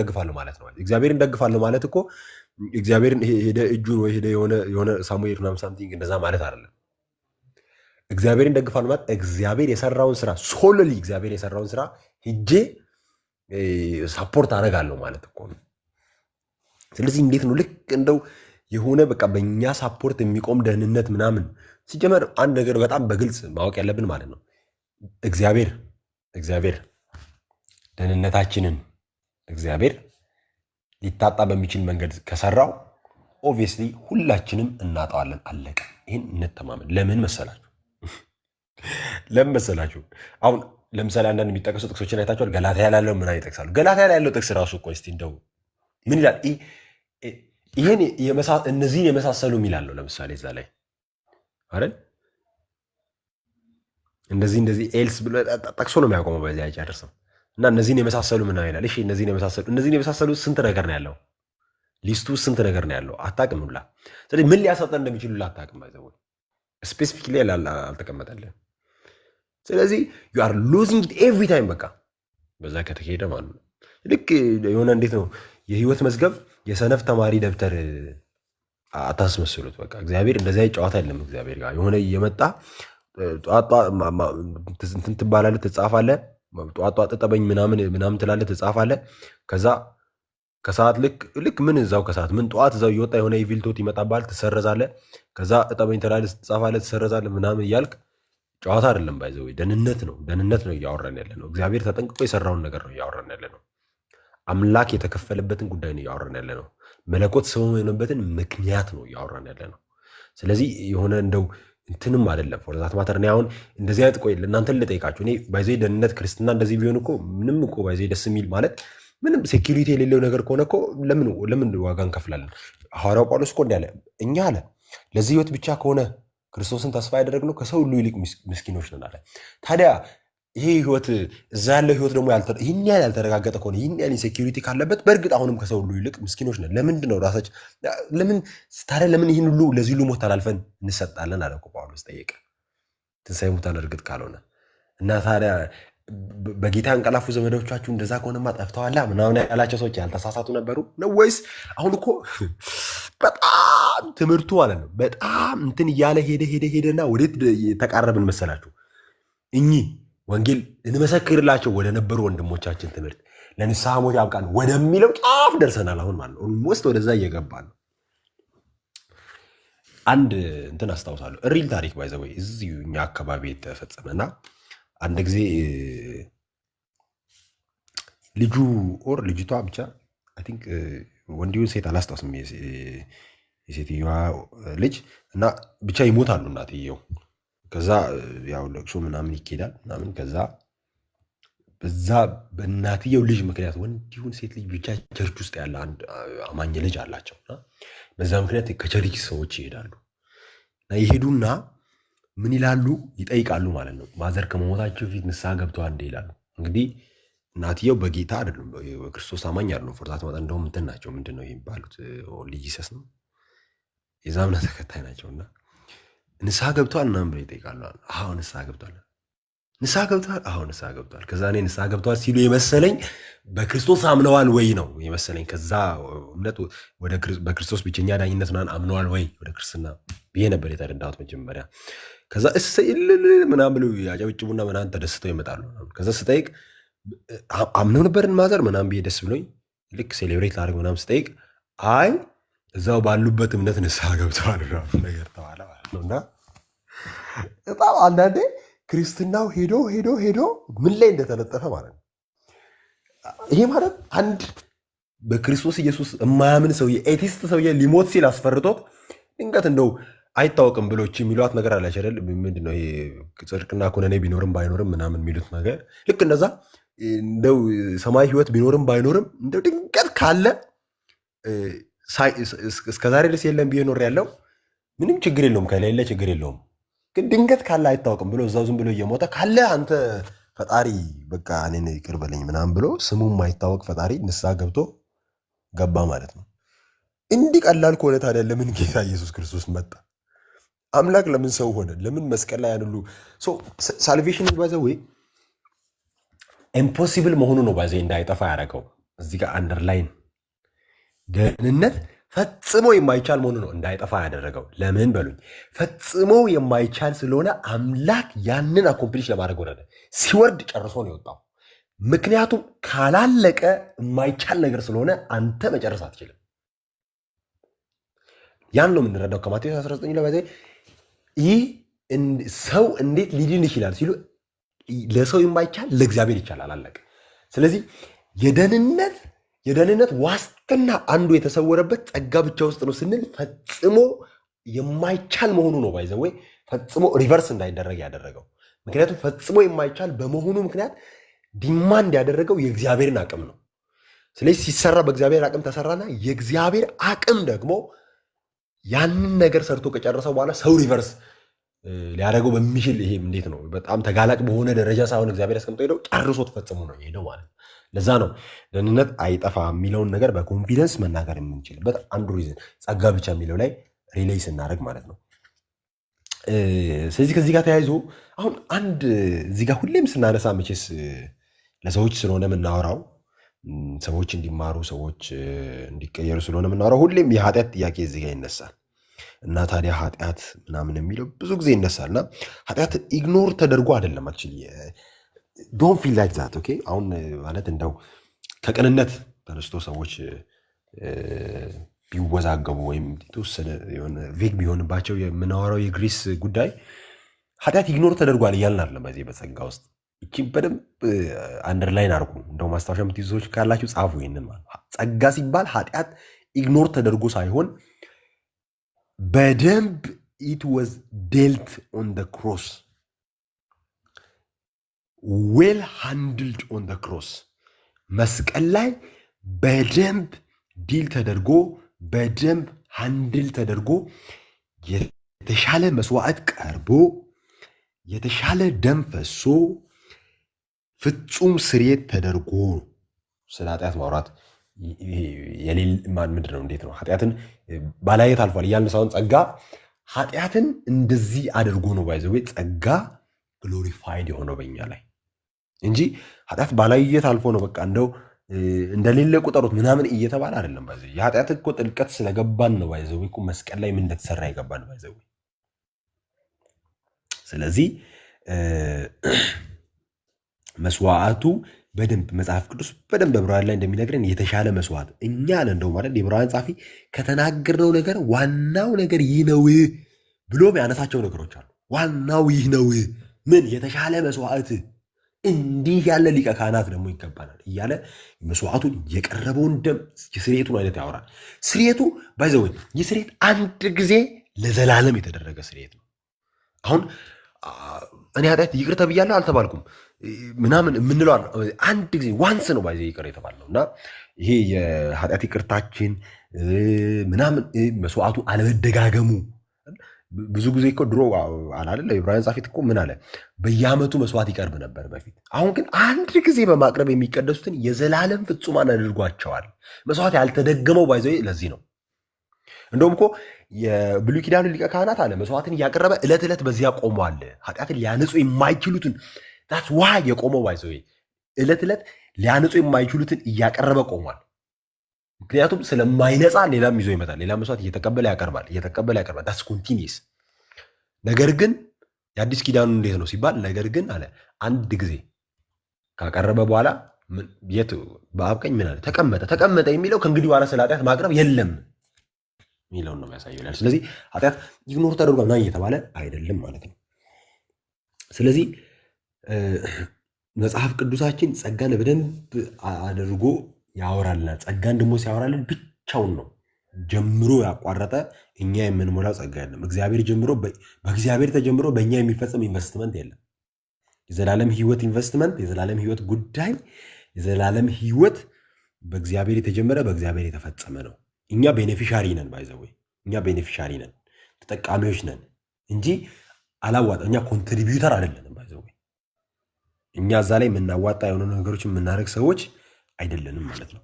Speaker 2: ደግፋለሁ ማለት ነው። እግዚአብሔርን ደግፋለሁ ማለት እኮ እግዚአብሔርን ሄደ እጁን ወይ ሄደ የሆነ ሳሙኤል ምናምን something እንደዛ ማለት አይደለም። እግዚአብሔርን ደግፋለሁ ማለት እግዚአብሔር የሰራውን ስራ solely እግዚአብሔር የሰራውን ስራ ሄጄ support አደርጋለሁ ማለት እኮ ነው። ስለዚህ እንዴት ነው ልክ እንደው የሆነ በቃ በእኛ support የሚቆም ደህንነት ምናምን ሲጀመር አንድ ነገር በጣም በግልጽ ማወቅ ያለብን ማለት ነው እግዚአብሔር ደህንነታችንን እግዚአብሔር ሊታጣ በሚችል መንገድ ከሰራው obviously ሁላችንም እናጣዋለን። አለቀ። ይህን እንተማመን። ለምን መሰላችሁ? ለምን መሰላችሁ? አሁን ለምሳሌ አንዳንድ የሚጠቀሱ ጥቅሶችን አይታችኋል። ገላትያ ላይ ያለው ምን ይጠቅሳሉ? ገላትያ ላይ ያለው ጥቅስ ራሱ እኮ እስቲ እንደው ምን ይላል? ይሄን እነዚህን የመሳሰሉ የሚላለው ለምሳሌ እዛ ላይ አይደል እንደዚህ እንደዚህ else ብሎ ጠቅሶ ነው የሚያቆመው። በዚህ አይጨርስም። እና እነዚህን የመሳሰሉ ምናምን ይላል። እሺ እነዚህን የመሳሰሉ ስንት ነገር ነው ያለው? List ኡ ስንት ነገር ነው ያለው? አታውቅም ሁላ። ስለዚህ ምን ሊያሳጠን እንደሚችሉ ሁላ አታውቅም። By the way specifically አልተቀመጠልህም። ስለዚህ you are losing it every time። በቃ በዛ ከተሄደ ማለት ነው። ልክ የሆነ እንዴት ነው የህይወት መዝገብ የሰነፍ ተማሪ ደብተር አታስመስሉት። በቃ እግዚአብሔር እንደዚያ ጨዋታ የለም። እግዚአብሔር ጋር የሆነ እየመጣ ጧት ጧት እንትን ትባላለህ፣ ትጻፋለህ። ጧት ጧት እጠበኝ ምናምን ምናምን ትላለህ፣ ትጻፋለህ። ከዛ ከሰዓት ልክ ልክ ምን እዛው ከሰዓት ምን ጠዋት እዛው እየወጣ የሆነ evil thought ይመጣብሃል፣ ትሰረዛለህ። ከዛ እጠበኝ ትላለህ፣ ትጻፋለህ፣ ትሰረዛለህ ምናምን እያልክ ጨዋታ አይደለም። By the way ደህንነት ነው፣ ደህንነት ነው እያወራን ያለ ነው። እግዚአብሔር ተጠንቅቆ የሰራውን ነገር ነው እያወራን ያለ ነው። አምላክ የተከፈለበትን ጉዳይ ነው እያወራን ያለ ነው። መለኮት ሰው የሆነበትን ምክንያት ነው እያወራን ያለ ነው። ስለዚህ የሆነ እንደው እንትንም አይደለም for that matter። እኔ አሁን እንደዚህ አይነት ቆይ ለእናንተን ልጠይቃችሁ። እኔ by the way ደህንነት ክርስትና እንደዚህ ቢሆን እኮ ምንም እኮ by the way ደስ የሚል ማለት ምንም security የሌለው ነገር ከሆነ እኮ ለምን ዋጋ እንከፍላለን? ሐዋርያው ጳውሎስ እኮ እንዲህ አለ፣ እኛ አለ ለዚህ ህይወት ብቻ ከሆነ ክርስቶስን ተስፋ ያደረግነው ከሰው ሁሉ ይልቅ ምስኪኖች ነን አለ። ታዲያ ይሄ ህይወት እዛ ያለው ህይወት ደግሞ ይህን ያህል ያልተረጋገጠ ከሆነ፣ ይህን ያህል insecurity ካለበት በእርግጥ አሁንም ከሰው ሁሉ ይልቅ ምስኪኖች ነን። ለምንድን ነው ራሳችን ለምን ታዲያ ለምን ይህን ሁሉ ለዚህ ሁሉ ሞት ተላልፈን እንሰጣለን አለ እኮ ጳውሎስ ጠየቀ። ትንሣኤ ሙታን እርግጥ ካልሆነ እና ታዲያ በጌታ ያንቀላፉ ዘመዶቻችሁ እንደዛ ከሆነማ ጠፍተዋላ ምናምን ያላቸው ሰዎች ያልተሳሳቱ ነበሩ ነው ወይስ? አሁን እኮ በጣም ትምህርቱ ማለት ነው በጣም እንትን እያለ ሄደ ሄደ ሄደና ወዴት የተቃረብን መሰላችሁ? እኚህ ወንጌል እንመሰክርላቸው ወደ ነበሩ ወንድሞቻችን ትምህርት ለንስሐ ሞት ያብቃን ወደሚለው ጫፍ ደርሰናል። አሁን ማለት ነው almost ወደዛ እየገባ ነው። አንድ እንትን አስታውሳለሁ፣ real ታሪክ by the way እዚሁ እኛ አካባቢ የተፈጸመ። እና አንድ ጊዜ ልጁ or ልጅቷ ብቻ I think ወንድ ይሁን ሴት አላስታውስም፣ የሴትዮዋ ልጅ እና ብቻ ይሞታሉ እናትየው። ከዛ ያው ለቅሶ ምናምን ይኬዳል ምናምን። ከዛ በዛ በእናትየው ልጅ ምክንያት ወንድ ይሁን ሴት ልጅ ብቻ church ውስጥ ያለ አንድ አማኝ ልጅ አላቸው እና በዛ ምክንያት ከ church ሰዎች ይሄዳሉ እና ይሄዱና ምን ይላሉ ይጠይቃሉ ማለት ነው። Mother ከመሞታቸው በፊት ንስሐ ገብተዋል እንዴ ይላሉ። እንግዲህ እናትየው በጌታ አይደሉም፣ በክርስቶስ አማኝ አይደሉም። For that matter እንደውም እንትን ናቸው። ምንድን ነው የሚባሉት? Only Jesus ነው የዛ እምነት ተከታይ ናቸው። እና ንስሐ ገብተዋል ምናምን ብለው ይጠይቃሉ። አዎ ንስሐ ገብተዋል። ንስሐ ገብተዋል? አዎ ንስሐ ገብተዋል። ከዛ እኔ ንስሐ ገብተዋል ሲሉ የመሰለኝ በክርስቶስ አምነዋል ወይ ነው የመሰለኝ። ከዛ እምነት ወደ በክርስቶስ ብቸኛ ዳኝነት ምናምን አምነዋል ወይ ወደ ክርስትና ብዬ ነበር የተረዳሁት መጀመሪያ። ከዛ እሰይ እልል ምናምን ብለው ያጨበጭቡና ምናምን ተደስተው ይመጣሉ። ከዛ ስጠይቅ አምነው ነበርን mother ምናምን ብዬ ደስ ብሎኝ ልክ celebrate ላድርግ ምናምን ስጠይቅ አይ እዛው ባሉበት እምነት ንስሐ ገብተዋል ምናምን ነገር ተባለ ማለት ነው። እና በጣም አንዳንዴ ክርስትናው ሄዶ ሄዶ ሄዶ ምን ላይ እንደተለጠፈ ማለት ነው። ይሄ ማለት አንድ በክርስቶስ ኢየሱስ የማያምን ሰውዬ፣ atheist ሰውዬ ሊሞት ሲል አስፈርቶት ድንገት እንደው አይታወቅም ብሎች የሚሏት ነገር አለች አይደል? ምንድን ነው ይሄ ጽድቅና ኩነኔ ቢኖርም ባይኖርም ምናምን የሚሉት ነገር፣ ልክ እንደዛ እንደው ሰማይ ህይወት ቢኖርም ባይኖርም እንደው ድንገት ካለ እስከ ዛሬ ድረስ የለም ብዬ ኖር ያለው ምንም ችግር የለውም፣ ከሌለ ችግር የለውም። ግን ድንገት ካለ አይታወቅም ብሎ እዛው ዝም ብሎ እየሞተ ካለ አንተ ፈጣሪ በቃ እኔን ይቅር በለኝ ምናምን ብሎ ስሙ የማይታወቅ ፈጣሪ ንስሐ ገብቶ ገባ ማለት ነው። እንዲህ ቀላል ከሆነ ታዲያ ለምን ጌታ ኢየሱስ ክርስቶስ መጣ? አምላክ ለምን ሰው ሆነ? ለምን መስቀል ላይ ያን ሁሉ? Salvation by the way impossible መሆኑ ነው by the way እንዳይጠፋ ያደረገው። እዚህ ጋር underline፣ ደህንነት ፈጽሞ የማይቻል መሆኑ ነው እንዳይጠፋ ያደረገው። ለምን በሉኝ፣ ፈጽሞ የማይቻል ስለሆነ አምላክ ያንን accomplish ለማድረግ ወረደ። ሲወርድ ጨርሶ ነው የወጣው። ምክንያቱም ካላለቀ የማይቻል ነገር ስለሆነ አንተ መጨረስ አትችልም። ያን ነው የምንረዳው ከማቴዎስ 19 ላይ። ይህ ሰው እንዴት ሊድን ይችላል ሲሉ ለሰው የማይቻል ለእግዚአብሔር ይቻላል። አለቀ። ስለዚህ የደህንነት ዋስትና አንዱ የተሰወረበት ጸጋ ብቻ ውስጥ ነው ስንል ፈጽሞ የማይቻል መሆኑ ነው። By the way ፈጽሞ reverse እንዳይደረግ ያደረገው። ምክንያቱም ፈጽሞ የማይቻል በመሆኑ ምክንያት demand ያደረገው የእግዚአብሔርን አቅም ነው። ስለዚህ ሲሰራ በእግዚአብሔር አቅም ተሰራና የእግዚአብሔር አቅም ደግሞ ያንን ነገር ሰርቶ ከጨረሰው በኋላ ሰው reverse ሊያደርገው በሚችል፣ ይሄ እንዴት ነው፣ በጣም ተጋላጭ በሆነ ደረጃ ሳይሆን እግዚአብሔር ያስቀምጦ ሄደው ጨርሶት ፈጽሞ ነው የሄደው ማለት ነው። ለዛ ነው ደህንነት አይጠፋ የሚለውን ነገር በ confidence መናገር የምንችልበት አንዱ reason ጸጋ ብቻ የሚለው ላይ rely ስናደርግ ማለት ነው። ስለዚህ ከዚህ ጋር ተያይዞ አሁን አንድ እዚህ ጋር ሁሌም ስናነሳ መቼስ ለሰዎች ስለሆነ የምናወራው፣ ሰዎች እንዲማሩ፣ ሰዎች እንዲቀየሩ ስለሆነ የምናወራው፣ ሁሌም የኃጢአት ጥያቄ እዚህ ጋር ይነሳል። እና ታዲያ ኃጢአት ምናምን የሚለው ብዙ ጊዜ ይነሳል። እና ኃጢአት ignore ተደርጎ አይደለም። Actually don't feel like that, okay። አሁን ማለት እንደው ከቅንነት ተነስቶ ሰዎች ቢወዛገቡ ወይም የተወሰነ የሆነ vague ቢሆንባቸው የምናወራው የ grace ጉዳይ ኃጢአት ignore ተደርጓል እያልን አይደለም። በዚህ በጸጋ ውስጥ ይቺን በደንብ underline አድርጉ። እንደው ማስታወሻ የምትይዙ ሰዎች ካላችሁ ጻፉ። ይህንን ማለት ነው። ጸጋ ሲባል ኃጢአት ignore ተደርጎ ሳይሆን በደንብ it was dealt on the cross, well handled on the cross፣ መስቀል ላይ በደንብ deal ተደርጎ፣ በደንብ handle ተደርጎ፣ የተሻለ መስዋዕት ቀርቦ፣ የተሻለ ደም ፈሶ፣ ፍጹም ስርየት ተደርጎ ስለ ኃጢአት ማውራት ምንድን ነው? እንዴት ነው ኃጢአትን ባላየት አልፏል እያልን ሳይሆን ጸጋ ኃጢአትን እንደዚህ አድርጎ ነው by the way ጸጋ glorified የሆነው በኛ ላይ እንጂ ኃጢአት ባላየት አልፎ ነው በቃ እንደው እንደሌለ ቁጠሩት ምናምን እየተባለ አይደለም። By the way የኃጢአት እኮ ጥልቀት ስለገባን ነው by the way እኮ መስቀል ላይ ምን እንደተሰራ የገባን by the way። ስለዚህ መስዋዕቱ በደንብ መጽሐፍ ቅዱስ በደንብ በዕብራውያን ላይ እንደሚነግረን የተሻለ መስዋዕት እኛ አለ። እንደው ማለት የዕብራውያን ጸሐፊ ከተናገርነው ነገር ዋናው ነገር ይህ ነው ብሎ ያነሳቸው ነገሮች አሉ። ዋናው ይህ ነው፣ ምን? የተሻለ መስዋዕት፣ እንዲህ ያለ ሊቀ ካህናት ደግሞ ይገባናል እያለ መስዋዕቱን፣ የቀረበውን ደም፣ የስርየቱን አይነት ያወራል። ስርየቱ by the way ይህ ስርየት አንድ ጊዜ ለዘላለም የተደረገ ስርየት ነው። አሁን እኔ ኃጢአት ይቅር ተብያለሁ አልተባልኩም ምናምን የምንለው አንድ ጊዜ once ነው by the way ይቅር የተባልነው። እና ይሄ የኃጢአት ይቅርታችን ምናምን መስዋዕቱ አለመደጋገሙ፣ ብዙ ጊዜ እኮ ድሮ አላለ የዕብራውያን ጸሐፊ እኮ ምን አለ? በየዓመቱ መስዋዕት ይቀርብ ነበር በፊት። አሁን ግን አንድ ጊዜ በማቅረብ የሚቀደሱትን የዘላለም ፍጹማን አድርጓቸዋል። መስዋዕት ያልተደገመው by the way ለዚህ ነው። እንደውም እኮ የብሉይ ኪዳኑ ሊቀ ካህናት አለ መስዋዕትን እያቀረበ ዕለት ዕለት በዚያ ቆሟል። ኃጢአትን ሊያነጹ የማይችሉትን፣ that's why የቆመው by the way ዕለት ዕለት ሊያነጹ የማይችሉትን እያቀረበ ቆሟል። ምክንያቱም ስለማይነጻ ሌላም ይዞ ይመጣል። ሌላ መስዋዕት እየተቀበለ ያቀርባል፣ እየተቀበለ ያቀርባል። That's continuous። ነገር ግን የአዲስ ኪዳኑ እንዴት ነው ሲባል፣ ነገር ግን አለ አንድ ጊዜ ካቀረበ በኋላ የት በአብ ቀኝ ምን አለ? ተቀመጠ። ተቀመጠ የሚለው ከእንግዲህ በኋላ ስለ ኃጢአት ማቅረብ የለም የሚለውን ነው የሚያሳየው ይላል። ስለዚህ ኃጢአት ignore ተደርጓል ምናምን እየተባለ አይደለም ማለት ነው። ስለዚህ መጽሐፍ ቅዱሳችን ጸጋን በደንብ አድርጎ ያወራልናል። ጸጋን ደግሞ ሲያወራልን ብቻውን ነው፣ ጀምሮ ያቋረጠ እኛ የምንሞላው ጸጋ የለም። እግዚአብሔር ጀምሮ፣ በእግዚአብሔር ተጀምሮ በእኛ የሚፈጸም ኢንቨስትመንት የለም። የዘላለም ሕይወት ኢንቨስትመንት፣ የዘላለም ሕይወት ጉዳይ፣ የዘላለም ሕይወት በእግዚአብሔር የተጀመረ፣ በእግዚአብሔር የተፈጸመ ነው። እኛ beneficiary ነን፣ by the way፣ እኛ beneficiary ነን፣ ተጠቃሚዎች ነን እንጂ አላዋጣ እኛ contributor አይደለንም። By the way፣ እኛ እዛ ላይ የምናዋጣ፣ የሆኑ ነገሮችን የምናደርግ ሰዎች አይደለንም ማለት ነው።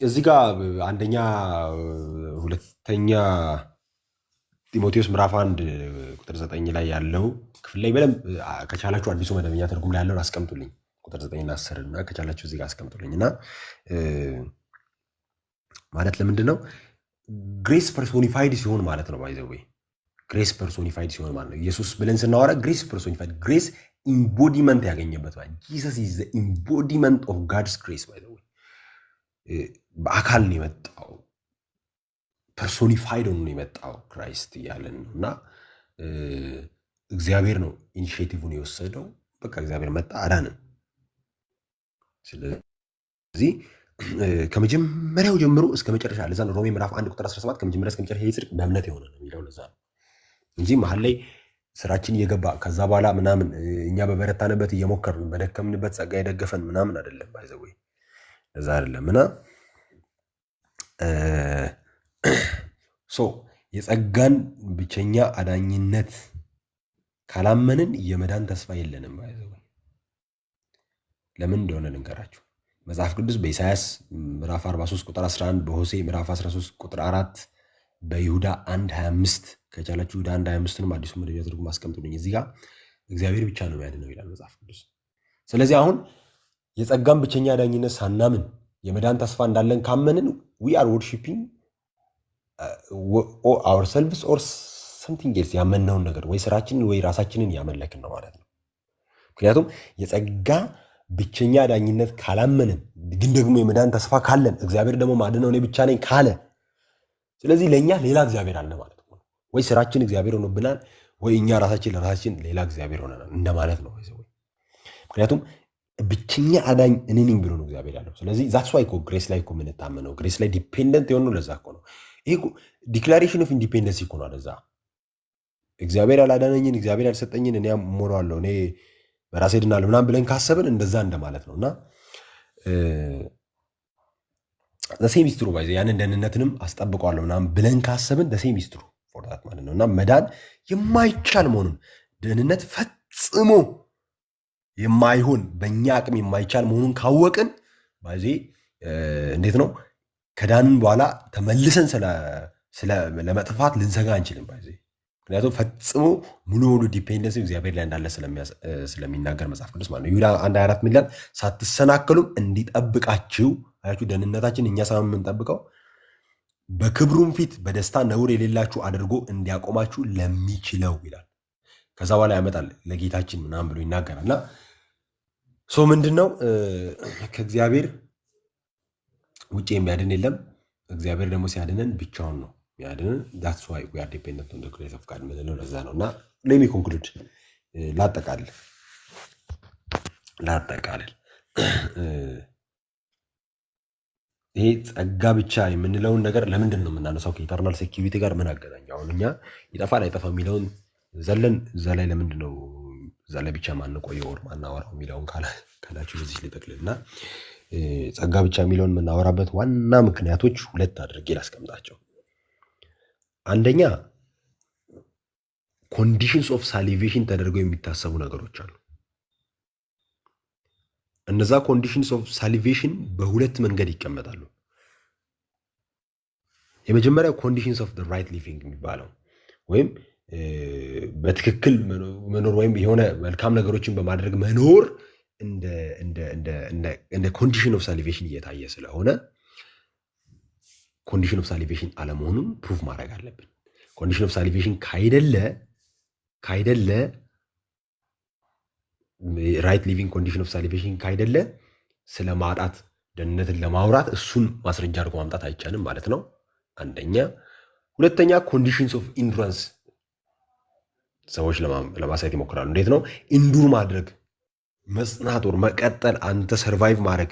Speaker 2: እዚህ ጋር አንደኛ ሁለተኛ ጢሞቴዎስ ምዕራፍ 1 ቁጥር 9 ላይ ያለው ክፍል ላይ በደንብ ከቻላችሁ አዲሱ መደበኛ ትርጉም ላይ ያለውን አስቀምጡልኝ። ቁጥር 9ና 10 እና ከቻላችሁ እዚህ ጋር አስቀምጡልኝ። እና ማለት ለምንድን ነው grace personified ሲሆን ማለት ነው። By the way፣ grace personified ሲሆን ማለት ነው። ኢየሱስ ብለን ስናወራ grace personified፣ grace embodiment ያገኘበት፣ Jesus is embodiment of God's grace። By the way፣ በአካል ነው የመጣው፣ personified ሆኖ ነው የመጣው Christ እያለን ነው። እና እግዚአብሔር ነው initiative ን የወሰደው። በቃ እግዚአብሔር መጣ፣ አዳንን። ስለዚህ ከመጀመሪያው ጀምሮ እስከ መጨረሻ፣ ለዛ ነው ሮሜ ምዕራፍ 1 ቁጥር 17 ከመጀመሪያ እስከ መጨረሻ ይህ ጽድቅ በእምነት የሆነ ነው የሚለው። ለዛ ነው እንጂ መሀል ላይ ስራችን እየገባ ከዛ በኋላ ምናምን እኛ በበረታንበት እየሞከርን፣ በደከምንበት ጸጋ የደገፈን ምናምን አይደለም። By the way፣ ለዛ አይደለም። እና so የጸጋን ብቸኛ አዳኝነት ካላመንን የመዳን ተስፋ የለንም። By the way፣ ለምን እንደሆነ ልንገራችሁ። መጽሐፍ ቅዱስ በኢሳያስ ምዕራፍ 43 ቁጥር 11፣ በሆሴ ምዕራፍ 13 ቁጥር 4፣ በይሁዳ 1 25፣ ከቻላችሁ ይሁዳ 1 25ንም አዲሱ መደበኛ ትርጉም አስቀምጡልኝ። እዚህ ጋር እግዚአብሔር ብቻ ነው የሚያድነው ይላል መጽሐፍ ቅዱስ። ስለዚህ አሁን የጸጋን ብቸኛ አዳኝነት ሳናምን የመዳን ተስፋ እንዳለን ካመንን we are worshipping ourselves or something else፣ ያመንነውን ነገር ወይ ስራችንን ወይ ራሳችንን ያመለክን ነው ማለት ነው። ምክንያቱም የጸጋ ብቸኛ አዳኝነት ካላመንን ግን ደግሞ የመዳን ተስፋ ካለን፣ እግዚአብሔር ደግሞ ማድነው እኔ ብቻ ነኝ ካለ፣ ስለዚህ ለእኛ ሌላ እግዚአብሔር አለ ማለት ነው። ወይ ስራችን እግዚአብሔር ሆኖብናል፣ ወይ እኛ ራሳችን ለራሳችን ሌላ እግዚአብሔር ሆነናል እንደማለት ነው። ምክንያቱም ብቸኛ አዳኝ እኔ ነኝ ብሎ ነው እግዚአብሔር ያለው። ስለዚህ that's why እኮ grace ላይ እኮ የምንታመነው፣ grace ላይ dependent የሆነው ለዛ እኮ ነው። ይሄ declaration of independence እኮ ነው። ለዛ እግዚአብሔር ያላዳነኝን፣ እግዚአብሔር ያልሰጠኝን እኔ እሞላዋለሁ፣ እኔ በራሴ ድናለሁ ምናምን ብለን ካሰብን እንደዛ እንደማለት ነው። እና the same is true by the way፣ ያንን ደህንነትንም አስጠብቀዋለሁ ምናምን ብለን ካሰብን the same is true for that ማለት ነው። እና መዳን የማይቻል መሆኑን፣ ደህንነት ፈጽሞ የማይሆን፣ በእኛ አቅም የማይቻል መሆኑን ካወቅን by the way እንዴት ነው ከዳንን በኋላ ተመልሰን ለመጥፋት ልንሰጋ አንችልም። By the way፣ ምክንያቱም ፈጽሞ ሙሉ ሙሉ dependence እግዚአብሔር ላይ እንዳለ ስለሚናገር መጽሐፍ ቅዱስ ማለት ነው። ይሁዳ 1:24 ምን ይላል? ሳትሰናከሉም እንዲጠብቃችሁ። አያችሁ፣ ደህንነታችን እኛ ሳይሆን የምንጠብቀው፣ በክብሩም ፊት በደስታ ነውር የሌላችሁ አድርጎ እንዲያቆማችሁ ለሚችለው ይላል። ከዛ በኋላ ያመጣል ለጌታችን ምናምን ብሎ ይናገራል። እና so ምንድን ነው? ከእግዚአብሔር ውጭ የሚያድን የለም። እግዚአብሔር ደግሞ ሲያድነን ብቻውን ነው የሚያድነን። That's why we are dependent on the grace of God የምንለው ለዛ ነው። እና let me conclude፣ ላጠቃልል። ይሄ ጸጋ ብቻ የምንለውን ነገር ለምንድን ነው የምናነሳው? ከ eternal security ጋር ምን አገናኘው? አሁን እኛ ይጠፋል አይጠፋ የሚለውን ዘለን እዛ ላይ ለምንድን ነው እዛ ላይ ብቻ ማንቆየው or ማናወራው የሚለውን ካላችሁ በዚህ ልጠቅልል። እና ጸጋ ብቻ የሚለውን የምናወራበት ዋና ምክንያቶች ሁለት አድርጌ ላስቀምጣቸው። አንደኛ conditions of salvation ተደርገው የሚታሰቡ ነገሮች አሉ። እነዛ conditions of salvation በሁለት መንገድ ይቀመጣሉ። የመጀመሪያው conditions of right living የሚባለው ወይም በትክክል መኖር ወይም የሆነ መልካም ነገሮችን በማድረግ መኖር እንደ condition of salvation እየታየ ስለሆነ condition of salvation አለመሆኑን prove ማድረግ አለብን። Condition of salvation ካይደለ፣ right living condition of salvation ካይደለ፣ ስለ ማጣት ደህንነትን ለማውራት እሱን ማስረጃ አድርጎ ማምጣት አይቻልም ማለት ነው። አንደኛ። ሁለተኛ conditions of endurance ሰዎች ለማሳየት ይሞክራሉ። እንዴት ነው endure ማድረግ፣ መጽናት ወር መቀጠል፣ አንተ survive ማድረግ።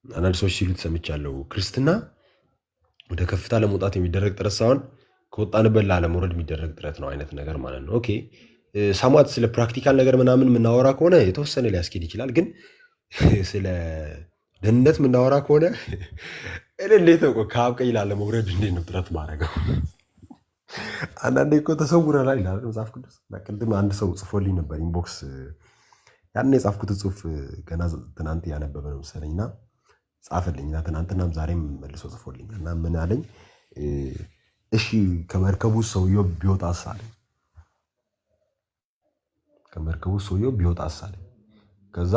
Speaker 2: አንዳንድ ሰዎች ሲሉት ሰምቻለሁ። ክርስትና ወደ ከፍታ ለመውጣት የሚደረግ ጥረት ሳይሆን ከወጣንበት ላለመውረድ የሚደረግ ጥረት ነው አይነት ነገር ማለት ነው። Okay, somewhat ስለ practical ነገር ምናምን የምናወራ ከሆነ የተወሰነ ሊያስኬድ ይችላል። ግን ስለ ደህንነት የምናወራ ከሆነ እኔ እንዴት ነው ቆይ ከአብ ቀኝ ላለመውረድ እንዴት ነው ጥረት ማድረገው? አንዳንዴ እኮ ተሰውረናል ይላል መጽሐፍ ቅዱስ። እና ቅድም አንድ ሰው ጽፎልኝ ነበር inbox፣ ያን የጻፍኩትን ጽሁፍ ገና ትናንት ያነበበ ነው መሰለኝ እና ጻፈልኝ እና ትናንትናም ዛሬም መልሶ ጽፎልኛል እና ምን አለኝ? እሺ ከመርከቡ ሰውየው ቢወጣስ አለኝ። ከመርከቡ ሰውየው ቢወጣስ አለኝ። ከዛ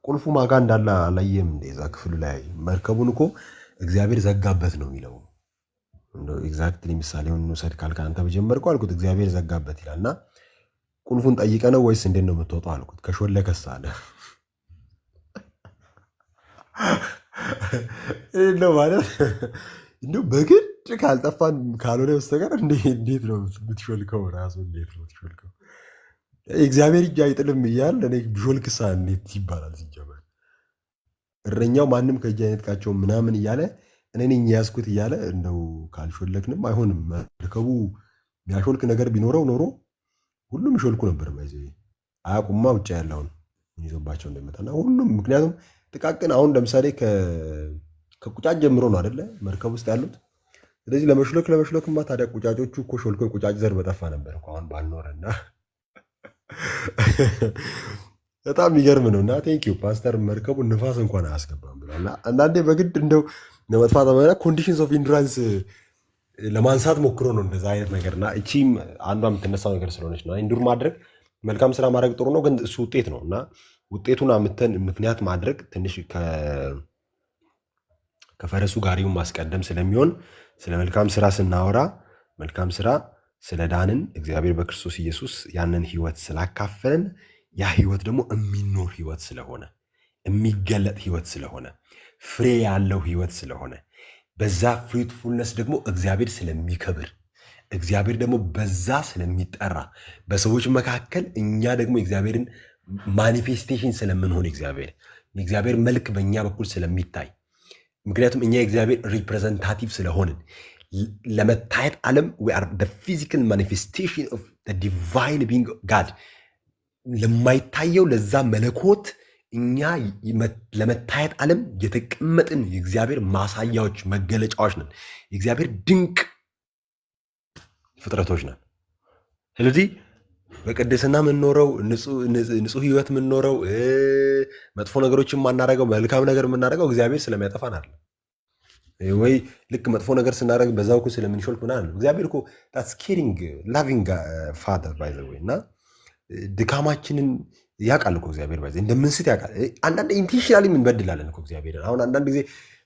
Speaker 2: ቁልፉ ማጋ እንዳለ አላየህም እንደ እዛ ክፍሉ ላይ መርከቡን እኮ እግዚአብሔር ዘጋበት ነው የሚለው። እንደው exactly ምሳሌውን እንውሰድ ካልክ አንተ በጀመርከው አልኩት፣ እግዚአብሔር ዘጋበት ይላል እና ቁልፉን ጠይቀ ነው ወይስ እንዴት ነው የምትወጣው አልኩት። ከሾለከስ አለ። ይህ ነው ማለት እንደው በግድ ካልጠፋን ካልሆነ በስተቀር እንዴት ነው የምትሾልከው? ራሱ እንዴት ነው የምትሾልከው? እግዚአብሔር እጅ አይጥልም እያለ እኔ ብሾልክሳ እንዴት ይባላል? ሲጀመር እረኛው ማንም ከእጅ አይነጥቃቸውም ምናምን እያለ እኔ ነኝ የያዝኩት እያለ እንደው ካልሾለክንም አይሆንም። መርከቡ የሚያሾልክ ነገር ቢኖረው ኖሮ ሁሉም ይሾልኩ ነበር። By the way አያውቁማ ውጭ ያለውን ምን ይዞባቸው እንደሚመጣና ሁሉም፣ ምክንያቱም ጥቃቅን አሁን ለምሳሌ ከቁጫጭ ጀምሮ ነው አይደለ መርከብ ውስጥ ያሉት። ስለዚህ ለመሽሎክማ ታዲያ ቁጫጮቹ እኮ ሾልኮ ቁጫጭ ዘር በጠፋ ነበር እኮ አሁን ባልኖረ። እና በጣም የሚገርም ነው። እና thank you ፓስተር፣ መርከቡ ንፋስ እንኳን አያስገባም ብሏል። እና አንዳንዴ በግድ እንደው ለመጥፋት conditions of endurance ለማንሳት ሞክሮ ነው እንደዛ አይነት ነገር። እና እቺም አንዷ የምትነሳው ነገር ስለሆነች ነው። Endure ማድረግ፣ መልካም ስራ ማድረግ ጥሩ ነው፣ ግን እሱ ውጤት ነው እና ውጤቱን አምተን ምክንያት ማድረግ ትንሽ ከፈረሱ ጋሪውን ማስቀደም ስለሚሆን ስለ መልካም ስራ ስናወራ መልካም ስራ ስለ ዳንን፣ እግዚአብሔር በክርስቶስ ኢየሱስ ያንን ህይወት ስላካፈለን፣ ያ ህይወት ደግሞ የሚኖር ህይወት ስለሆነ፣ የሚገለጥ ህይወት ስለሆነ፣ ፍሬ ያለው ህይወት ስለሆነ፣ በዛ fruitfulness ደግሞ እግዚአብሔር ስለሚከብር፣ እግዚአብሔር ደግሞ በዛ ስለሚጠራ፣ በሰዎች መካከል እኛ ደግሞ የእግዚአብሔርን manifestation ስለምንሆን፣ የእግዚአብሔር መልክ በእኛ በኩል ስለሚታይ፣ ምክንያቱም እኛ የእግዚአብሔር representative ስለሆንን ለመታየት ዓለም we are the physical manifestation of the divine being God፣ ለማይታየው ለዛ መለኮት እኛ ለመታየት ዓለም የተቀመጥን የእግዚአብሔር ማሳያዎች፣ መገለጫዎች ነን። የእግዚአብሔር ድንቅ ፍጥረቶች ነን። ስለዚህ በቅድስና የምንኖረው፣ ንጹህ ህይወት የምንኖረው፣ መጥፎ ነገሮችን የማናደርገው፣ መልካም ነገር የምናደርገው እግዚአብሔር ስለሚያጠፋን አይደለም ወይ ልክ መጥፎ ነገር ስናደርግ በዛው እኮ ስለምንሾልክ ምናምን አይደለም። እግዚአብሔር እኮ that's caring, loving father, by the way። እና ድካማችንን ያውቃል እኮ እግዚአብሔር፣ by the way እንደምንስት ያውቃል። አንዳንድ intentionally እንበድላለን እኮ እግዚአብሔርን። አሁን አንዳንድ ጊዜ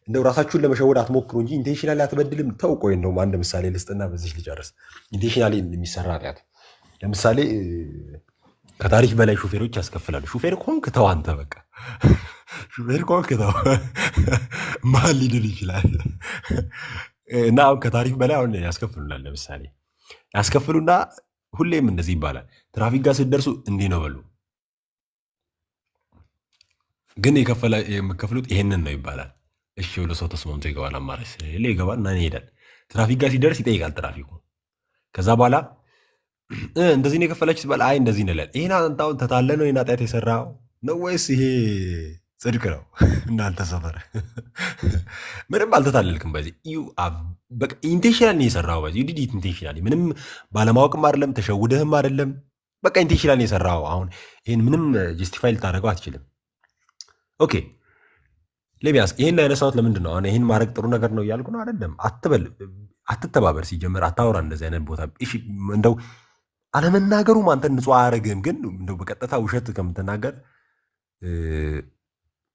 Speaker 2: እንደው ራሳችሁን ለመሸወድ አትሞክሩ እንጂ intentionally አትበድልም። ተው ቆይ፣ እንደውም አንድ ምሳሌ ልስጥና በዚህ ልጨርስ። Intentionally የሚሰራ ኃጢአት ለምሳሌ ከታሪፍ በላይ ሹፌሮች ያስከፍላሉ። ሹፌር ከሆንክ ተው አንተ፣ በቃ ሹፌር ከሆንክ ተው፣ ማን ሊድን ይችላል? እና አሁን ከታሪፍ በላይ አሁን ያስከፍሉናል። ለምሳሌ ያስከፍሉና ሁሌም እንደዚህ ይባላል። ትራፊክ ጋር ስትደርሱ እንዲህ ነው በሉ፣ ግን የከፈለ የምከፍሉት ይሄንን ነው ይባላል። እሺ ብሎ ሰው ተስማምቶ ይገባል። አማራጭ ስለሌለ ይገባል እና ይሄዳል። ትራፊክ ጋር ሲደርስ ይጠይቃል ትራፊኩ። ከዛ በኋላ እንደዚህ ነው የከፈላችሁ ሲባል አይ እንደዚህ ነው ይላል። ይሄን አንተ አሁን ተታለ ነው ይሄን ኃጢአት የሰራው ነው ወይስ ይሄ ጽድቅ ነው? እናንተ ሰፈር ምንም አልተታለልክም። በዚህ በቃ intentionally ነው የሰራው። በዚህ you did it intentionally፣ ምንም ባለማወቅም አይደለም፣ ተሸውደህም አይደለም። በቃ intentionally ነው የሰራው። አሁን ይሄን ምንም justify ልታደርገው አትችልም። Okay, let me ask፣ ይሄን ያነሳሁት ለምንድን ነው? አሁን ይሄን ማድረግ ጥሩ ነገር ነው እያልኩ ነው አይደለም። አትበል፣ አትተባበር፣ ሲጀመር አታውራ እንደዚህ አይነት ቦታ። እሺ እንደው አለመናገሩም አንተን ንጹህ አያደርግህም። ግን እንደው በቀጥታ ውሸት ከምትናገር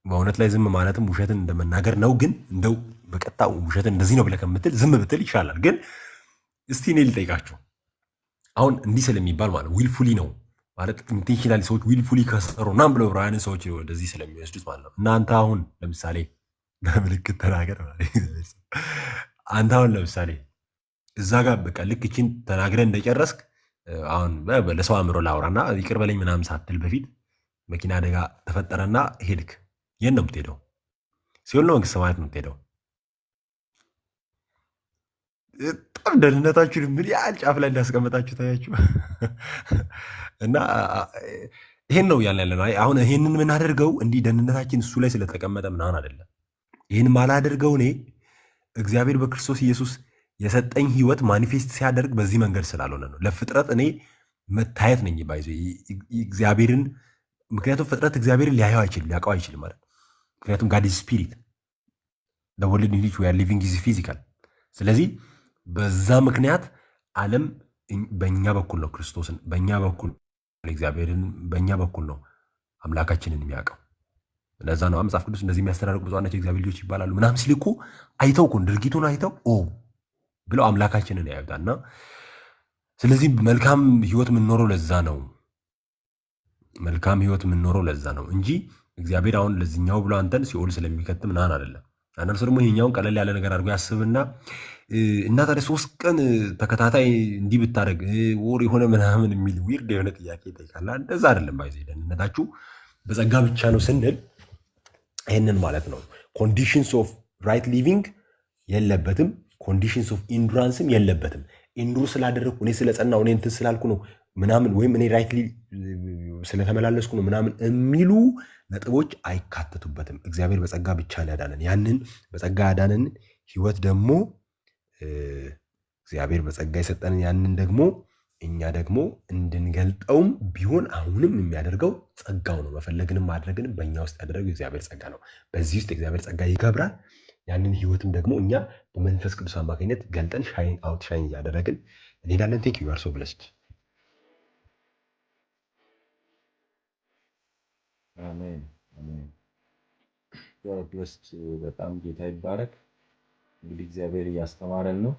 Speaker 2: በእውነት ላይ ዝም ማለትም ውሸትን እንደመናገር ነው። ግን እንደው በቀጥታ ውሸትን እንደዚህ ነው ብለህ ከምትል ዝም ብትል ይሻላል። ግን እስቲ እኔ ልጠይቃችሁ፣ አሁን እንዲህ ስለሚባል ማለት willfully ነው ማለት intentionally ሰዎች willfully ከሰሩ ምናምን ብለው ዕብራውያንን ሰዎች ወደዚህ ስለሚወስዱት ማለት ነው። እናንተ አሁን ለምሳሌ በምልክት ተናገር። አንተ አሁን ለምሳሌ እዛ ጋር በቃ ልክ እችን ተናግረህ እንደጨረስክ አሁን ለሰው አእምሮ ላውራና ይቅር በለኝ ምናምን ሳትል በፊት መኪና አደጋ ተፈጠረና ሄድክ። የት ነው የምትሄደው? ሲኦል ነው መንግስተ ሰማያት ነው የምትሄደው? በጣም ደህንነታችሁን ምን ያህል ጫፍ ላይ እንዳስቀመጣችሁ ታያችሁ። እና ይሄን ነው እያልን ያለ ነው። አሁን ይሄንን የምናደርገው እንዲህ ደህንነታችን እሱ ላይ ስለተቀመጠ ምናምን አይደለም። ይህን ማላደርገው እኔ እግዚአብሔር በክርስቶስ ኢየሱስ የሰጠኝ ህይወት manifest ሲያደርግ በዚህ መንገድ ስላልሆነ ነው። ለፍጥረት እኔ መታየት ነኝ by the way እግዚአብሔርን፣ ምክንያቱም ፍጥረት እግዚአብሔርን ሊያየው አይችልም፣ ሊያውቀው አይችልም ማለት፣ ምክንያቱም God is spirit, the world in which we are living is physical። ስለዚህ በዛ ምክንያት ዓለም በእኛ በኩል ነው ክርስቶስን፣ በእኛ በኩል እግዚአብሔርን፣ በእኛ በኩል ነው አምላካችንን የሚያውቀው። ለዛ ነው መጽሐፍ ቅዱስ እንደዚህ የሚያስተዳድሩ ብፁዓን ናቸው የእግዚአብሔር ልጆች ይባላሉ ምናምን ሲል እኮ አይተው እኮ ድርጊቱን አይተው ኦ ብለው አምላካችንን ያዩታል። እና ስለዚህ መልካም ህይወት የምንኖረው ለዛ ነው። መልካም ህይወት የምንኖረው ለዛ ነው እንጂ እግዚአብሔር አሁን ለዚህኛው ብሎ አንተን ሲኦል ስለሚከት ምናምን አይደለም። አንዳንድ ሰው ደግሞ ይሄኛውን ቀለል ያለ ነገር አድርጎ ያስብና እና ታዲያ 3 ቀን ተከታታይ እንዲህ ብታደርግ ወር የሆነ ምናምን የሚል weird የሆነ ጥያቄ ይጠይቃል። እንደዛ አይደለም። By the way ደህንነታችሁ በጸጋ ብቻ ነው ስንል ይህንን ማለት ነው። Conditions of right living የለበትም። Conditions of endurance ም የለበትም። Endure ስላደረግኩ፣ እኔ ስለጸናው፣ እኔ እንትን ስላልኩ ነው ምናምን ወይም እኔ rightly ስለተመላለስኩ ነው ምናምን የሚሉ ነጥቦች አይካተቱበትም። እግዚአብሔር በጸጋ ብቻ ነው ያዳነን። ያንን በጸጋ ያዳነን ህይወት ደግሞ እግዚአብሔር በጸጋ የሰጠንን ያንን ደግሞ እኛ ደግሞ እንድንገልጠውም ቢሆን አሁንም የሚያደርገው ጸጋው ነው። መፈለግንም ማድረግንም በእኛ ውስጥ ያደረገው የእግዚአብሔር ጸጋ ነው። በዚህ ውስጥ የእግዚአብሔር ጸጋ ይከብራል። ያንን ህይወትም ደግሞ እኛ በመንፈስ ቅዱስ አማካኝነት ገልጠን shine outshine እያደረግን እንሄዳለን። Thank you, are so blessed።
Speaker 6: አሜን አሜን። Blessed፣ በጣም ጌታ ይባረክ። እንግዲህ እግዚአብሔር እያስተማረን ነው።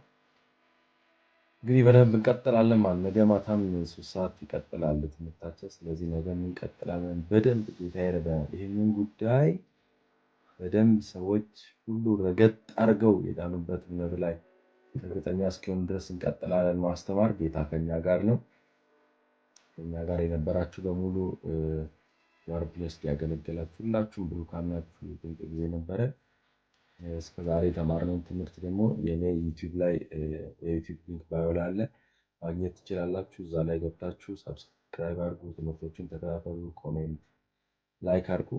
Speaker 6: እንግዲህ በደንብ እንቀጥላለን ማለት ነገ ማታም 3 ሰዓት ይቀጥላል ትምህርታችን። ስለዚህ ነገ እንቀጥላለን በደንብ፣ ጌታ ይረዳናል። ይህንን ጉዳይ በደንብ ሰዎች ሁሉ ረገጥ አድርገው የዳኑበት እምነት ላይ እርግጠኛ እስኪሆን ድረስ እንቀጥላለን ማስተማር። ጌታ ከኛ ጋር ነው። ከኛ ጋር የነበራችሁ በሙሉ you are blessed። ያገለገላችሁ ሁላችሁም ብሩካን ናችሁ። ድንቅ ጊዜ ነበረ። እስከ ዛሬ የተማርነውን ትምህርት ደግሞ የኔ YouTube ላይ የ YouTube link bio ላይ አለ፣ ማግኘት ትችላላችሁ። እዛ ላይ ገብታችሁ subscribe አድርጉ፣ ትምህርቶችን ተከታተሉ፣ comment፣ like አድርጉ።